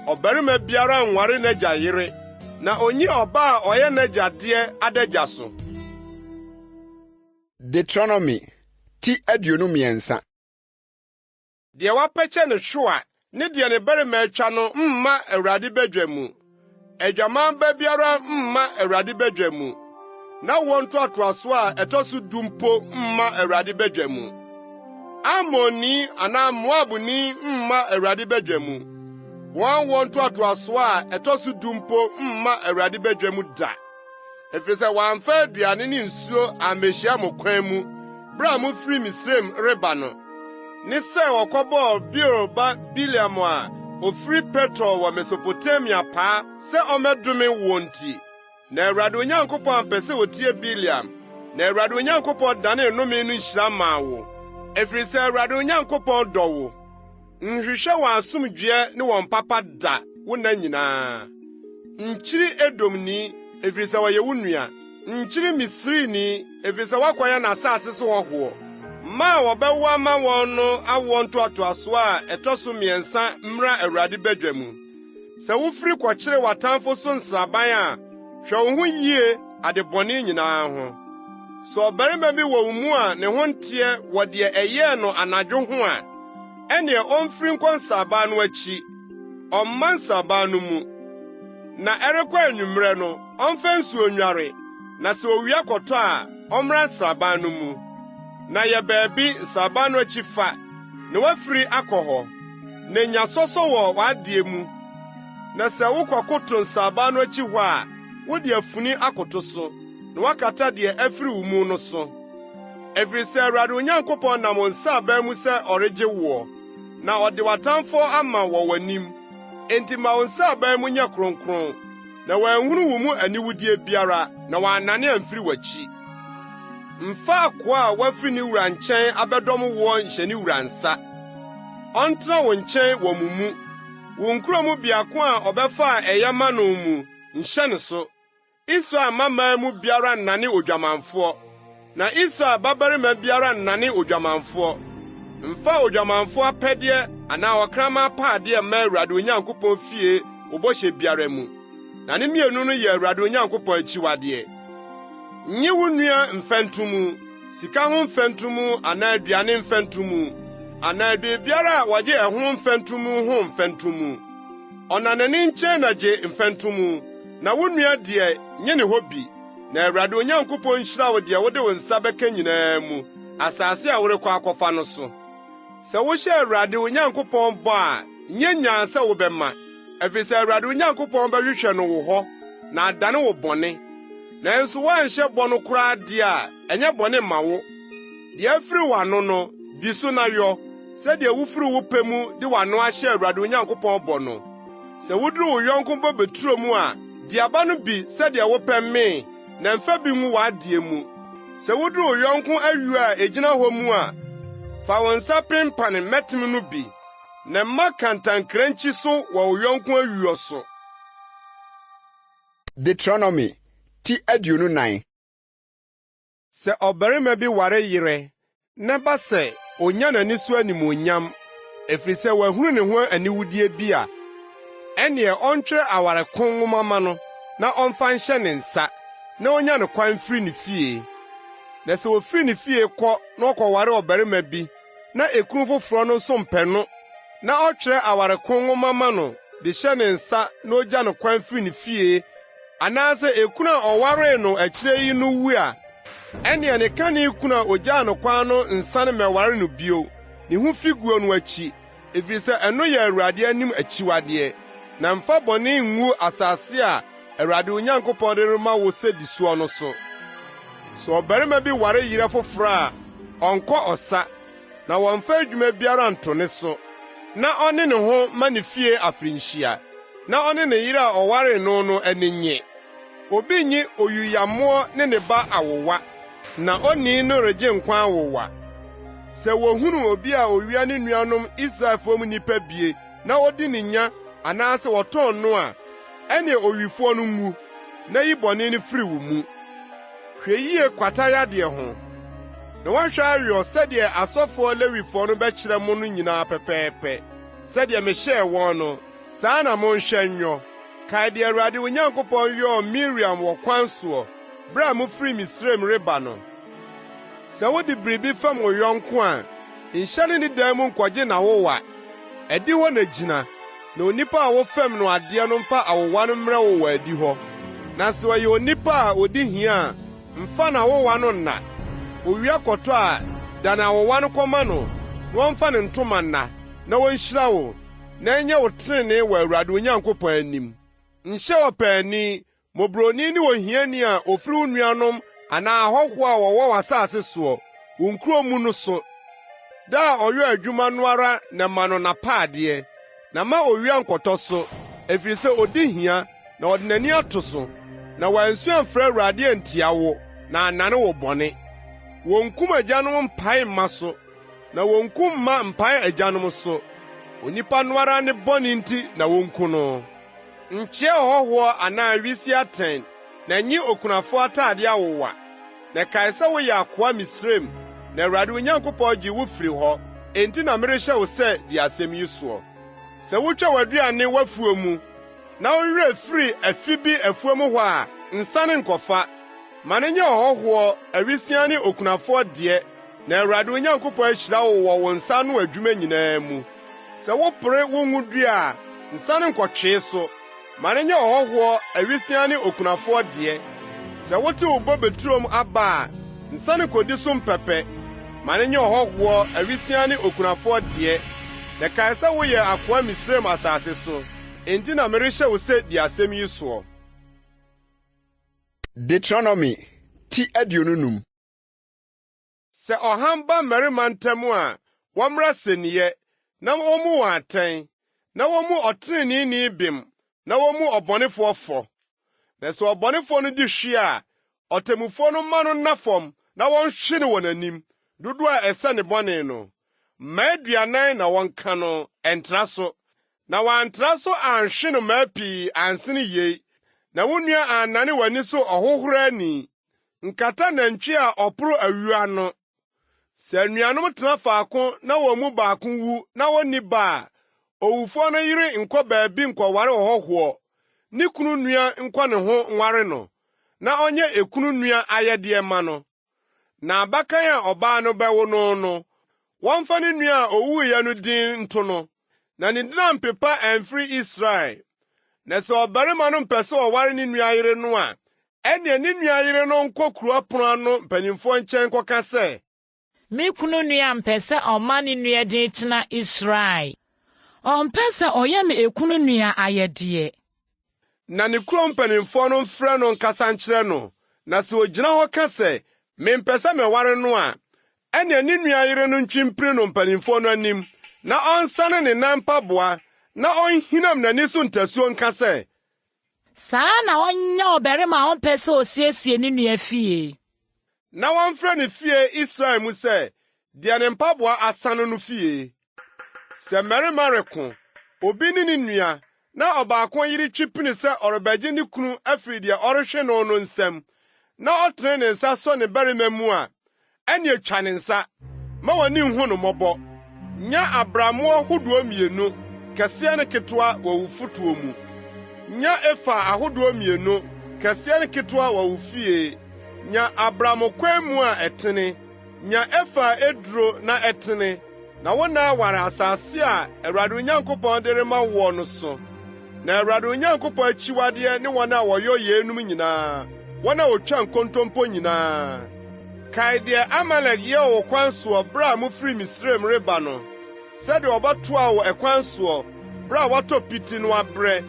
Ɔbarima biara nware n'agya yere, na onnyi ɔbaa a ɔyɛ n'agya deɛ adagya so. Deuteronomy ti 23. Deɛ wɔapɛkyɛ ne hwewa ne deɛ ne barima atwa no mma Awurade badwa mu. Adwaman ba biara mma Awurade badwa mu. N'awoɔ ntoatoasoɔ a ɛtɔ so du mpo mma Awurade badwa mu. Amonni anaa Moabni mma Awurade badwa mu. Wɔn awoɔ ntoatoasoɔ a ɛtɔ so du mpo mma Awurade badwa mu da. Ɛfiri sɛ wɔamfa aduane ne nsuo ammehyia mo kwan mu bere a mofiri Misraim reba no, ne sɛ wɔkɔbɔɔ Beor ba Bileam a ofiri Petor wɔ Mesopotamia paa sɛ ɔmmɛdome woɔ nti. Na Awurade wo Nyankopɔn ampɛ sɛ otie Bileam, na Awurade wo Nyankopɔn danee nnome no nhyira maa wo, ɛfiri sɛ Awurade wo Nyankopɔn dɔ wo. Nhwehwɛ wɔn asomdwoe ne wɔn papa da wo nna nyinaa. Nkyiri Edomni, efisɛ ɔyɛ wo nua. Nkyiri Misrini, efisɛ woakɔyɛ n'asase so hɔhoɔ. Mma a wɔbɛwo ama wɔn no awoɔ ntoatoasoɔ a ɛtɔ so mmiɛnsa mmra Awurade badwa mu. Sɛ wofiri kɔkyere w'atamfo so nsraban a, hwɛ wo ho yie ade bɔne nyinaa ho. Sɛ ɔbarima bi wɔ wo mu a ne ho nteɛ wɔ deɛ ɛyɛɛ no anadwo ho a, ɛnneɛ ɔmfiri nkɔ nsraban no akyi, ɔmma nsraban no mu. Na ɛrekɔ anwummerɛ no, ɔmfa nsuo nnware, na sɛ owia kɔtɔ a, ɔmmra nsraban no mu. Na yɛ baabi nsraban no akyi fa, na woafiri akɔ hɔ. Na nya sɔsɔ wɔ w'adeɛ mu, na sɛ wokɔkoto nsraban no akyi hɔ a, wode afuni akoto so, na woakata deɛ afiri wo mu no so. Ɛfiri sɛ Awurade wo Nyankopɔn nam wo nsraban mu sɛ ɔregye woɔ, na ɔde w'atamfoɔ ama wɔ w'anim. Enti ma wo nsraban mu nyɛ kronkron, na wɔanhunu wo mu aniwudeɛ biara, na wɔannane amfiri w'akyi. Mfa akoa a wafiri ne wura nkyɛn abɛdɔm woɔ nhyɛ ne wura nsa. Ɔntena wo nkyɛn wɔ mo mu. Wo nkurow mu biako a ɔbɛfa a ɛyɛ ma no mu, nhyɛ no so. Israel mmammaa mu biara nnane odwamanfoɔ, na Israel babarima biara nnane odwamanfoɔ. Mfa odwamanfoɔ apɛdeɛ anaa ɔkraman apaadeɛ mma Awurade Onyankopɔn fie wo bɔhyɛ biara mu, na ne mmienu no yɛ Awurade Onyankopɔn akyiwadeɛ. Nnye wo nua mfɛntomu, sika ho mfɛntomu anaa aduane mfɛntomu, anaa biribiara a wɔgye ɛho mfɛntomu ho mfɛntomu. Ɔnanani nkyɛn na gye mfɛntomu, na wo nua deɛ, nnye ne hɔ bi. Na Awurade Onyankopɔn nhyira wo deɛ wode wo nsa bɛka nyinaa mu, asase a worekɔ akɔfa no so. Sɛ wohyɛ Awurade wo Nyankopɔn bɔ a, nyɛ nyaa sɛ wobɛma, efisɛ Awurade wo Nyankopɔn bɛhwehwɛ no wo hɔ na adane wo bɔne. Nanso woanhyɛ bɔ no koraa de a, ɛnyɛ bɔne mma wo. Deɛ afiri w'ano no, di so na yɔ, sɛdeɛ wufiri wo pɛ mu de w'ano ahyɛ Awurade wo Nyankopɔn bɔ no. Sɛ wuduru wo yɔnko bobeturo mu a, di aba no bi sɛdeɛ wopɛ mee, na mfa bi ngu w'adeɛ mu. Sɛ wuduru wo yɔnko ayuo a egyina hɔ mu a, fa wo nsa pempane mmɛtem no bi, na mma kantankrankyi so wɔ wo yɔnko ayuo so. Deuteronomy ti 24. Sɛ ɔbarima bi ware yerɛ na ɛba sɛ onya n'ani so animuonyam, ɛfiri sɛ wahunu ne ho aniwudeɛ bi a, ɛnneɛ ɔntwerɛ aware ko nwoma mma no na ɔmfa nhyɛ ne nsa na onnya no kwan mfiri ne fie. Na sɛ ofiri ne fie kɔ na ɔkɔware ɔbarima bi na ekunu foforɔ no nso mpɛ no na ɔtwerɛ aware ko nwoma ma no de hyɛ ne nsa na ogya no kwan firi ne fie anaasɛ ekunu a ɔwaree no akyire yi no wu a, ɛnneɛ ne kane kunu a ogyaa no kwan no nsane mmɛware no bio, ne ho figuo no akyi, ɛfiri sɛ ɛno yɛ Awurade anim akyiwadeɛ. Na mfa bɔne ngu asase a Awurade wo Nyankopɔn de rema wo sɛ di soɔ no so. Sɛ ɔbarima bi ware yerɛ foforo a, ɔnkɔ ɔsa, na wɔmmfa adwuma biara nto ne so, na ɔnne ne ho mma ne fie afirihyia, na ɔne ne yere a ɔwaree no no ani nnye. Obi nnye oyuyammoɔ ne ne ba awowa, na onii no regye nkwa awowa. Sɛ wohunu obi a owia ne nuanom Israelfoɔ mu nnipa bie na odi ne nya anaasɛ wɔtɔn no a, ɛnneɛ owifoɔ no nwu, na yi bɔne no firi wo mu. Hwɛ yie kwata yadeɛ ho, na woahwɛ ayɔ sɛdeɛ asɔfoɔ Lewifoɔ no bɛkyerɛ mo no nyinaa pɛpɛɛpɛ. Sɛdeɛ mehyɛɛ wɔn no, saa ara na monhwɛ nyɔ. Kae deɛ Awurade wo Nyankopɔn yɔɔ Miriam wɔ kwan soɔ, berɛ a mofiri Misraim reba no. Sɛ wode biribi fɛm wo yɔnko a, nhyɛne ne dan mu nkɔgye n'awowa. Adihɔ na gyina, na onipa a wofɛm no adeɛ no mfa awowa no mmrɛ wo wɔ adihɔ. Na sɛ ɔyɛ onipa a ɔdi hia a, mfa n'awowa no nna. Owia kɔtɔ a, dane awowa no kɔma no, na ɔmfa ne ntoma nna, na ɔnhyira wo, na ɛnyɛ wo trenee wɔ Awurade wo Nyankopɔn anim. Nhyɛ ɔpaani, mmɔborɔni ne ohiani a ofiri wo nuanom anaa ahɔho a wɔwɔ w'asase soɔ, wo nkuro mu no so. Da a ɔyɔɔ adwuma no ara na ma no n'apaadeɛ, na mma owia nnkɔtɔ so, ɛfiri sɛ ɔdi hia na ɔde n'ani ato so, na wansu amfrɛ Awurade antia wo na annane wo bɔne. Wonkum agyanom mpae mma so, na wonkum mma mpae agyanom so. Onipa no ara ne bɔne nti na wonku no. Nkyea ɔhɔhoɔ anaa awisiaa atɛn, na nnye okunafoɔ atadeɛ awowa. Na kae sɛ woyɛ akoa Misraim, na Awurade wo Nyankopɔn gyee wo firii hɔ, enti na merehyɛ wo sɛ di asɛm yi soɔ. Sɛ wotwa w'aduane w'afuo mu, na wo werɛ firi afi bi afuom hɔ a, nsane nkɔfa. Ma no nyɛ ɔhɔhoɔ, awisiaa ne okunafoɔ deɛ, na Awurade wo Nyankopɔn ahyira wo wɔ wo nsa ano adwuma nyinaa mu. Sɛ wopore wo ngo dua a, nsan nkɔtwee so. Ma no nyɛ ɔhɔhoɔ, awisiaa ne okunafoɔ deɛ. Sɛ wote wo bobe turom aba a, nsan nkɔdi so mpɛpɛ. Ma no nyɛ ɔhɔhoɔ, awisiaa ne okunafoɔ deɛ. Na kae sɛ woyɛɛ akoa Misraim asase so, enti na merehyɛ wo sɛ di asɛm yi soɔ. Deuteronomy ti 25. Sɛ ɔham ba mmarima ntam a, wɔmmra asɛnniiɛ, na wommu wɔn atɛn, na wommu ɔtreneeni bem na wommu ɔbɔnefoɔ fɔ. Na sɛ ɔbɔnefoɔ no di hwe a, ɔtemmufoɔ no mma no nna fam na wɔnhwe no wɔ n'anim, dodoɔ a ɛsɛ ne bɔne no. Mmaa 40 na wɔnka no, ɛntra so. Na wɔantra so anhwe no mmaa pii ansene yei, na wo nua annane w'ani so ɔhohorani. Nkata nantwi a ɔporo awi ano. Sɛ anuanom tena faako na wɔn mu baako wu na onni ba a, owufoɔ no yere nkɔ baabi nkɔware ɔhɔhoɔ, ne kunu nua nkɔ ne ho nware no, na ɔnyɛ ekunu nua ayɛdeɛ mma no. Na abakan a ɔbaa no bɛwo no no, wɔmfa ne nua a owuiɛ no din nto no, na ne din ampepa amfiri Israel. Na sɛ ɔbarima no mpɛ sɛ ɔware ne nua yere no a, ɛnneɛ ne nua yere no nkɔ kuro apono ano mpanimfoɔ nkyɛn nkɔka sɛ, Me kunu nua mpɛ sɛ ɔma ne nua din tena Israel. Ɔmpɛ sɛ ɔyɛ me ekunu nua ayɛdeɛ. Na ne kurom mpanimfoɔ no mfrɛ no nkasa nkyerɛ no, na sɛ ogyina hɔ ka sɛ, 'Mempɛ sɛ meware no' a, ɛnneɛ ne nua yere no ntwe mpini no mpanimfoɔ no anim, na ɔnsane ne nan mpaboa, na ɔnhinam n'ani so ntasuo nka sɛ, Saa na ɔnyɛ ɔbarima a ɔmpɛ sɛ osiesie ne nua fie. Na wɔmfrɛ ne fie Israel mu sɛ, Deɛ ne mpaboa asane no fie. Sɛ mmarima reko, obi ne ne nua, na ɔbaako yere twe pini sɛ ɔrebɛgye ne kunu afiri deɛ ɔrehwe no no nsam, na ɔtene ne nsa sɔ ne barima mu a, ɛnneɛ twa ne nsa. Mma w'ani nnhu no mmɔbɔ. Nya abrammoɔ hodoɔ mmienu, kɛseɛ ne ketewa, wɔ wo fotoɔ mu. Nya efa ahodoɔ mmienu, kɛseɛ ne ketewa, wɔ wo fie. Nya abrammokwaamu a ɛtene. Nya efa a eduro na ɛtene, na wo nna aware asase a Awurade wo Nyankopɔn de rema woɔ no so. Na Awurade wo Nyankopɔn akyiwadeɛ ne wɔn a wɔyɔ yeinom nyinaa, wɔn a wɔtwa nkontompo nyinaa. Kae deɛ Amalek yɛɛ wo kwan soɔ berɛ a mofiri Misraim reba no, sɛdeɛ ɔbɛtoaa wo ɛkwan soɔ berɛ a woatɔ piti no abrɛ,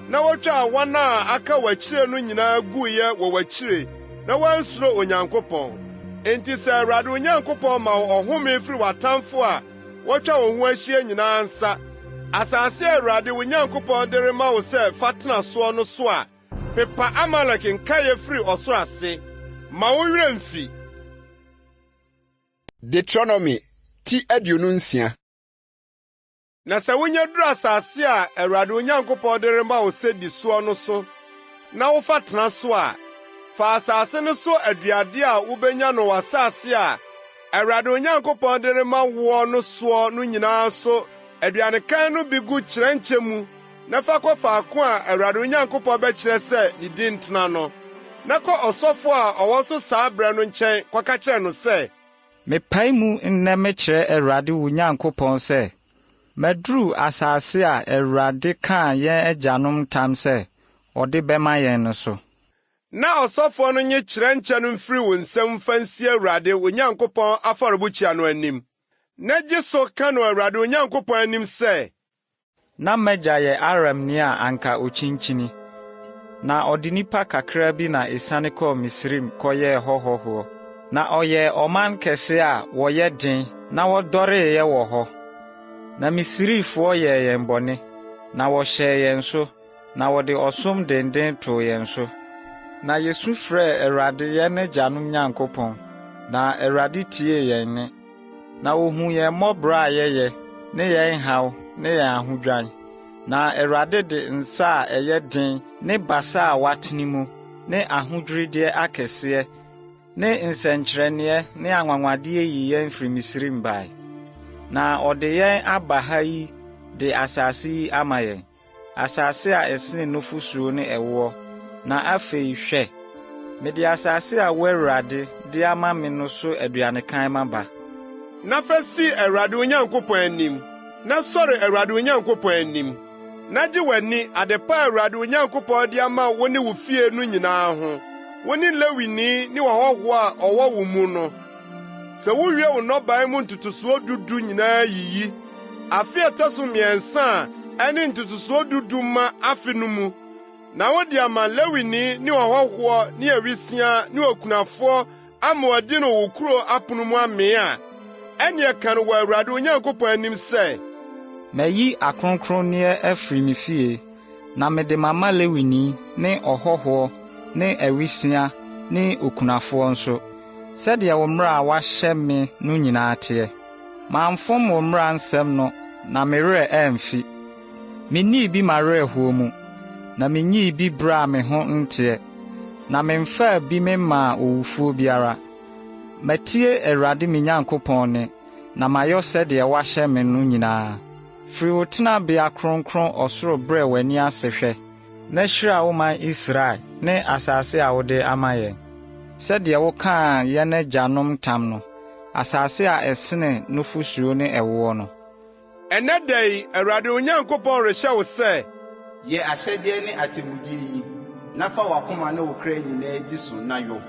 na wotwaa wɔn a aka w'akyire no nyinaa guiɛ wɔ w'akyire, na woansuro Onyankopɔn. Enti sɛ Awurade wo Nyankopɔn ma wo ɔhome firi w'atamfo a wɔatwa wo ho ahyia nyinaa nsa, asase a Awurade wo Nyankopɔn de rema wo sɛ fa tena soɔ no so a, pepa Amalek nkaeɛ firi ɔsoro ase. Mma wo werɛ mmfi. Deuteronomy ti 26. Na sɛ wunya duru asase a Awurade wo Nyankopɔn de rema wo sɛ di soɔ no so na wofa tena so a, fa asase no so aduade a wubenya no w'asase a Awurade wo Nyankopɔn de rema woɔ no soɔ no nyinaa so aduanekan no bi gu kyerɛnkyɛ mu na fa kɔ faako a Awurade wo Nyankopɔn bɛkyerɛ sɛ ne din ntena no. Na kɔ ɔsɔfo a ɔwɔ so saa bere no nkyɛn kɔka kyerɛ no sɛ, Mepae mu nnɛ mekyerɛ Awurade wo Nyankopɔn sɛ, maduru asase a Awurade kaa yɛn agyanom ntam sɛ ɔde bɛma yɛn no so. Na ɔsɔfoɔ no nnye kyerɛnkyɛ no mfiri wo nsam mfa nsi Awurade wo Nyankopɔn afɔrebukyia no anim, na gye so ka no Awurade wo Nyankopɔn anim sɛ, Na m'agya yɛ Aramni a anka okyinkyini, na ɔde nnipa kakraa bi na esiane kɔɔ Misraim kɔyɛɛ hɔ hɔhoɔ. Na ɔyɛɛ ɔman kɛse a wɔyɛ den na wɔdɔreeɛ wɔ hɔ. Na Misrifoɔ yɛɛ yɛn bɔne, na wɔhyɛɛ yɛn so, na wɔde ɔsom denden too yɛn so. Na yesu frɛɛ Awurade yɛn agyanom Nyankopɔn, na Awurade tiee yɛn nne. Na ohuu yɛn mmɔborɔ a yɛyɛ, ne yɛn haw ne yɛn ahodwan. Na Awurade de nsa a ɛyɛ den ne basa a watene mu, ne ahodwirideɛ akɛseɛ, ne nsɛnkyerɛnneɛ ne anwanwadeɛ yii yɛn firi Misraim bae. Na ɔde yɛn aba ha yi de asase yi ama yɛn. asase a ɛsene nufosuo ne ɛwoɔ, na afei, hwɛ, mede asase a wo Awurade, de ama me no so aduanekan maba. Na fa si Awurade wo Nyankopɔn anim, na sɔre Awurade wo Nyankopɔn anim, na gye w'ani ade pa a Awurade wo Nyankopɔn de ama wo ne wo fie no nyinaa ho, wo ne Lewini ne ɔhɔho a ɔwɔ wo mu no. Sɛ wuwie wo nnɔbae mu ntotosoɔ du du nyinaa yiyi, afe a ɛtɔ so mmiɛnsa a ɛne ntotosoɔ du du ma afe no mu, na wode ama Lewini ne ɔhɔhoɔ ne awisiaa ne okunafoɔ ama wɔadi no wo kurow apon mu amee a, ɛnneɛ ka no wɔ Awurade wo Nyankopɔn anim sɛ. Mayi akronkronneɛ afiri me fie, na mede mama Lewini ne ɔhɔhoɔ ne awisiaa ne okunafoɔ nso, sɛdeɛ wo mmara a woahyɛ me no nyinaa teɛ. Mamfom wo mmara nsɛm no na me werɛ amfi. Minnii bi m'awerɛhoɔ mu, na minyii bi berɛ a me ho nteɛ, na memfaa bi memmaa owufoɔ biara. Matie Awurade me Nyankopɔn nne, na mayɔ sɛdeɛ woahyɛ me no nyinaa. Firi wo tenabea kronkron ɔsoro brɛ w'ani ase hwɛ, na hyira wo man Israel ne asase a wode ama yɛn, sɛdeɛ wokaa yɛn agyanom ntam no, asase a ɛsene nufosuo ne ɛwoɔ no. Ɛnnɛ da yi, Awurade wo Nyankopɔn rehyɛ wo sɛ. Yɛ ahyɛdeɛ ne atemmudeɛ yi, na fa w'akoma ne wo kra nyinaa di so na yɔ.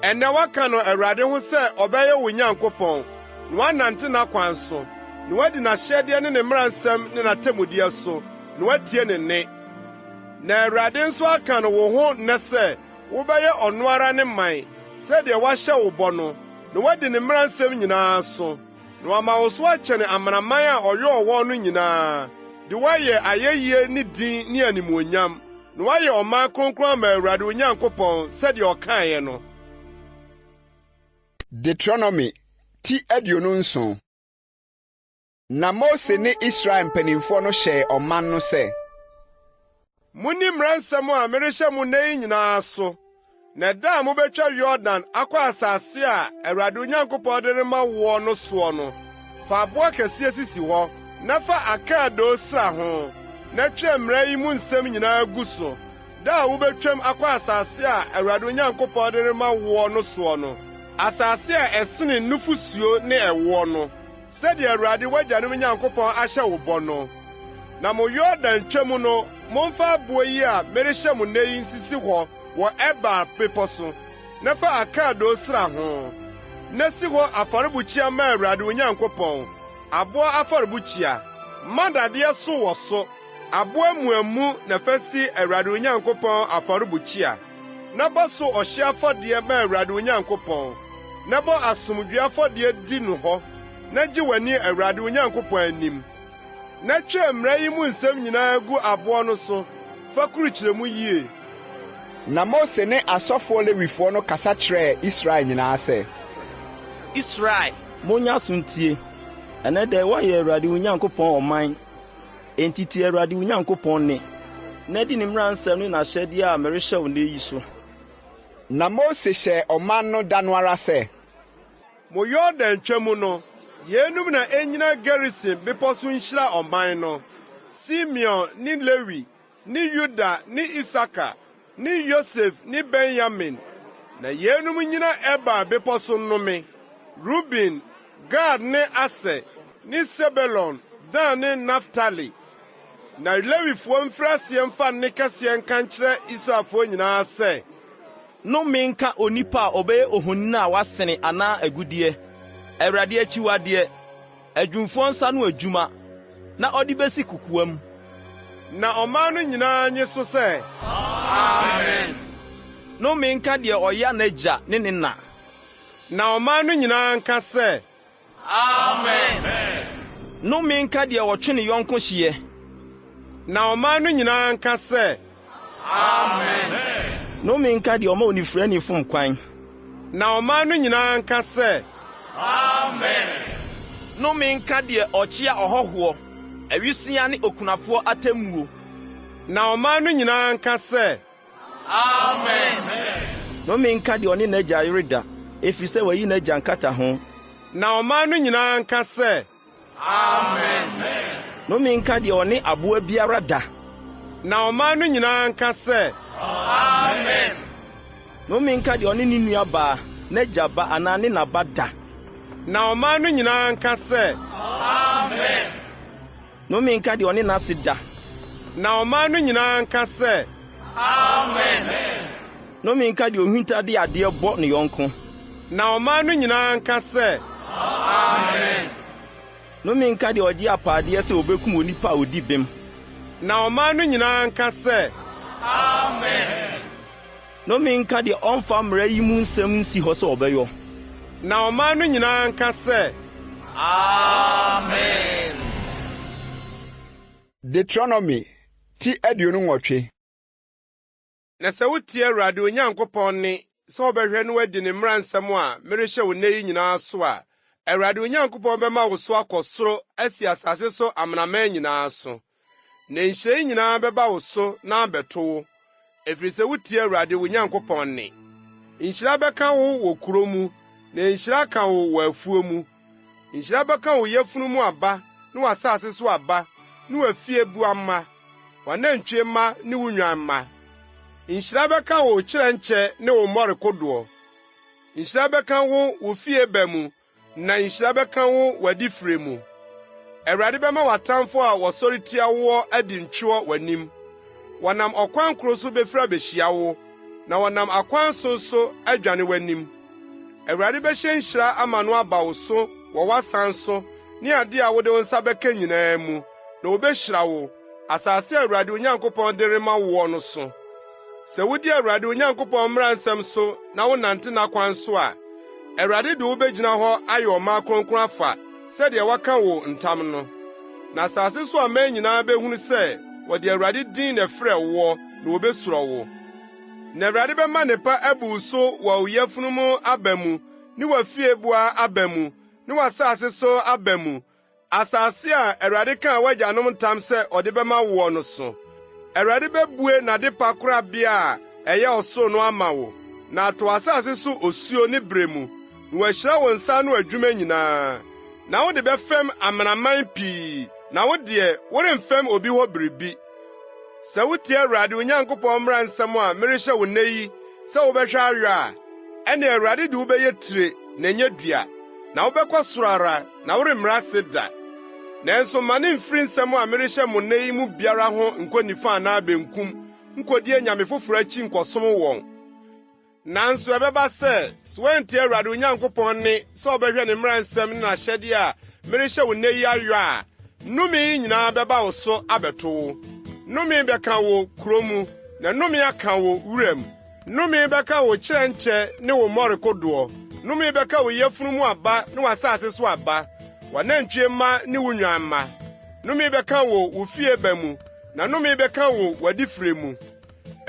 Ɛnnɛ woaka no Awurade ho sɛ ɔbɛyɛ wo Nyankopɔn, na woanante n'akwan so, na woadi n'ahyɛdeɛ ne ne mmara nsɛm ne n'atemmudeɛ so, na woatie ne nne. Na Awurade nso aka no wo ho nnɛ sɛ wobɛyɛ ɔno ara ne man, sɛdeɛ wahyɛ wo bɔ no, na woadi ne mmara nsɛm nyinaa so. Na wama wo so akyɛne amanaman a ɔyɔɔ wɔn no nyinaa, de wo ayɛ ayɛyie ne din ne animuonyam, na woayɛ ɔman kronkron ama Awurade wo Nyankopɔn, sɛdeɛ ɔkaeɛ no. Deuteronomy ti 27. Na Mose ne Israel mpanimfoɔ no hyɛɛ ɔman no sɛ. Munni mmara nsɛm a merehyɛ mo nnɛ yi nyinaa so, na da a mubetwa Yordan akɔ asase a Awurade wo Nyankopɔn de rema woɔ no soɔ no, fa aboɔ akɛseɛ sisi hɔ, na fa akaadoo sra ho, na twerɛ mmara yi mu nsɛm nyinaa gu so. Da a wubetwam akɔ asase a Awurade wo Nyankopɔn de rema woɔ no soɔ no, asase a ɛsene nufusuo ne ɛwoɔ no, sɛdeɛ Awurade w'agyanom Nyankopɔn ahyɛ wo bɔ no. Na mo Yordan twa mu no, momfa aboɔ yi a merehyɛ mo nnɛ yi nsisi hɔ wɔ Ebal bepɔ so, na fa akaadoo sra ho. Na si hɔ afɔrebukyia ma Awurade wo Nyankopɔn, aboɔ afɔrebukyia. Mma dadeɛ so wɔ so, aboɔ amuamu na fa si Awurade wo Nyankopɔn afɔrebukyia. Na bɔ so ɔhyeɛ afɔdeɛ ma Awurade wo Nyankopɔn, na bɔ asomdwoe afɔdeɛ di no hɔ, na gye w'ani Awurade wo Nyankopɔn anim. Na twerɛ mmara yi mu nsɛm nyinaa gu aboɔ no so fa kurukyerɛ mu yie. Na Mose ne asɔfoɔ Lewifoɔ no kasa kyerɛɛ Israel nyinaa sɛ. Israel, monyɛ aso ntie! Ɛnnɛ da yi woayɛ Awurade wo Nyankopɔn ɔman. Enti tie Awurade wo Nyankopɔn nne, na di ne mmara nsɛm ne n'ahyɛdeɛ a merehyɛ wo nnɛ yi so. Na Mose hyɛɛ ɔman no da no ara sɛ. Mo Yordan twa mu no, yeinom na ennyina Gerisim bepɔ so nhyira ɔman no, Simeon ne Lewi ne Yuda ne Isakar ne Yosef ne Benyamin. Na yeinom nnyina Ebal bepɔ so nnome, Ruben, Gad ne Aser ne Sebulon, Dan ne Naftali. Na Lewifoɔ mfiri aseɛ mfa nne kɛseɛ nka nkyerɛ Israelfoɔ nyinaa sɛ. Nnome nka onipa a ɔbɛyɛ ohoni a wɔasene anaa agudeɛ, Awurade akyiwadeɛ, adwumfoɔ nsa ano adwuma, na ɔde besi kokoam. Na ɔman no nyinaa nnye so sɛ, Amen! Nnome nka deɛ ɔya n'agya ne ne na. Na ɔman no nyinaa nka sɛ, Amen! Nnome nka deɛ ɔtwe ne yɔnko hyeɛ. Na ɔman no nyinaa nka sɛ, Amen! Nnome nka deɛ ɔma onifirani fom kwan. Na ɔman no nyinaa nka sɛ, Amen! Nnome nka deɛ ɔkyea ɔhɔhoɔ, awisiaa ne okunafoɔ atemmuo. Na ɔman no nyinaa nka sɛ, Amen! Nnome nka deɛ ɔne n'agya yere da, ɛfiri sɛ wayi n'agya nkataho. Na ɔman no nyinaa nka sɛ, Amen! Nnome nka deɛ ɔne aboa biara da. Na ɔman no nyinaa nka sɛ, Amen! Nnome nka deɛ ɔne ne nua baa, n'agya ba anaa ne na ba da. Na ɔman no nyinaa nka sɛ, Amen! Nnome nka deɛ ɔne n'ase da. Na ɔman no nyinaa nka sɛ. Amen! Nnome nka deɛ ɔhunta de adeɛ bɔ ne yɔnko. Na ɔman no nyinaa nka sɛ, Amen! Nnome nka deɛ ɔgye apaadeɛ sɛ ɔbɛkum onipa a ɔdi bem. Na ɔman no nyinaa nka sɛ, Amen! Nnome nka deɛ ɔmfa mmara yi mu nsɛm nsi hɔ sɛ ɔbɛyɔ. Na ɔman no nyinaa nka sɛ, Amen! Deuteronomy ti 28. Na sɛ wutie Awurade wo Nyankopɔn nne sɛ wobɛhwɛ na woadi ne mmara nsɛm a merehyɛ wo nnɛ yi nyinaa so a, Awurade wo Nyankopɔn bɛma wo so akɔ soro asi asase so amanaman nyinaa so. Na nhyira yi nyinaa bɛba wo so na abɛto wo, ɛfiri sɛ wutie Awurade wo Nyankopɔn nne. Nhyira bɛka wo wɔ kurow mu, na nhyira aka wo wɔ afuo mu. Nhyira bɛka wo yafunu mu aba ne w'asase so aba ne w'afieboa mma, w'anantwie mma ne wo nnwan mma. Nhyira bɛka wo kyerɛnkyɛ ne wo mmɔre kodoɔ. Nhyira bɛka wo wo fie ba mu na nhyira bɛka wo w'adifire mu. Awurade bɛma w'atamfo a wɔsɔre tia woɔ adi ntweɔ w'anim. Wɔnam ɔkwan koro so bɛfiri abehyia wo, na wɔnam akwan so nso adwane w'anim. Awurade bɛhyɛ nhyira ama no aba wo so wɔ w'asan so ne ade a wode wo nsa bɛka nyinaa mu, na obehyira wo, asase a Awurade wo Nyankopɔn de rema woɔ no so. Sɛ wudi Awurade wo Nyankopɔn mmara nsɛm so na wonante n'akwan so a, Awurade de wo begyina hɔ ayɛ ɔman kronkron afa sɛdeɛ waka wo ntam no. Na asase so aman nyinaa behunu sɛ wɔde Awurade din na ɛfrɛ woɔ na wobesuro wo. Na Awurade bɛma nnepa abu wo so wɔ wo yafunu mu aba mu ne w'afieboa aba mu ne w'asase so aba mu, asase a Awurade kaa w'agyanom ntam sɛ ɔde bɛma woɔ no so. Awurade bebue n'adepa korabea a ɛyɛ ɔsoro no ama wo, na atɔ w'asase so osuo ne bere mu, na wahyira wo nsa ano adwuma nyinaa. Na wode bɛfɛm amanaman pii, na wo deɛ, woremfɛm obi hɔ biribi. Sɛ wutie Awurade wo Nyankopɔn mmara nsɛm a merehyɛ wo nnɛ yi sɛ wobɛhwɛ ayɔ a, ɛnne Awurade de wo bɛyɛ tire na ɛnyɛ dua, na wobɛkɔ soro ara na woremmrɛ ase da. Nanso mma no mfiri nsɛm a merehyɛ mo nnɛ yi mu biara ho nkɔ nifa anaa benkum nkodi anyame foforo akyi nkɔsom wɔn. Nanso ɛbɛba sɛ, sɛ woantie Awurade wo Nyankopɔn nne sɛ wobɛhwɛ ne mmara nsɛm ne n'ahyɛde a merehyɛ wo nnɛ yi ayɔ a, nnome yi nyinaa bɛba wo so abɛto wo. Nnome bɛka wo kurow mu, na nnome aka wo wuram. Nnome bɛka wo kyerɛnkyɛ ne wo mmɔre kodoɔ. Nnome bɛka wo yafunu mu aba ne w'asase so aba, w'anantwie mma ne wo nnwan mma. Nnome bɛka wo wo fie ba mu, na nnome bɛka wo w'adifire mu.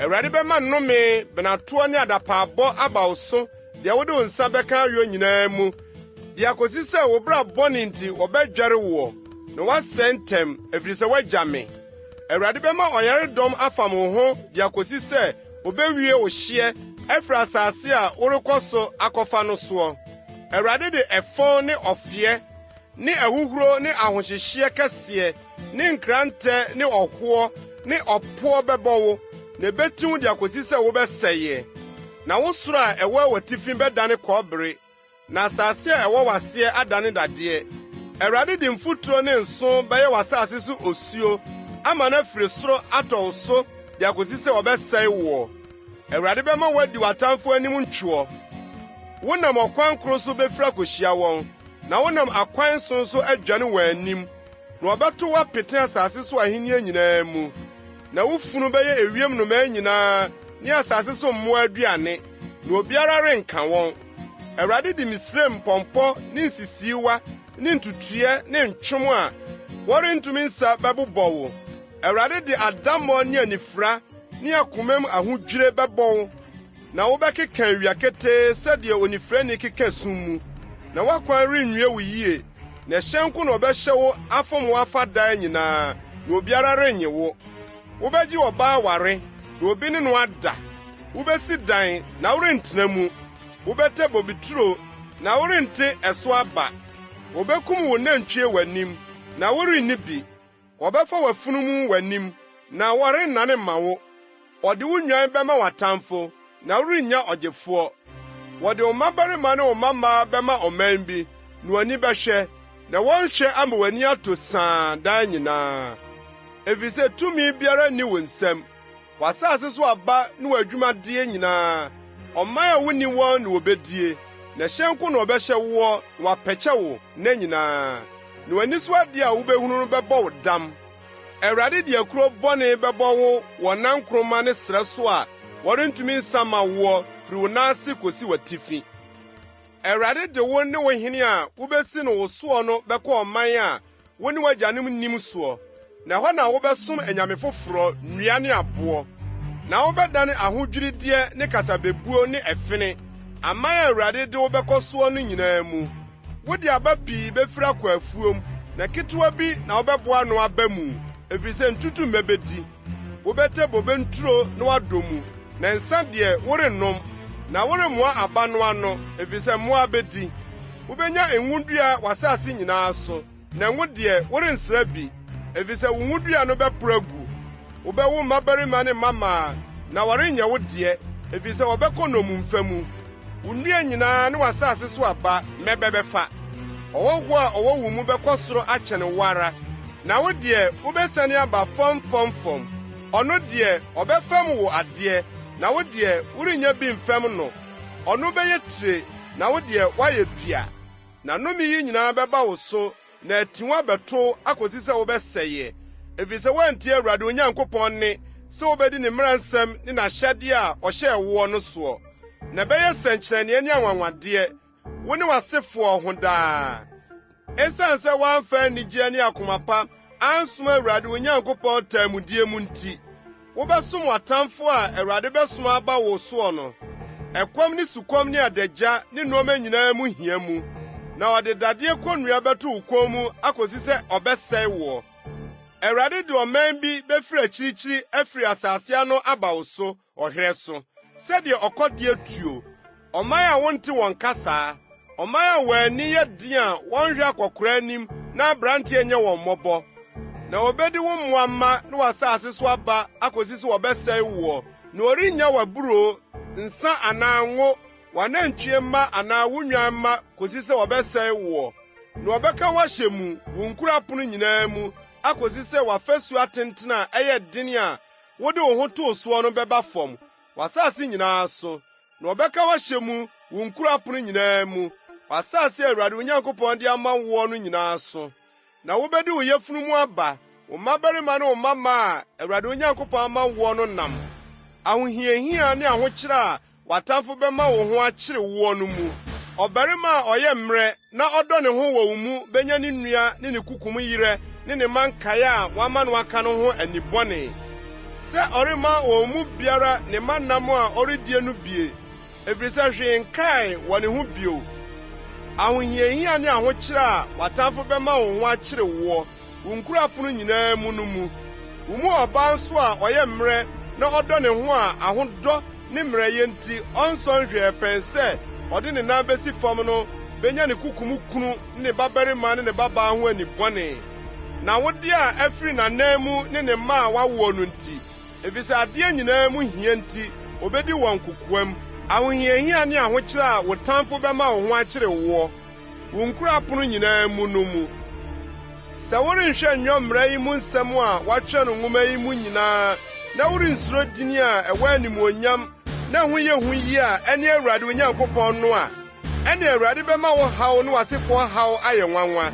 Awurade bɛma nnome, benatoɔ ne adapaabɔ aba wo so deɛ wode wo nsa bɛka ayɔ nyinaa mu, de akosi sɛ wo bra bɔne nti wɔbɛdwɛre woɔ, na woasɛe ntɛm, ɛfiri sɛ woagya me. Awurade bɛma ɔyaredɔm afam wo ho de akosi sɛ obewie wo hyeɛ afiri asase a worekɔ so akɔfa no soɔ. Awurade de ɛfɔn ne ɔfeɛ ne ahuhuro ne ahohyehyeɛ kɛseɛ ne nkrantɛ ne ɔhoɔ ne ɔpoɔ bɛbɔ wo, na ebeti wo de akosi sɛ wobɛsɛeɛ. Na wo soro a ɛwɔ w'atifi bɛdane kɔbere, na asase a ɛwɔ w'aseɛ adane dadeɛ. Awurade de mfuturo ne nsõ bɛyɛ w'asase so osuo ama no afiri soro atɔ wo so de akosi sɛ ɔbɛsɛe woɔ. Awurade bɛma woadi w'atamfo anim ntwoɔ. Wonam ɔkwan koro so befiri akohyia wɔn, na wonam akwan so nso adwane wɔn anim. Na wɔbɛtow wo apete asase so ahenni nyinaa mu. Na wo funu bɛyɛ ewiem nnomaa nyinaa ne asase so mmoa aduane, na obiara renka wɔn. Awurade de Misraim mpɔmpɔ ne nsisiiwa ne ntutuiɛ ne ntwom a wɔrentumi nsa bɛbobɔ wo. Awurade de adammɔ ne anifira ne akomam ahodwire bɛbɔ wo. Na wobɛkeka awia ketee sɛdeɛ onifirani keka sum mu, na w'akwan renwie wo yie, na hyɛ nko na wɔbɛhyɛ wo afom wo afa daa nyinaa, na obiara rennye wo. Wobɛgye ɔbaa aware, na obi ne no ada. Wobɛsi dan, na worentena mu. Wobɛtɛ bobeturo, na worente ɛso aba. Wobekum wo nantwie w'anim, na worenni bi. Wɔbɛfa w'afunumu w'anim, na wɔrennane mma wo. Wɔde wo nnwan bɛma w'atamfo, na worennya ɔgyefoɔ. Wɔde wo mmabarima ne wo mmammaa bɛma ɔman bi, na w'ani bɛhwɛ, na wɔn hwɛ ama w'ani atɔ sãã daa nyinaa, efisɛ tumi biara nni wo nsam. W'asase so aba ne w'adwumadeɛ nyinaa, ɔman a wonni wɔn na wobedie. Na hyɛ nko na ɔbɛhyɛ woɔ na wapɛkyɛ wo nna nyinaa, na w'ani so ade a wubehunu no bɛbɔ wo dam. Awurade de akuro bɔne bɛbɔ wo wɔ nankoroma ne srɛ so a wɔrentumi nsa mma woɔ firi wo nan ase kosi w'atifi. Awurade de wo ne wo hene a wubesi no wo soɔ no bɛkɔ ɔman a wo ne w'agyanom nnim soɔ, na ɛhɔ na wobɛsom anyame foforɔ, nnua ne aboɔ. Na wobɛdane ahodwirideɛ ne kasabebuo ne ɛfene, aman a Awurade de wo bɛkɔ soɔ no nyinaa mu. Wode aba pii bɛfiri akɔ afuom, na ketewa bi na wobɛboa ano aba mu, ɛfiri sɛ ntutummɛ bɛdi. Wobɛtɛ bobe nturo na woadɔ mu, na nsa deɛ worennom, na woremmoa aba no ano, ɛfiri sɛ mmoa bɛdi. Wobɛnya ngodua w'asase nyinaa so, na ngo deɛ, worensra bi, efisɛ wo ngodua no bɛporo agu. Wobɛwo mmabarima ne mmammaa, na wɔrenyɛ wo deɛ, efisɛ wɔbɛkɔ nnommumfa mu. Wo nnua nyinaa ne w'asase so aba, mmɛbɛ bɛfa. Ɔhɔho a ɔwɔ wo mu bɛkɔ soro akyɛn wo ara, na wo deɛ, wobɛsiane aba fam fam fam. Ɔno deɛ, ɔbɛfɛm wo adeɛ, na wo deɛ, worennya bi mfɛm no. Ɔno bɛyɛ tire, na wo deɛ, woayɛ dua. Na nnome yi nyinaa bɛba wo so na ati wo abɛto wo akosi sɛ wobɛsɛeɛ, ɛfiri sɛ woantie Awurade wo Nyankopɔn nne sɛ wobɛdi ne mmara nsɛm ne n'ahyɛdeɛ a ɔhyɛɛ woɔ no soɔ. Na ɛbɛyɛ nsɛnkyerɛnneɛ ne anwanwadeɛ wo ne w'asefoɔ ho daa. Esiane sɛ woamfa anigyeɛ ne akoma pa ansom Awurade wo Nyankopɔn taamudie mu nti, wobɛsom w'atamfo a Awurade bɛsoma aba wo soɔ no, ɛkɔm ne sukɔm ne adagya ne nneɛma nyinaa mu hia mu, na ɔde dadeɛ konnua bɛto wo kɔn mu akosi sɛ ɔbɛsɛe woɔ. Awurade de ɔman bi bɛfiri akyirikyiri afiri asase ano aba wo so ɔherɛ so, sɛdeɛ ɔkɔdeɛ tuo, ɔman a wonte wɔn kasaa, ɔman a wɔn ani yɛ den a wɔnhwɛ akɔkoraa anim na aberanteɛ nyɛ wɔn mmɔbɔ. Na wɔbedi wo mmoa mma ne w'asase so aba akosi sɛ wɔbɛsɛe woɔ, na wɔrennya w'aburoo, nsa anaa ngo, w'anantwie mma anaa wo nnwan mma kosi sɛ wɔbɛsɛe woɔ. Na wɔbɛka wo ahyɛ mu, wo nkuro apono nyinaa mu, akosi sɛ w'afasu atenten a ɛyɛ den a wode wo ho too soɔ no bɛba fam, w'asase nyinaa so. Na wɔbɛka wo ahyɛ mu, wo nkuro apono nyinaa mu, w'asase a Awurade wo Nyankopɔn de ama woɔ no nyinaa so. Na wobedi wo yafunu mu aba, wo mmabarima ne wo mmammaa a Awurade wo Nyankopɔn ama woɔ no nam ahohiahia ne ahokyere a w'atamfo bɛma wo ho akyere woɔ no mu. Ɔbarima a ɔyɛ mmerɛ na ɔdɔ ne ho wɔ wo mu benya ne nua ne ne kokom yerɛ ne ne mma nkae a wama no aka no ho ani bɔne, sɛ ɔremma wɔn mu biara ne mma nam a ɔredie no bie, efisɛ hwee nkae wɔ ne ho bio. Ahohiahia ne ahokyere a w'atamfo bɛma wo ho akyere woɔ wo nkuro apono nyinaa mu no mu. Wo mu ɔbaa nso a ɔyɛ mmerɛ na ɔdɔ ne ho a ahodɔ ne mmerɛyɛ nti ɔnsɔ nhwɛɛ pɛn sɛ ɔde ne nan besi fam no benya ne kokom kunu ne ne babarima ne ne babaa ho ani bɔne, n'awode a afiri n'anan mu ne ne mma a wawoɔ no nti, efisɛ adeɛ nyinaa mu hia nti obedi wɔn kokoam. Ahohiahia ne ahokyere a wo tamfo bɛma wo ho akyere woɔ wo nkuro apono nyinaa mu no mu. Sɛ worenhwɛ nyɔ mmara yi mu nsɛm a wɔatwerɛ no nwoma yi mu nyinaa na worensuro din a ɛwɔ animuonyam na ɛho yɛ hu yi a ɛne Awurade wo Nyankopɔn no a, ɛnne Awurade bɛma wo haw ne w'asefoɔ haw ayɛ nwanwa,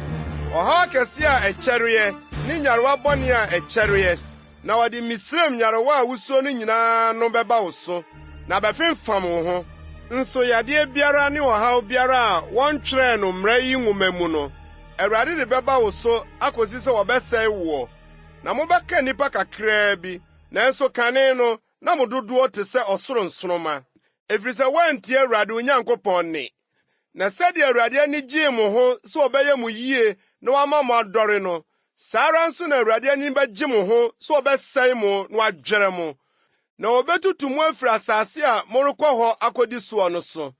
ɔhaw akɛseɛ a ɛkyɛreɛ ne nyarewa bɔne a ɛkyɛreɛ. Na wɔde Misraim nyarewa a wusuro no nyinaa no bɛba wo so, na abɛfemfam wo ho. Nso yadeɛ biara ne ɔhaw biara a wɔntwerɛɛ no mmara yi nwoma mu no, Awurade de bɛba wo so akosi sɛ wɔbɛsɛe woɔ. Na mobɛka nnipa kakraa bi, nanso kane no, na mo dodoɔ te sɛ ɔsoro nsoromma, ɛfiri sɛ woantie Awurade wo Nyankopɔn nne. Na sɛdeɛ Awurade ani gyee mo ho sɛ ɔbɛyɛ mo yie na wama mo adɔre no, saa ara nso na Awurade ani bɛgye mo ho sɛ ɔbɛsɛe mo na wadwerɛ mo. Na wɔbɛtutu mo afiri asase a morekɔ hɔ akɔdi soɔ no so.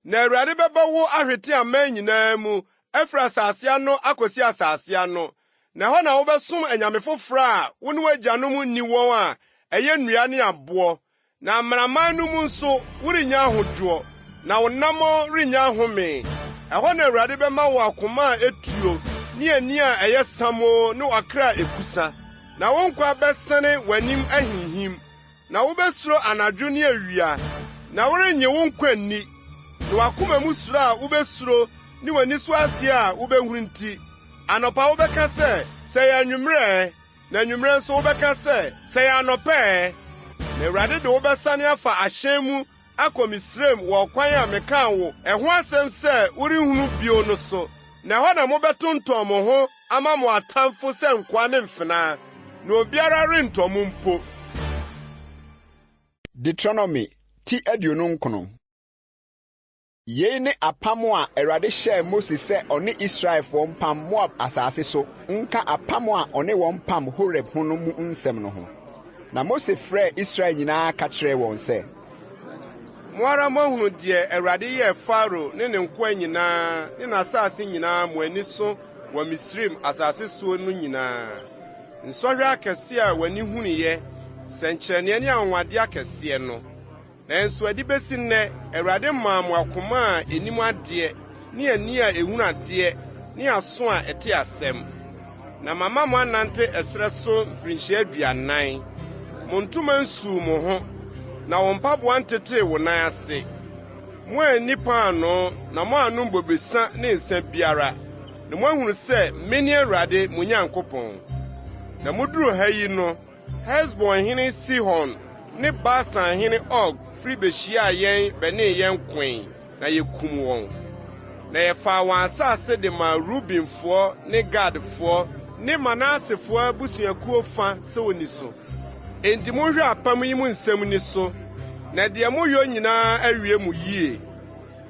Na Awurade bɛbɔ wo ahwete aman nyinaa mu afiri asase ano akɔsi asase ano. Na ɛhɔ na wobɛsom anyame foforɔ a wo ne w'agyanom nni wɔn a ɛyɛ nnua ne aboɔ, Na amanaman no mu nso, worennya ahodwoɔ, na wo anammɔn rennya ahome. Ɛhɔ na Awurade bɛma wo akoma a etuo ne ani a ɛyɛ samoo ne ɔkra a ekusa. Na wo nkwa bɛsene w'anim ahinhim, na wobɛsuro anadwo ne awia, na worennye wo nkwa nni. Na w'akoma mu suro a wubesuro ne w'ani so ade a wubehunu nti, anɔpa wobɛka sɛ, 'Sɛ ɛyɛ anwummere ɛ! Na anwummere nso wobɛka sɛ, 'Sɛ ɛyɛ anɔpa ɛ! Na Awurade de wo bɛsane afa ahyɛn mu akɔ Misraim wɔ ɔkwan a mekaa wo ɛho asɛm sɛ worenhunu bio no so, na ɛhɔ na mobɛtontɔn mo ho ama mo atamfo sɛ nkoa ne mfenaa, na obiara rentɔ mo mpo. Deuteronomy ti 29. Yei ne apam a Awurade hyɛɛ Mose sɛ ɔne Israelfoɔ mpam Moab asase so nka apam a ɔne wɔn pam Horeb ho no mu nsɛm no ho. Na Mose frɛɛ Israel nyinaa ka kyerɛɛ wɔn sɛ. Mo ara moahunu deɛ Awurade yɛɛ Farao ne ne nkoa nyinaa ne n'asase nyinaa mo ani so wɔ Misraim asase soɔ no nyinaa, nsɔhwɛ akɛseɛ a w'ani hunuiɛ, nsɛnkyerɛnneɛ ne anwanwadeɛ akɛseɛ no. Nanso ɛde besi nnɛ, Awurade mmaa mo akoma a enim adeɛ ne ani a ehunu adeɛ ne aso a ɛte asɛm. Na mama mo anante ɛserɛ so mfirinhyia 40. Mo ntoma nsuu mo ho, na wo mpaboa ntetee wo nan ase. Moanni paanoo na moannom bobesa ne nsã biara, na moahunu sɛ mene Awurade mo Nyankopɔn. Na muduruu ha yi no, Hesbon hene Sihon ne Basan hene Og firi behyiaa yɛn bɛnee yɛn koe, na yekum wɔn. Na yɛfaa wɔn asase de maa Rubenfoɔ ne Gadfoɔ ne Manasefoɔ abusuakuo fa sɛ wonni so. Enti monhwɛ apam yi mu nsɛm nni so, na deɛ moyɔ nyinaa awie mo yie.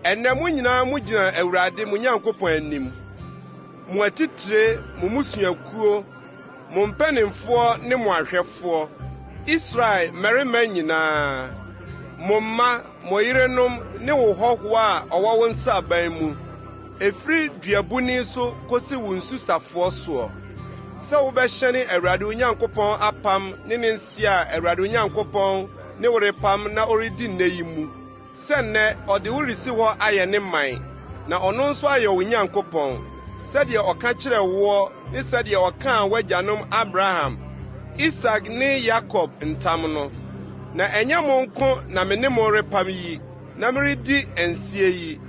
Ɛnnɛ mo nyinaa mugyina Awurade mo Nyankopɔn anim, mo atitire, mo mmusuakuo, mo mpanimfoɔ ne mo ahwɛfoɔ, Israel mmarima nyinaa, mo mma, mo yerenom ne wo hɔhoɔ a ɔwɔ wo nsraban mu, ɛfiri duabuni so kɔsi wo nsusafoɔ soɔ, sɛ wobɛhyɛne Awurade wo Nyankopɔn apam ne ne nse a Awurade wo Nyankopɔn ne wo repam na ɔredi nnɛ yi mu. Sɛ nnɛ ɔde wo resi hɔ ayɛ ne man, na ɔno nso ayɛ wo Nyankopɔn, sɛdeɛ ɔka kyerɛɛ woɔ ne sɛdeɛ ɔkaa w'agyanom Abraham, Isak ne Yakob ntam no. Na ɛnyɛ mo nko na me ne mo repam yi na meredi nseɛ yi,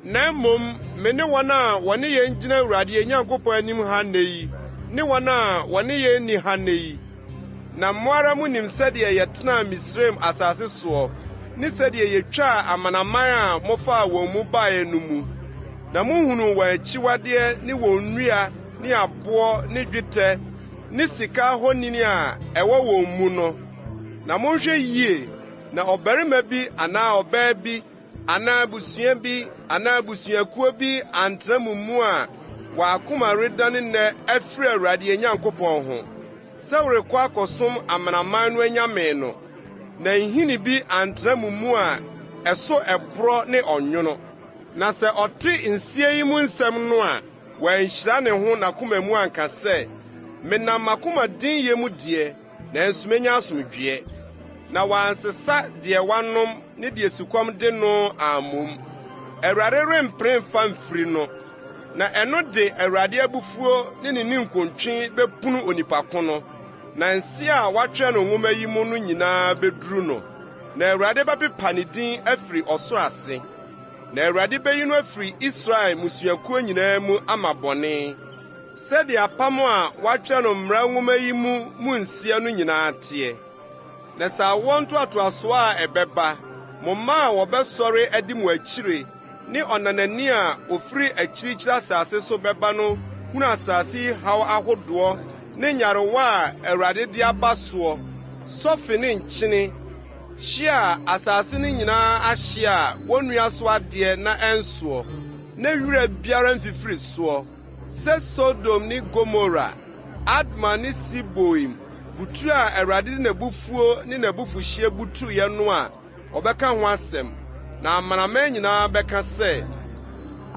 Na mmom me ne wɔn a wɔne yɛn gyina Awurade yɛn Nyankopɔn anim ha nnɛ yi ne wɔn a wɔne yɛn nni ha nnɛ yi. Na mo ara munim sɛdeɛ yɛtenaa Misraim asase soɔ ne sɛdeɛ yɛtwaa amanaman a mofaa wɔn mu baeɛ no mu, na mohunuu wɔn akyiwadeɛ ne wɔn nnua ne aboɔ ne dwetɛ ne sika ahoni a ɛwɔ wɔn mu no. Na monhwɛ yie na ɔbarima bi anaa ɔbaa bi anaa abusua bi anaa abusuakuo bi antena mo mu a wɔn akoma redane nnɛ afiri Awurade yɛn Nyankopɔn ho, sɛ worekɔ akɔsom amanaman no anyame no, na nhini bi antena mo mu a ɛso ɛborɔ ne ɔnwono. Na sɛ ɔte nseɛ yi mu nsɛm no a, wanhyira ne ho n'akoma mu anka sɛ, Menam m'akoma denyɛ mu deɛ, nanso menya asomdwoeɛ. Na wansesa deɛ wanom ne deɛ sukɔm de no ammom. Awurade rempene mfa mfiri no, na ɛno de Awurade abufuo ne ne ninkuntwe bɛpunu onipa ko no, na nse a wɔatwerɛ no nwoma yi mu no nyinaa bɛduru no, na Awurade bɛpepa ne din afiri ɔsoro ase. Na Awurade bɛyi no afiri Israel mmusuakuo nyinaa mu ama bɔne. Sɛdeɛ apam a wɔatwerɛ no mmara nwoma yi mu mu nseɛ no nyinaa teɛ. Na sɛ awoɔ ntoatoasoɔ a ɛbɛba, mo mma a wɔbɛsɔre adi mo akyire, ne ɔnanani a ɔfiri akyirikyiri asase so bɛba no hunu asase yi haw ahodoɔ ne nyarewa a Awurade de aba soɔ, sɔfe ne nkyene, hye a asase no nyinaa ahye a wɔnnua so adeɛ na ɛnsoɔ, na wira biara mfifiri soɔ, Sɛ Sodom ne Gomora, Adma ne Seboim butu a Awurade de n'abufuo ne n'abufuhyeɛ butuiɛ no a, wɔbɛka ho asɛm, na amanaman nyinaa bɛka sɛ.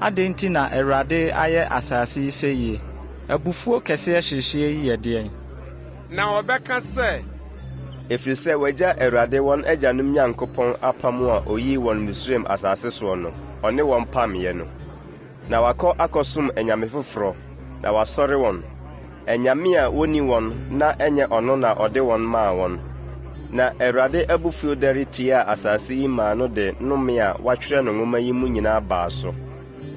Adɛn nti na Awurade ayɛ asase yi seyie? Abufuo kɛseɛ hyehyeɛ yi yɛ deɛn? Na wɔbɛka sɛ. Ɛfiri sɛ wɔagya Awurade wɔn agyanom Nyankopɔn apam a ɔyii wɔn Misraim asase soɔ no, ɔne wɔn pameeɛ no. Na wɔakɔ akɔsom anyame foforɔ, na wɔasɔre wɔn, anyame a wonni wɔn na ɛnyɛ ɔno na ɔde wɔn maa wɔn. Na Awurade abufuo dɛre tiaa asase yi maa no de nnome a wɔatwerɛ no nwoma yi mu nyinaa baa so.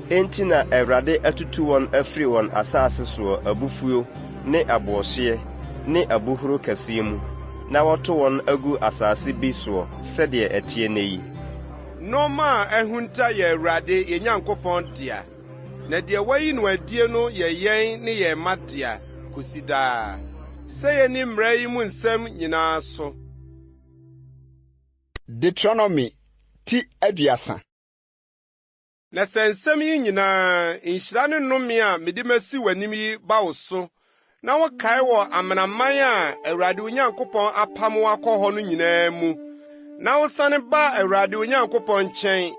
Enti na Awurade atutu wɔn afiri wɔn asase soɔ abufuo ne aboɔhyeɛ ne abohuro kɛseɛ mu, na wɔto wɔn agu asase bi soɔ sɛdeɛ ɛteɛ nnɛ yi. Nnoɔma a ahunta yɛ Awurade yɛn Nyankopɔn dea, na deɛ wayi no adie no yɛ yɛn ne yɛn mma dea kosi daa, sɛ yenni mmara yi mu nsɛm nyinaa so. Deuteronomy ti 30. Na sɛ nsɛm yi nyinaa, nhyira ne nnome a mede masi w'anim yi ba wo so, na wokae wɔ amanaman a Awurade wo Nyankopɔn apam wo akɔ hɔ no nyinaa mu, na wosane ba Awurade wo Nyankopɔn nkyɛn,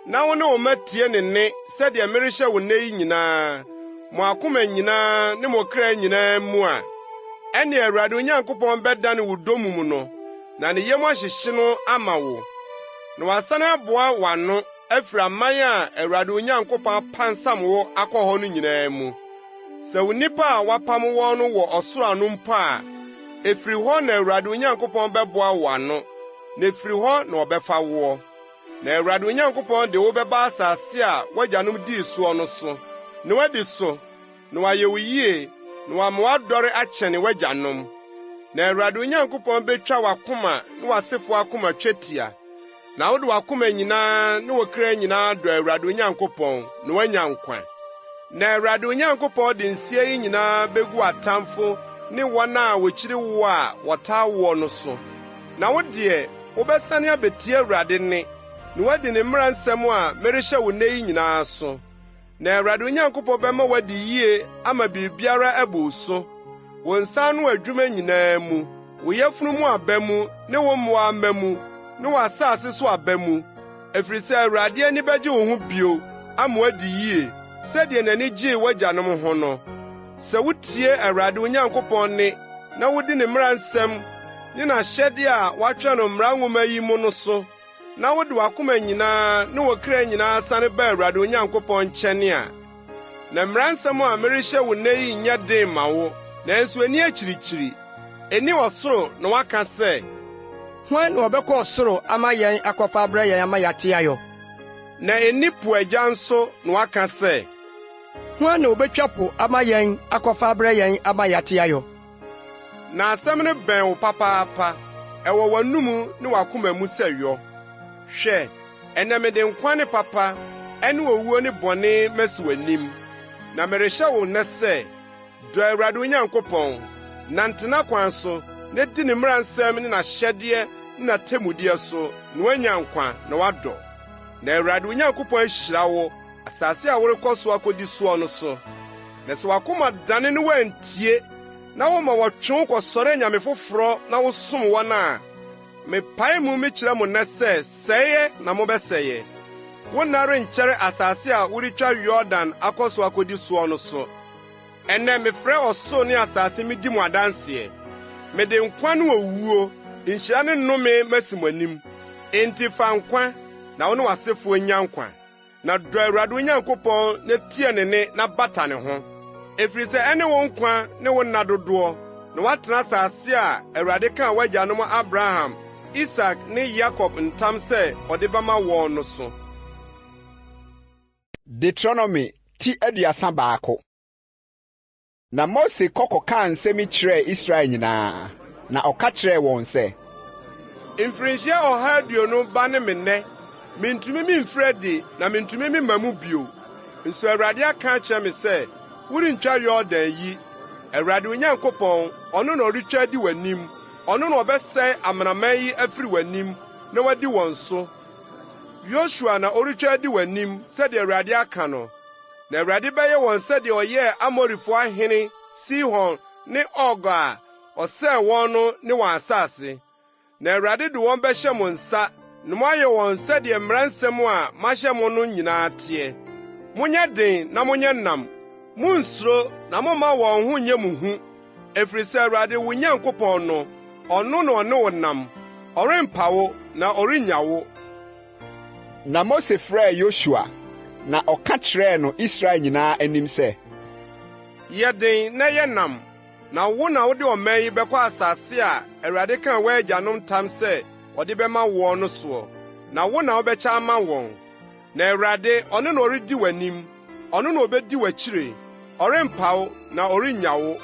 na wo ne wo mma tie ne nne sɛdeɛ merehyɛ wo nnɛ yi nyinaa, mo akoma nyinaa ne mo kra nyinaa mu a, ɛnneɛ Awurade wo Nyankopɔn bɛdane wo dommum no, na ne yam ahyehye no ama wo, na wasane aboa w'ano afiri aman a Awurade wo Nyankopɔn apansam wo akɔ hɔ no nyinaa mu. Sɛ wo nnipa a woapam wɔn no wɔ ɔsoro ano mpo a, ɛfiri hɔ na Awurade wo Nyankopɔn bɛboa wo ano, na ɛfiri hɔ na ɔbɛfa woɔ. Na Awurade wo Nyankopɔn de wo bɛba asase a w'agyanom dii soɔ no so, na woadi so, na wayɛ wo yie, na wama woadɔre akyɛne w'agyanom. Na Awurade wo Nyankopɔn betwa w'akoma ne w'asefo akoma twetia, na wode w'akoma nyinaa ne wo kra nyinaa adɔ Awurade wo Nyankopɔn, na woanya nkwa. Na Awurade wo Nyankopɔn de nseɛ yi nyinaa begu w'atamfo ne wɔn a wokyiri wo a wɔtaa woɔ no so. Na wo deɛ, wobɛsane abetie Awurade nne, na woadi ne mmara nsɛm a merehyɛ wo nnɛ yi nyinaa so. Na Awurade wo Nyankopɔn bɛma woadi yiye ama biribiara abu wo so, wo nsa ano adwuma nyinaa mu, wo yafunu mu aba mu ne wo mmoa mma mu ne w'asase so aba mu, ɛfiri sɛ Awurade ani bɛgye wo ho bio ama woadi yiye, sɛdeɛ n'ani gyee w'agyanom ho no. Sɛ wutie Awurade wo Nyankopɔn nne na wudi ne mmara nsɛm ne n'ahyɛde a wɔatwerɛ no mmara nwoma yi mu no so, na wode w'akoma nyinaa ne wo kra nyinaa sane ba Awurade wo Nyankopɔn nkyɛn a, na mmara nsɛm a merehyɛ wo nnɛ yi nyɛ den mma wo, nanso enni akyirikyiri. Enni ɔsoro na woaka sɛ, Hwan na ɔbɛkɔ ɔsoro ama yɛn akɔfa abrɛ yɛn ama yɛate ayɔ? Na enni po agya nso na woaka sɛ, Hwan na obetwa po ama yɛn akɔfa abrɛ yɛn ama yɛate ayɔ? Na asɛm no bɛn wo papaapa, ɛwɔ w'anom ne w'akoma mu sɛ yɔ. Hwɛ, ɛnnɛ mede nkwa ne papa, ɛne owuo ne bɔne masi w'anim. Na merehyɛ wo nnɛ sɛ, dɔ Awurade wo Nyankopɔn, nante n'akwan so, na di ne mmara nsɛm ne n'ahyɛdeɛ ne n'atemmudeɛ so, na woanya nkwa na woadɔ. Na Awurade wo Nyankopɔn ahyira wo asase a worekɔ so akodi soɔ no so. Na sɛ w'akoma dane na woantie, na woma wɔtwe wo kɔsɔre anyame foforɔ na wosom wɔn a, mepae mu mekyerɛ mo nnɛ sɛ sɛeɛ na mobɛsɛeɛ. Wo nna renkyɛre asase a woretwa Yordan akɔ so akodi soɔ no so. Ɛnnɛ mefrɛ ɔsoro ne asase midi mo adanseɛ. Mede nkwa ne owuo, nhyira ne nnome masi mo anim. Enti fa nkwa, na wo ne w'asefoɔ nnya nkwa. Na dɔ Awurade wo Nyankopɔn na tie ne nne na bata ne ho, ɛfiri sɛ ɛne wo nkwa ne wo nna dodoɔ, na woatena asase a Awurade kaa w'agyanom Abraham, Isak ne Yakob ntam sɛ ɔde bɛma wɔn no so. Deuteronomy ti 31. Na Mose kɔ kɔkaa nsɛm yi kyerɛɛ Israel nyinaa, na ɔka kyerɛɛ wɔn sɛ. Mfirinhyia 120 ba ne me nnɛ, mintumi mimfiri adi na mintumi memma mu bio. Nso Awurade aka akyerɛ me sɛ, 'Worentwa Yordan yi. Awurade wo Nyankopɔn, ɔno na ɔretwa adi w'anim, ɔno na ɔbɛsɛe amanaman yi afiri w'anim na woadi wɔn so. Yosua na ɔretwa adi w'anim sɛdeɛ Awurade aka no. Na Awurade bɛyɛ wɔn sɛdeɛ ɔyɛɛ Amorifoɔ ahene Sihon ne Og a ɔsɛee wɔn no ne wɔn asase. Na Awurade de wɔn bɛhyɛ mo nsa na moayɛ wɔn sɛdeɛ mmara nsɛm a mahyɛ mo no nyinaa teɛ. Monyɛ den na monyɛ nnam. Munnsuro na momma wɔn ho nnyɛ mo hu, ɛfiri sɛ Awurade wo Nyankopɔn no, ɔno na ɔne wo nam. Ɔrempa wo na ɔrennya wo. Na Mose frɛɛ Yosua, na ɔka kyerɛɛ no Israel nyinaa anim sɛ, Yɛ den na yɛ nnam. Na wo na wode ɔman yi bɛkɔ asase a Awurade kaa wɔn agyanom ntam sɛ ɔde bɛma woɔ no soɔ, na wo na wobɛkyɛ ama wɔn. Na Awurade, ɔno na ɔredi w'anim, ɔno na obedi w'akyire, ɔrempa wo na ɔrennya wo.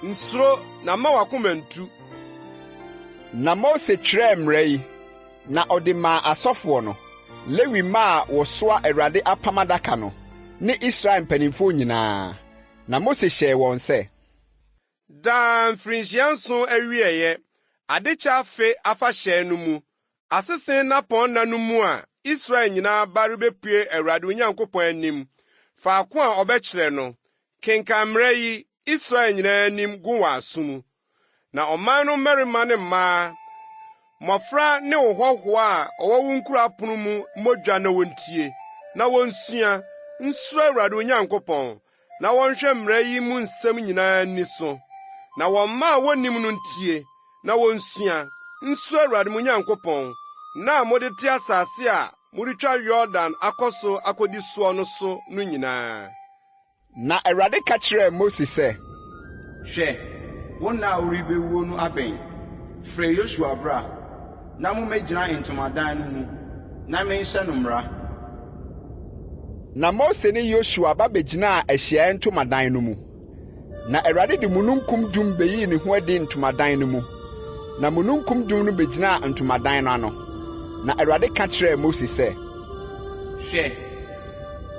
Nsuro na mma w'akoma nntu. Na Mose twerɛɛ mmara yi, na ɔde maa asɔfoɔ no, Lewi mma a wɔsoa Awurade apam adaka no, ne Israel mpanimfoɔ nyinaa. Na Mose hyɛɛ wɔn sɛ. Daa mfirinhyia nson awieeɛ, Adekyɛ Afe afahyɛ no mu, asese nnapɔnna no mu a Israel nyinaa ba rebepue Awurade wo Nyankopɔn anim, faako a ɔbɛkyerɛ no, kenkan mmara yi Israel nyinaa anim gu wɔn aso mu. Na ɔman no mmarima ne mmaa, mmofra ne wo hɔhoɔ a ɔwɔ wo nkuro apono mu mmɔ dwa na wontie, na wonsua, nsuro Awurade wo Nyankopɔn, na wɔnhwɛ mmara yi mu nsɛm nyinaa nni so. Na wɔn mma a wonnim no ntie, na wonsua, nsuro Awurade mo Nyankopɔn, nna a mode te asase a moretwa Yordan akɔ so akodi soɔ no so no nyinaa. Na Awurade ka kyerɛɛ Mose sɛ. Hwɛ, wo nna a worebewuo no abɛn. Frɛ Yosua bra, na mommɛgyina ntomadan no mu, na menhyɛ no mmara. Na Mose ne Yosua ba begyinaa ahyiae ntomadan no mu. Na Awurade de mununkum dum beyii ne ho adi ntomadan no mu, na mununkum dum no begyinaa ntomadan no ano. Na Awurade ka kyerɛɛ Mose sɛ. Hwɛ,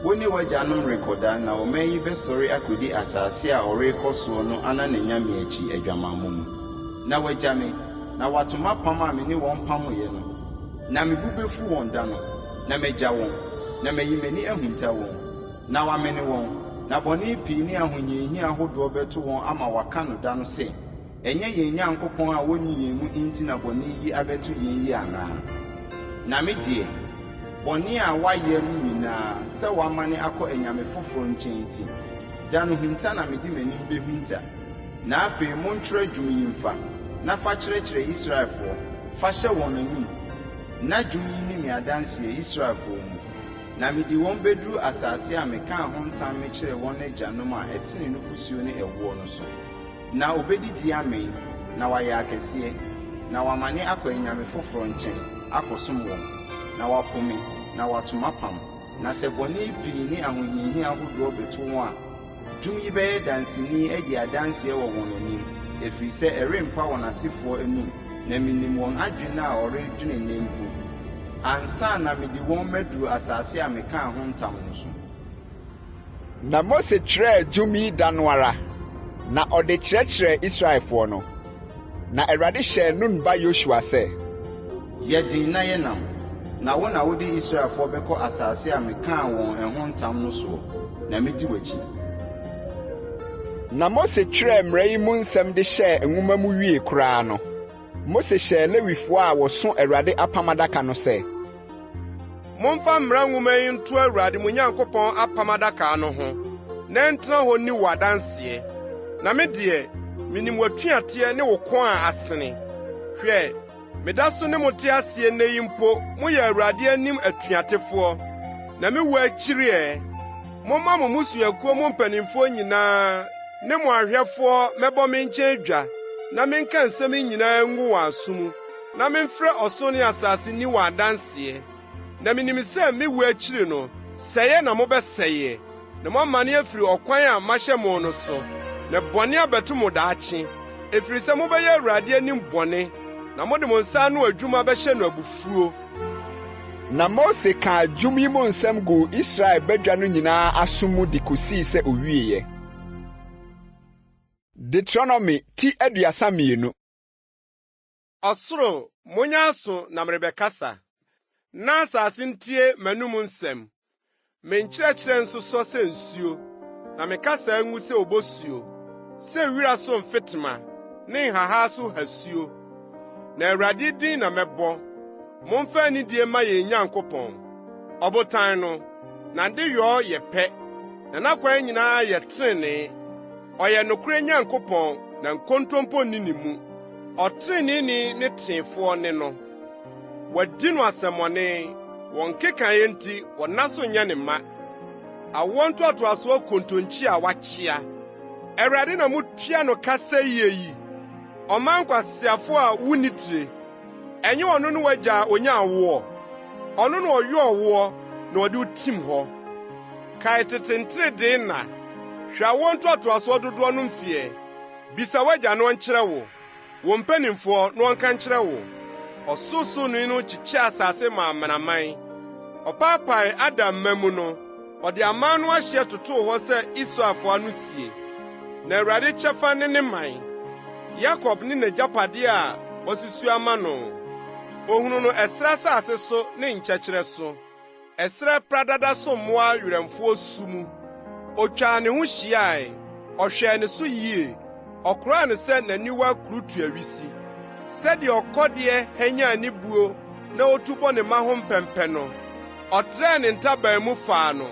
wo ne w'agyanom rekɔda na ɔman yi bɛsɔre akɔdi asase a ɔrekɔ soɔ no anananyame akyi adwamammɔ mu, na wɔagya me, na wɔato m'apam a me ne wɔn pameeɛ no. Na me bo bɛfu wɔn da no, na magya wɔn, na mayi m'ani ahunta wɔn, na wɔamene wɔn, na bɔne pii ne ahohiahia ahodoɔ bɛto wɔn ama wɔaka no da no sɛ, Ɛnyɛ yɛn Nyankopɔn a ɔnni yɛn mu nti na bɔne yi abɛto yɛn yi anaa? Na me deɛ, bɔne a wɔayɛ no nyinaa, sɛ wɔamane akɔ anyame foforɔ nkyɛn nti, da no hunta na mede m'anim bɛhunta. Na afei montwerɛ dwom yi mfa, na fa kyerɛkyerɛ Israelfoɔ, fa hyɛ wɔn anom, na dwom yi nni me adanseɛ Israelfoɔ mu. Na mede wɔn bɛduru asase a mekaa ho ntam mekyerɛɛ wɔn agyanom a ɛsene nufosuo ne ɛwoɔ no so. Na wɔbɛdidi amee, na wɔayɛ akɛseɛ, na wɔamane akɔ anyame foforɔ nkyɛn akɔsom wɔn, na wɔapo me, na wɔato m'apam. Na sɛ bɔne pii ne ahohiahia ahodoɔ bɛto wɔn a, dwom yi bɛyɛ danseni adi adanseɛ wɔ wɔn anim, ɛfiri sɛ ɛrempa wɔn asefoɔ anom, na menim wɔn adwene a wɔredwene nnɛ mpo, ansa na mede wɔn maduru asase a mekaa ho ntam no so. Na Mose twerɛɛ dwom yi da no ara, na ɔde kyerɛkyerɛɛ Israelfoɔ no. Na Awurade hyɛɛ Nun ba Yosua sɛ. Yɛ den na yɛ nnam, na wo na wode Israelfoɔ bɛkɔ asase a mekaa wɔn ɛho ntam no soɔ, na mɛdi w'akyi. Na Mose twerɛɛ mmara yi mu nsɛm de hyɛɛ nwoma mu wiee koraa no, Mose hyɛɛ Lewifoɔ a wɔso Awurade apam adaka no sɛ. Momfa mmara nwoma yi nto Awurade mo Nyankopɔn apam adaka no ho, na ɛntena hɔ nni wo adanseɛ. Na me deɛ, minim w'atuateɛ ne wo kɔn a asene. Hwɛ, meda so ne mo te aseɛ nnɛ yi mpo moyɛ Awurade anim atuatefoɔ. Na me wu akyiri ɛ, momma mo mmusuakuo mu mpanimfoɔ nyinaa ne mo ahwɛfoɔ mmɛbɔ me nkyɛn dwa, na menka nsɛm yi nyinaa ngu wɔn aso mu. Na memfrɛ ɔsoro ne asase nni wɔn adanseɛ. Na minim sɛ me wu akyiri no, sɛeɛ na mobɛsɛeɛ, na moamane afiri ɔkwan a mahyɛ mo no so, na bɔne abɛto mo daakye, ɛfiri sɛ mobɛyɛ Awurade anim bɔne, na mode mo nsa ano adwuma bɛhyɛ no abufuo. Na Mose kaa dwom yi mu nsɛm guu Israel badwa no nyinaa aso mu de kosii sɛ owieeɛ. Deuteronomy ti 32. Ɔsoro, monyɛ aso na merebɛkasa, na asase ntie m'anom nsɛm. Me nkyerɛkyerɛ nsosɔ sɛ nsuo, na me kasa ngu sɛ obosuo, sɛ wira so mfetema ne nhaha so hasuo. Na Awurade din na mɛbɔ. Momfa anidie mma yɛn Nyankopɔn. Ɔbotan no, n'adeyɔ yɛ pɛ, na n'akwan nyinaa yɛ trenee. Ɔyɛ nokorɛ Nyankopɔn, na nkontompo nni ne mu. Ɔtreneeni ne teefoɔ ne no. Wɔadi no asɛmmɔne, wɔn nkekaeɛ nti wɔnna so nyɛ ne mma. Awoɔ ntoatoasoɔ kontonkyi a wɔakyea. Awurade na mutua no ka sɛyie yi, ɔman nkwaseafo a wonni tire. Ɛnyɛ ɔno ne w'agya a onyaa woɔ? Ɔno na ɔyɔɔ woɔ na ɔde wo tim hɔ. Kae tete nteredee nna, hwɛ awoɔ ntoatoasoɔ dodoɔ no mfeɛ. Bisa w'agya na ɔnkyerɛ wo, wo mpanimfoɔ na wɔnka nkyerɛ wo. Ɔsorosoroni no kyekyɛɛ asase maa amanaman. Ɔpaapaee Adam mma mu no, ɔde aman no ahyeɛ totoo hɔ sɛ Israelfoɔ ano sie. Na Awurade kyɛfa ne ne man, Yakob ne n'agyapadeɛ a wasusu ama no. Ohunuu no ɛserɛ asase so ne nkyɛkyerɛ so. Ɛserɛ pradada so mmoa werɛmfoɔ su mu. Otwaa ne ho hyiae, ɔhwɛɛ ne so yie, ɔkoraa no sɛ n'aniwa kurutuawisi. Sɛdeɛ ɔkɔdeɛ hwanyan ne buo na otu bɔ ne mma ho mpɛmpɛ no, ɔtrɛɛ ne ntaban mu faa no,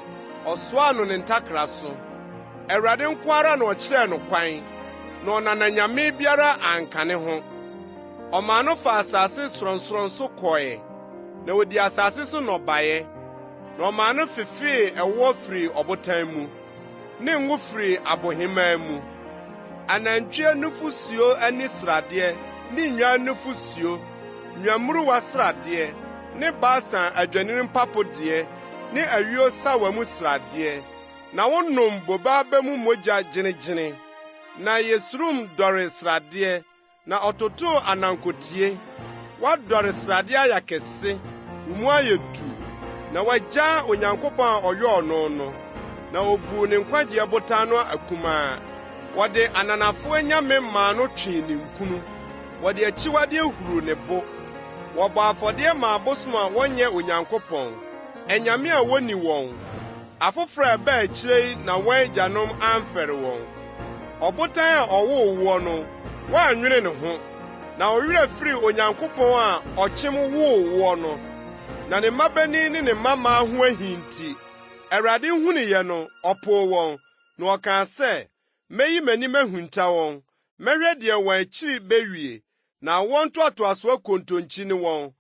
ɔsoaa no ne ntakra so. Awurade nko ara na ɔkyerɛɛ no kwan, na ɔnana nyame biara anka ne ho. Ɔmaa no faa asase sorɔnsorɔn so kɔe, na odii asase so nnɔbaeɛ, na ɔmaa no fefee ɛwoɔ firii ɔbotan mu, ne ngo firii abohemmaa mu. Anantwie nufosuo ani sradeɛ ne nnwan nufosuo, nnwammuruwa sradeɛ, ne Basan adwennini mpapo deɛ, ne ayuo sawa mu sradeɛ. Na wonom bobe aba mu mogya gyenegyene, na Yesurum dɔre sradeɛ, Na ɔtotoo anankotie. Woadɔre srade ayɛ akɛse, wo mu ayɛ du, na woagyaa Onyankopɔn a ɔyɔɔ no no, na obuu ne nkwagyeɛ botan no akumaa. Wɔde ananafo anyame maa no twee ninkunu, wɔde akyiwadeɛ huruu ne bo. Wɔbɔɔ afɔdeɛ maa abosom a wɔnyɛ Onyankopɔn, anyame a wonni wɔn. Afoforo a ɛbaa akyire yi na wɔn agyanom amfɛre wɔn. Ɔbotan a ɔwoo woɔ no, woannwene ne ho, na wo werɛ firii Onyankopɔn a ɔkyem woo woɔ no. Na ne mmabanin ne ne mmammaa ho ahi nti, Awurade hunuiɛ no, ɔpoo wɔn, na ɔkaa sɛ, Mɛyi m'ani mahunta wɔn, mɛhwɛ deɛ wɔn akyiri bɛwie, na awoɔ ntoatoasoɔ kontonkyi ne wɔn,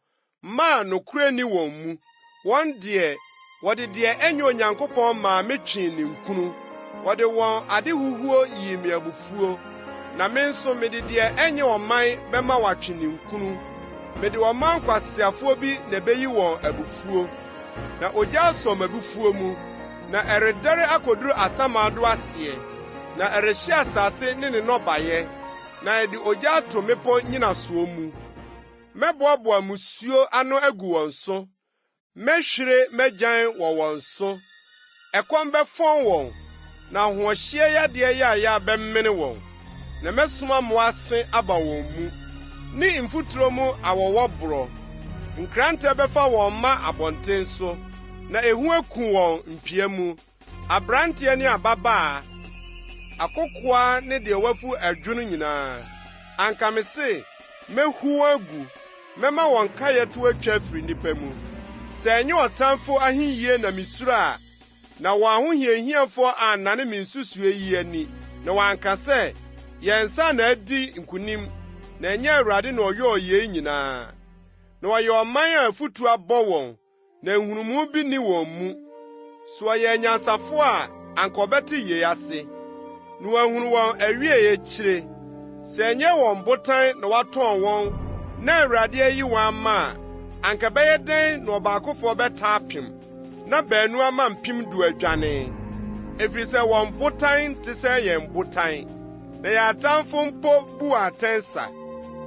mma a nokorɛ nni wɔn mu. Wɔn deɛ, wɔde deɛ ɛnyɛ Onyankopɔn maa me twee ninkunu, wɔde wɔn adehuhuo yii me abufuo. Na me nso mede deɛ ɛnyɛ ɔman bɛma wɔatwe ninkunu, mede ɔman nkwaseafoɔ bi na ɛbɛyi wɔn abufuo. Na ogya asɔ m'abufuo mu, na ɛredɛre akoduru asamando aseɛ, na ɛrehye asase ne ne nnɔbaeɛ, na ɛde ogya ato mmepɔ nnyinasoɔ mu. Mɛboaboa mmusuo ano agu wɔn so, mɛhwire m'agyan wɔ wɔn so. Ɛkɔm bɛfɔn wɔn, na ahoɔhyeɛ yadeɛ yaayaa bɛmene wɔn, na mɛsoma mmoa ase aba wɔn mu, ne mfuturo mu awɔwɔ borɔ. Nkrantɛ bɛfa wɔn mma abɔnten so, na ehu aku wɔn mpia mu, aberanteɛ ne ababaa, akokoaa ne deɛ wafu adwono nyinaa. Anka mese, Mɛhu wɔn agu, mɛma wɔn nkaeɛ to atwa afiri nnipa mu. Sɛ ɛnyɛ ɔtamfo ahiyie na misuro a, na wɔn ahohiahiafoɔ annane me nsusuiɛ yi ani, na wɔanka sɛ, 'Yɛn nsa na adi nkonim, na ɛnyɛ Awurade na ɔyɔɔ yei nyinaa.' Na wɔyɛ ɔman a afutu abɔ wɔn, na nhunumu bi nni wɔn mu. So wɔyɛ anyansafo a, anka wɔbɛte yei ase, na wɔahunu wɔn awiei akyire. Sɛ ɛnyɛ wɔn botan na watɔn wɔn na Awurade ayi wɔn ama a, anka ɛbɛyɛ dɛn na ɔbaakofoɔ bɛtaa apem, na baanu ama 10,000 adwane? Ɛfiri sɛ wɔn botan nte sɛ yɛn botan, na yɛn atamfo mpo bu wɔn atɛn sa.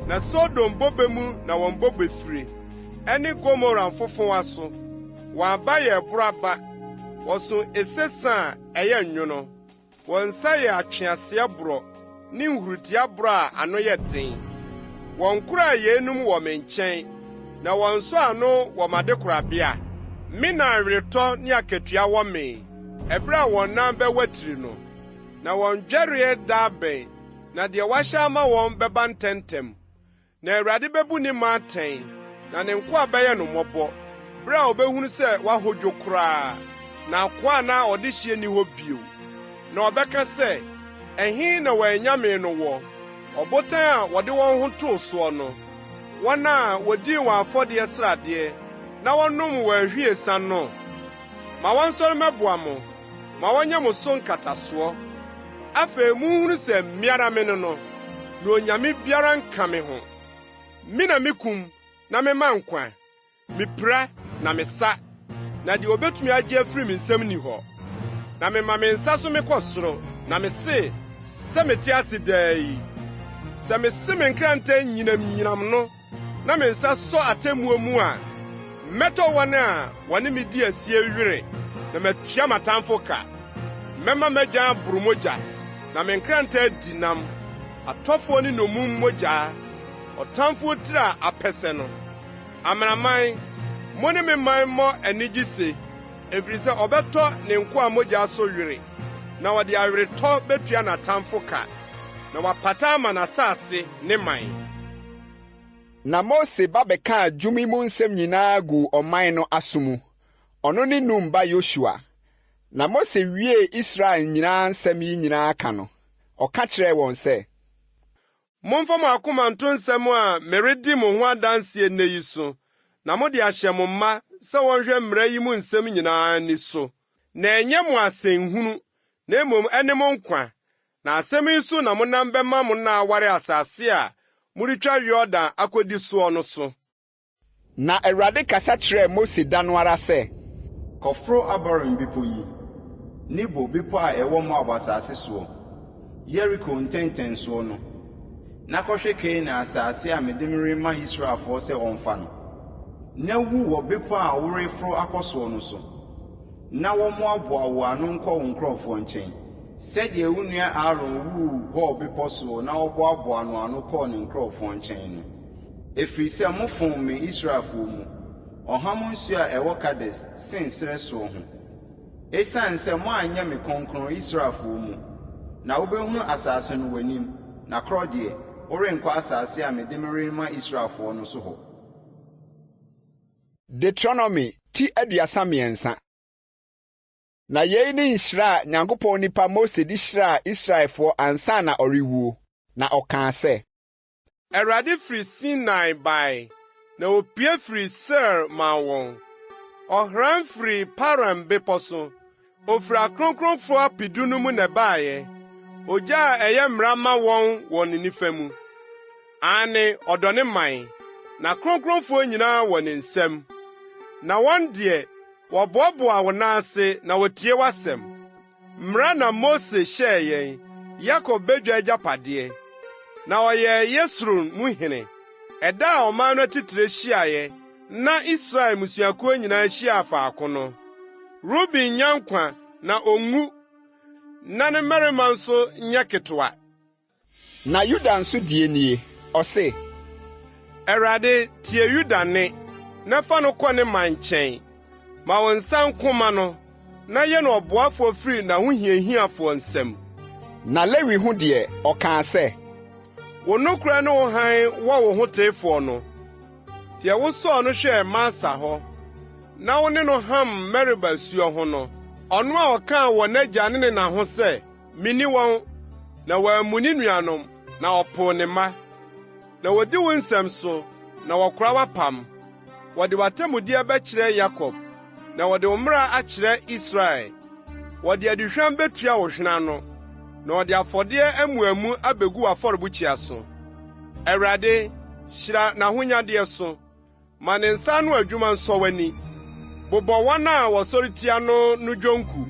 Na Sodom bobe mu na wɔn bobe fire, ɛne Gomora mfofowa so. Wɔn aba yɛ ɛboro aba, wɔso ese sa a ɛyɛ nwono. Wɔn nsa yɛ atweaseɛ borɔ ne nhuritia borɔ a ano yɛ den. Wɔnkoraa yeinom wɔ me nkyɛn, na wɔnsɔɔ ano wɔ m'adekorabea. Me na aweretɔ ne akatua wɔ me, ɛberɛ a wɔn nan bɛwatiri no. Na wɔn dwɛreɛ da abɛn, na deɛ wɔahyɛ ama wɔn bɛba ntɛmntɛm. Na Awurade bebu ne man atɛn, na ne nkoa bɛyɛ no mmɔbɔ, bere a obehunu sɛ wahodwo koraa, na akoa anaa ɔdehye nni hɔ bio. Na ɔbɛka sɛ, Ɛhe na wɔn anyame no wɔ, ɔbotan a wɔde wɔn ho too soɔ no, wɔn a wodii wɔn afɔdeɛ sradeɛ na wɔnom wɔn ahwiesa no? Ma wɔnsɔre mmɛboa mo, ma wɔnyɛ mo so nkatasoɔ. Afei munhunu sɛ me ara me ne no, na onyame biara nka me ho. Me na mikum na mema nkwa, mipira na mesa, na deɛ obetumi agye afiri me nsam nni hɔ. Na mema me nsa so mekɔ soro, na mise, sɛ mete ase daa yi, sɛ mese me nkrantɛ nyinamnyinam no na me nsa sɔ atemmuo mu a, mɛtɔ wɔn a wɔne me di asie were na matua m'atamfo ka. Mɛma m'agyan aboro mogya, na me nkrantɛ adi nam, atɔfoɔ ne nnommum mogya, ɔtamfoɔ tiri a apɛsɛ no. Amanaman, mo ne me man mmɔ anigye se, ɛfiri sɛ ɔbɛtɔ ne nkoa mogya so were, na ɔde aweretɔ betua n'atamfo ka, na wapata ama n'asase ne man. Na Mose ba bɛkaa dwom yi mu nsɛm nyinaa guu ɔman no aso mu, ɔno ne Nun ba Yosua. Na Mose wiee Israel nyinaa nsɛm yi nyinaa ka no, ɔka kyerɛɛ wɔn sɛ. Momfa mo akoma nto nsɛm a meredi mo ho adanse nnɛ yi so, na mode ahyɛ mo mma sɛ wɔnhwɛ mmara yi mu nsɛm nyinaa ani so. Na ɛnyɛ mo asɛnhunu, na mmom ɛne mo nkwa. Na asɛm yi so na monam bɛma mo nna aware asase a moretwa Yordan akodi soɔ no so. Na Awurade kasa kyerɛɛ Mose da no ara sɛ. Kɔforo Abarim bepɔ yi, Nebo bepɔ a ɛwɔ Moab asase soɔ, Yeriko ntentensoɔ no, na kɔhwɛ Kanaan asase a mede merema Israelfoɔ sɛ wɔmfa no. Na wu wɔ bepɔ a woreforo akɔ soɔ no so, na wɔmmoaboa wo ano nkɔ wo nkurɔfoɔ nkyɛn, sɛdeɛ wo nua Aaron wuu Hor bepɔ soɔ na wɔboaboaa no ano kɔɔ ne nkurɔfoɔ nkyɛn no. Ɛfiri sɛ mofom me Israelfoɔ mu, ɔham nsuo a ɛwɔ Kades, Sin serɛ soɔ ho. Esiane sɛ moanyɛ me kronkron Israelfoɔ mu, na wobɛhunu asase no w'anim, na korɔ deɛ, worenkɔ asase a mede merema Israelfoɔ no so hɔ. Deuteronomy ti 33. Na yei ne nhyira a Nyankopɔn nipa Mose de hyiraa Israelfoɔ ansa na ɔrewuo, na ɔkaa sɛ. Awurade firi Sinai bae, na opue firii Seir maa wɔn. Ɔhran firii Paran bepɔ so, ofiri akronkronfo apedu no mu na ɛbaeɛ, ogya a ɛyɛ mmara ma wɔn wɔ ne nifa mu. Aane, ɔdɔ ne man, n'akronkronfoɔ nyinaa wɔ ne nsam. Na wɔn deɛ, wɔboaboa wo nan ase na wɔtie w'asɛm. Mmara na Mose hyɛɛ yɛn, Yakob badwa agyapadeɛ. Na ɔyɛɛ Yesurun mu hene, ɛda a ɔman no atitire hyiaeɛ na Israel mmusuakuo nyinaa hyiaa faako no. Ruben nnya nkwa na onwu, na ne mmarima nso nyɛ ketewa. Na Yuda nso deɛ nie, ɔse. Awurade, tie Yuda nne, na fa no kɔ ne man nkyɛn. Ma wo nsa nko mma no, na yɛ no ɔboafoɔ firi n'ahohiahiafoɔ nsam. Na Lewi ho deɛ, ɔkaa sɛ. Wo nokorɛ ne wo hann wɔ wo hoteefoɔ no, deɛ wosɔɔ no hwɛɛ Masa hɔ, na wo ne no ham Meriba asuo ho no, ɔno a ɔkaa wɔ n'agya ne ne na ho sɛ, Minni wɔn, na wammu ne nuanom, na ɔpoo ne mma. Na wodi wo nsɛm so, na wɔkora w'apam. Wɔde w'atemmudeɛ bɛkyerɛ Yakob, na wɔde wo mmara akyerɛ Israel. Wɔde aduhwam betua wo hwene ano, na wɔde afɔdeɛ amuamu abegu w'afɔrebukyia so. Awurade, hyira n'ahonyadeɛ so. Ma ne nsa ano adwuma nsɔ w'ani. Bobɔ wɔn a wɔsɔre tia no no dwonku,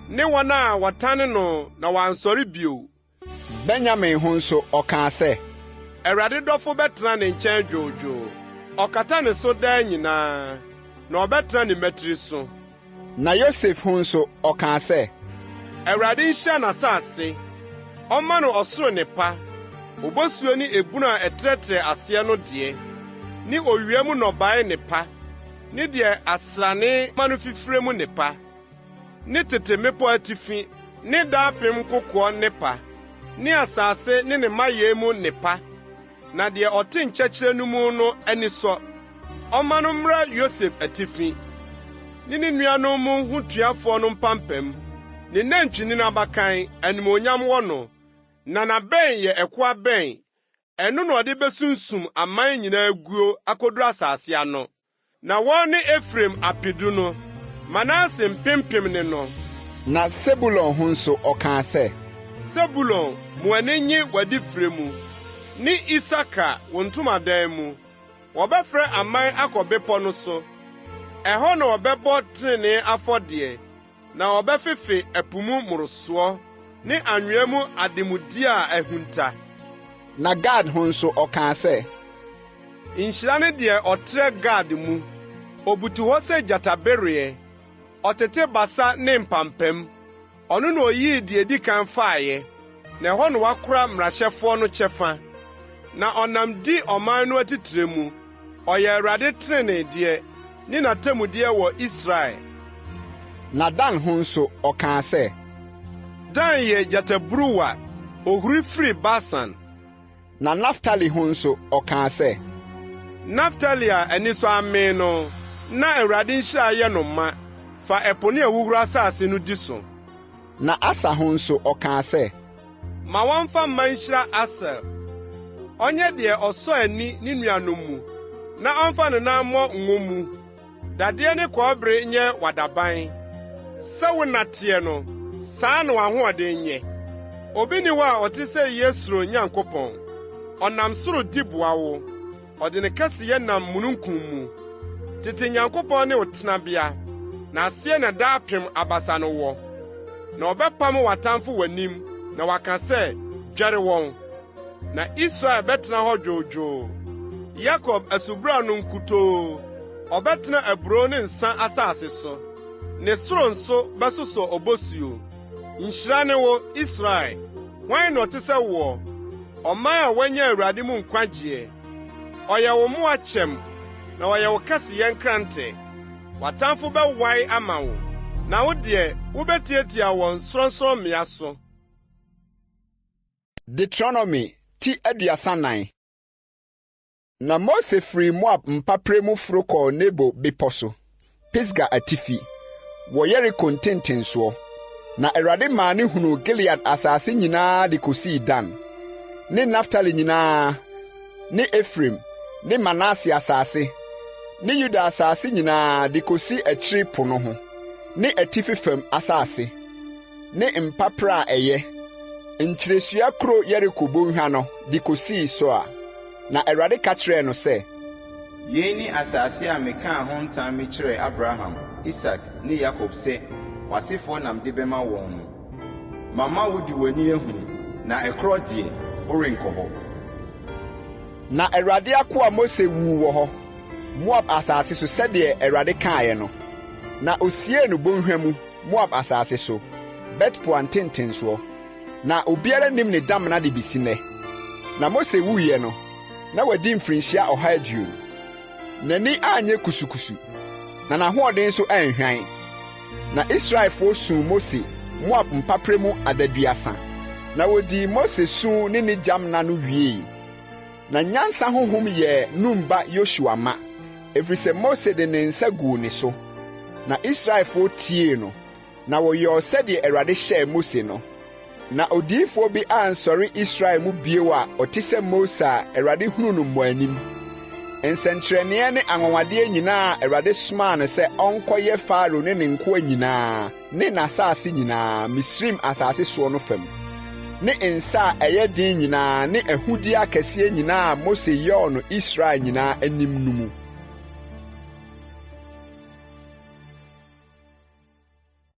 ne wɔn a wɔtane no na wɔansɔre bio. Benyamin ho nso, ɔkaa sɛ. Awurade dɔfo bɛtena ne nkyɛn dwoodwoo, ɔkata ne so daa nyinaa, na ɔbɛtena ne mmatiri so. Na Yosef ho nso, ɔkaa sɛ. Awurade nhyira n'asase, ɔmma no ɔsoro nnepa, obosuo ne ebunu a ɛtrɛtrɛ aseɛ no deɛ, ne owia mu nnɔbae nnepa, ne deɛ asrane ma no fifire mu nnepa, ne tete mmepɔ atifi ne daapem nkokoɔ nnepa, ne asase ne ne mayɛ mu nnepa. Na deɛ ɔte nkyɛkyerɛ no mu no ani sɔ. Ɔmma no mmra Yosef atifi, ne ne nuanom mu hotuafoɔ no mpampam. Ne nantwinini abakan, animuonyam wɔ no, na n'abɛn yɛ ɛko abɛn. Ɛno na ɔde besunsum aman nyinaa guo akoduru asase ano. Na wɔn ne Efraim apedu no, Manase mpempem ne no. Na Sebulon ho nso, ɔkaa sɛ. Sebulon, ma w'ani nnye w'adifire mu, ne Isakar, wo ntomadan mu. Wɔbɛfrɛ aman akɔ bepɔ no so. Ɛhɔ na wɔbɛbɔ trenee afɔdeɛ, na wɔbɛfefe ɛpo mu mmorosoɔ ne anwea mu ademudeɛ a ahunta. Na Gad ho nso ɔkaa sɛ. Nhyira ne deɛ ɔtrɛ Gad mu. Obutu hɔ sɛ gyatabereɛ, ɔtete basa ne mpampam. Ɔno na oyii deɛ edi kan faeɛ, na ɛhɔ na wakora mmarahyɛfoɔ no kyɛfa. Na ɔnam di ɔman no atitire mu. Ɔyɛ Awurade teneneedeɛ ne n'atemmudeɛ wɔ Israel. Na Dan ho nso, ɔkaa sɛ. Dan yɛ gyataburuwa, ohuri firi Basan. Na Naftali ho nso, ɔkaa sɛ. Naftali a anisɔ amee no, na Awurade nhyira ayɛ no ma, fa ɛpo ne ahuhuro asase no di so. Na Aser ho nso, ɔkaa sɛ. Ma wɔmfa mma nhyira Aser. Ɔnyɛ deɛ ɔsɔ ani ne nuanom mu, na ɔmfa ne nan mmɔ ngo mu. Dadeɛ ne kɔbere nyɛ w'adaban. Sɛ wo nna teɛ no, saa na w'ahoɔden nyɛ. Obi nni hɔ a ɔte sɛ Yesrun Nyankopɔn. Ɔnam soro di boa wo. Ɔde ne kɛseyɛ nam mununkum mu. Tete Nyankopɔn ne wo tenabea, na aseɛ na daapem abasa no wɔ. Na ɔbɛpam w'atamfo w'anim na waka sɛ, 'Dwɛre wɔn! Na Israel bɛtena hɔ dwoodwoo, Yakob asubura no nkutoo. Ɔbɛtena aburow ne nsa asase so, ne soro nso bɛsosɔ obosuo. Nhyira ne wo, Israel! Hwan na ɔte sɛ woɔ, ɔman a wɔanya Awurade mu nkwagyeɛ? Ɔyɛ wo mmoa kyɛm, na ɔyɛ wo kɛseyɛ nkrante. W'atamfo bɛwae ama wo, na wo deɛ, wobetiatia wɔn sorɔnsorɔmmea so. Deuteronomy ti 34. Na Mose firii Moab mpaperɛ mu foro kɔɔ Nebo bepɔ so, Pisga atifi, wɔ Yeriko ntentensoɔ. Na Awurade maa no hunuu Gilead asase nyinaa de kɔsii Dan, ne Naftali nyinaa, ne Efraim ne Manase asase, ne Yuda asase nyinaa de kɔsi akyiri po no ho, ne atifi fam asase. ne mpaperɛ a ɛyɛ, nkyiresua kuro Yeriko bɔnhwa no de kɔsii Soar. Na Awurade ka kyerɛɛ no sɛ. Yei ne asase a mekaa ho ntam mekyerɛɛ Abraham, Isak ne Yakob sɛ, 'W'asefoɔ na mede bɛma wɔn no. Mama wode w'ani ahunu, na ɛkorɔ deɛ, worenkɔ hɔ. Na Awurade akoa Mose wuu wɔ hɔ, Moab asase so sɛdeɛ Awurade kaeɛ no, na ɔsiee no bɔnhwa mu. Moab asase so, Bet-Peor ntentensoɔ. Na obiara nnim ne damena de besi nnɛ. Na Mose wuiɛ no, na wadi mfirinhyia 120. N'ani anyɛ kusukusu, na n'ahoɔden nso anhwan. Na Israelfoɔ suu Mose Moab mpaperɛ mu adaduasa, na wɔdii Mose su ne ne gyamena no wiei. Na nyansa honhom yɛɛ Nun ba Yosua ma, ɛfiri sɛ Mose de ne nsa guu ne so. Na Israelfoɔ tiee no, na wɔyɔɔ sɛdeɛ Awurade hyɛɛ Mose no. Na odiyifoɔ bi ansɔre Israel mu bio a ɔte sɛ Mose a Awurade hunuu no mmɔanim, nsɛnkyerɛnneɛ ne anwanwadeɛ nyinaa a Awurade somaa no sɛ ɔnkɔyɛ Farao ne ne nkoa nyinaa ne n'asase nyinaa, Misraim asase soɔ no fam, ne nsa a ɛyɛ den nyinaa ne ahudeɛ akɛseɛ nyinaa a Mose yɔɔ no Israel nyinaa anim no mu.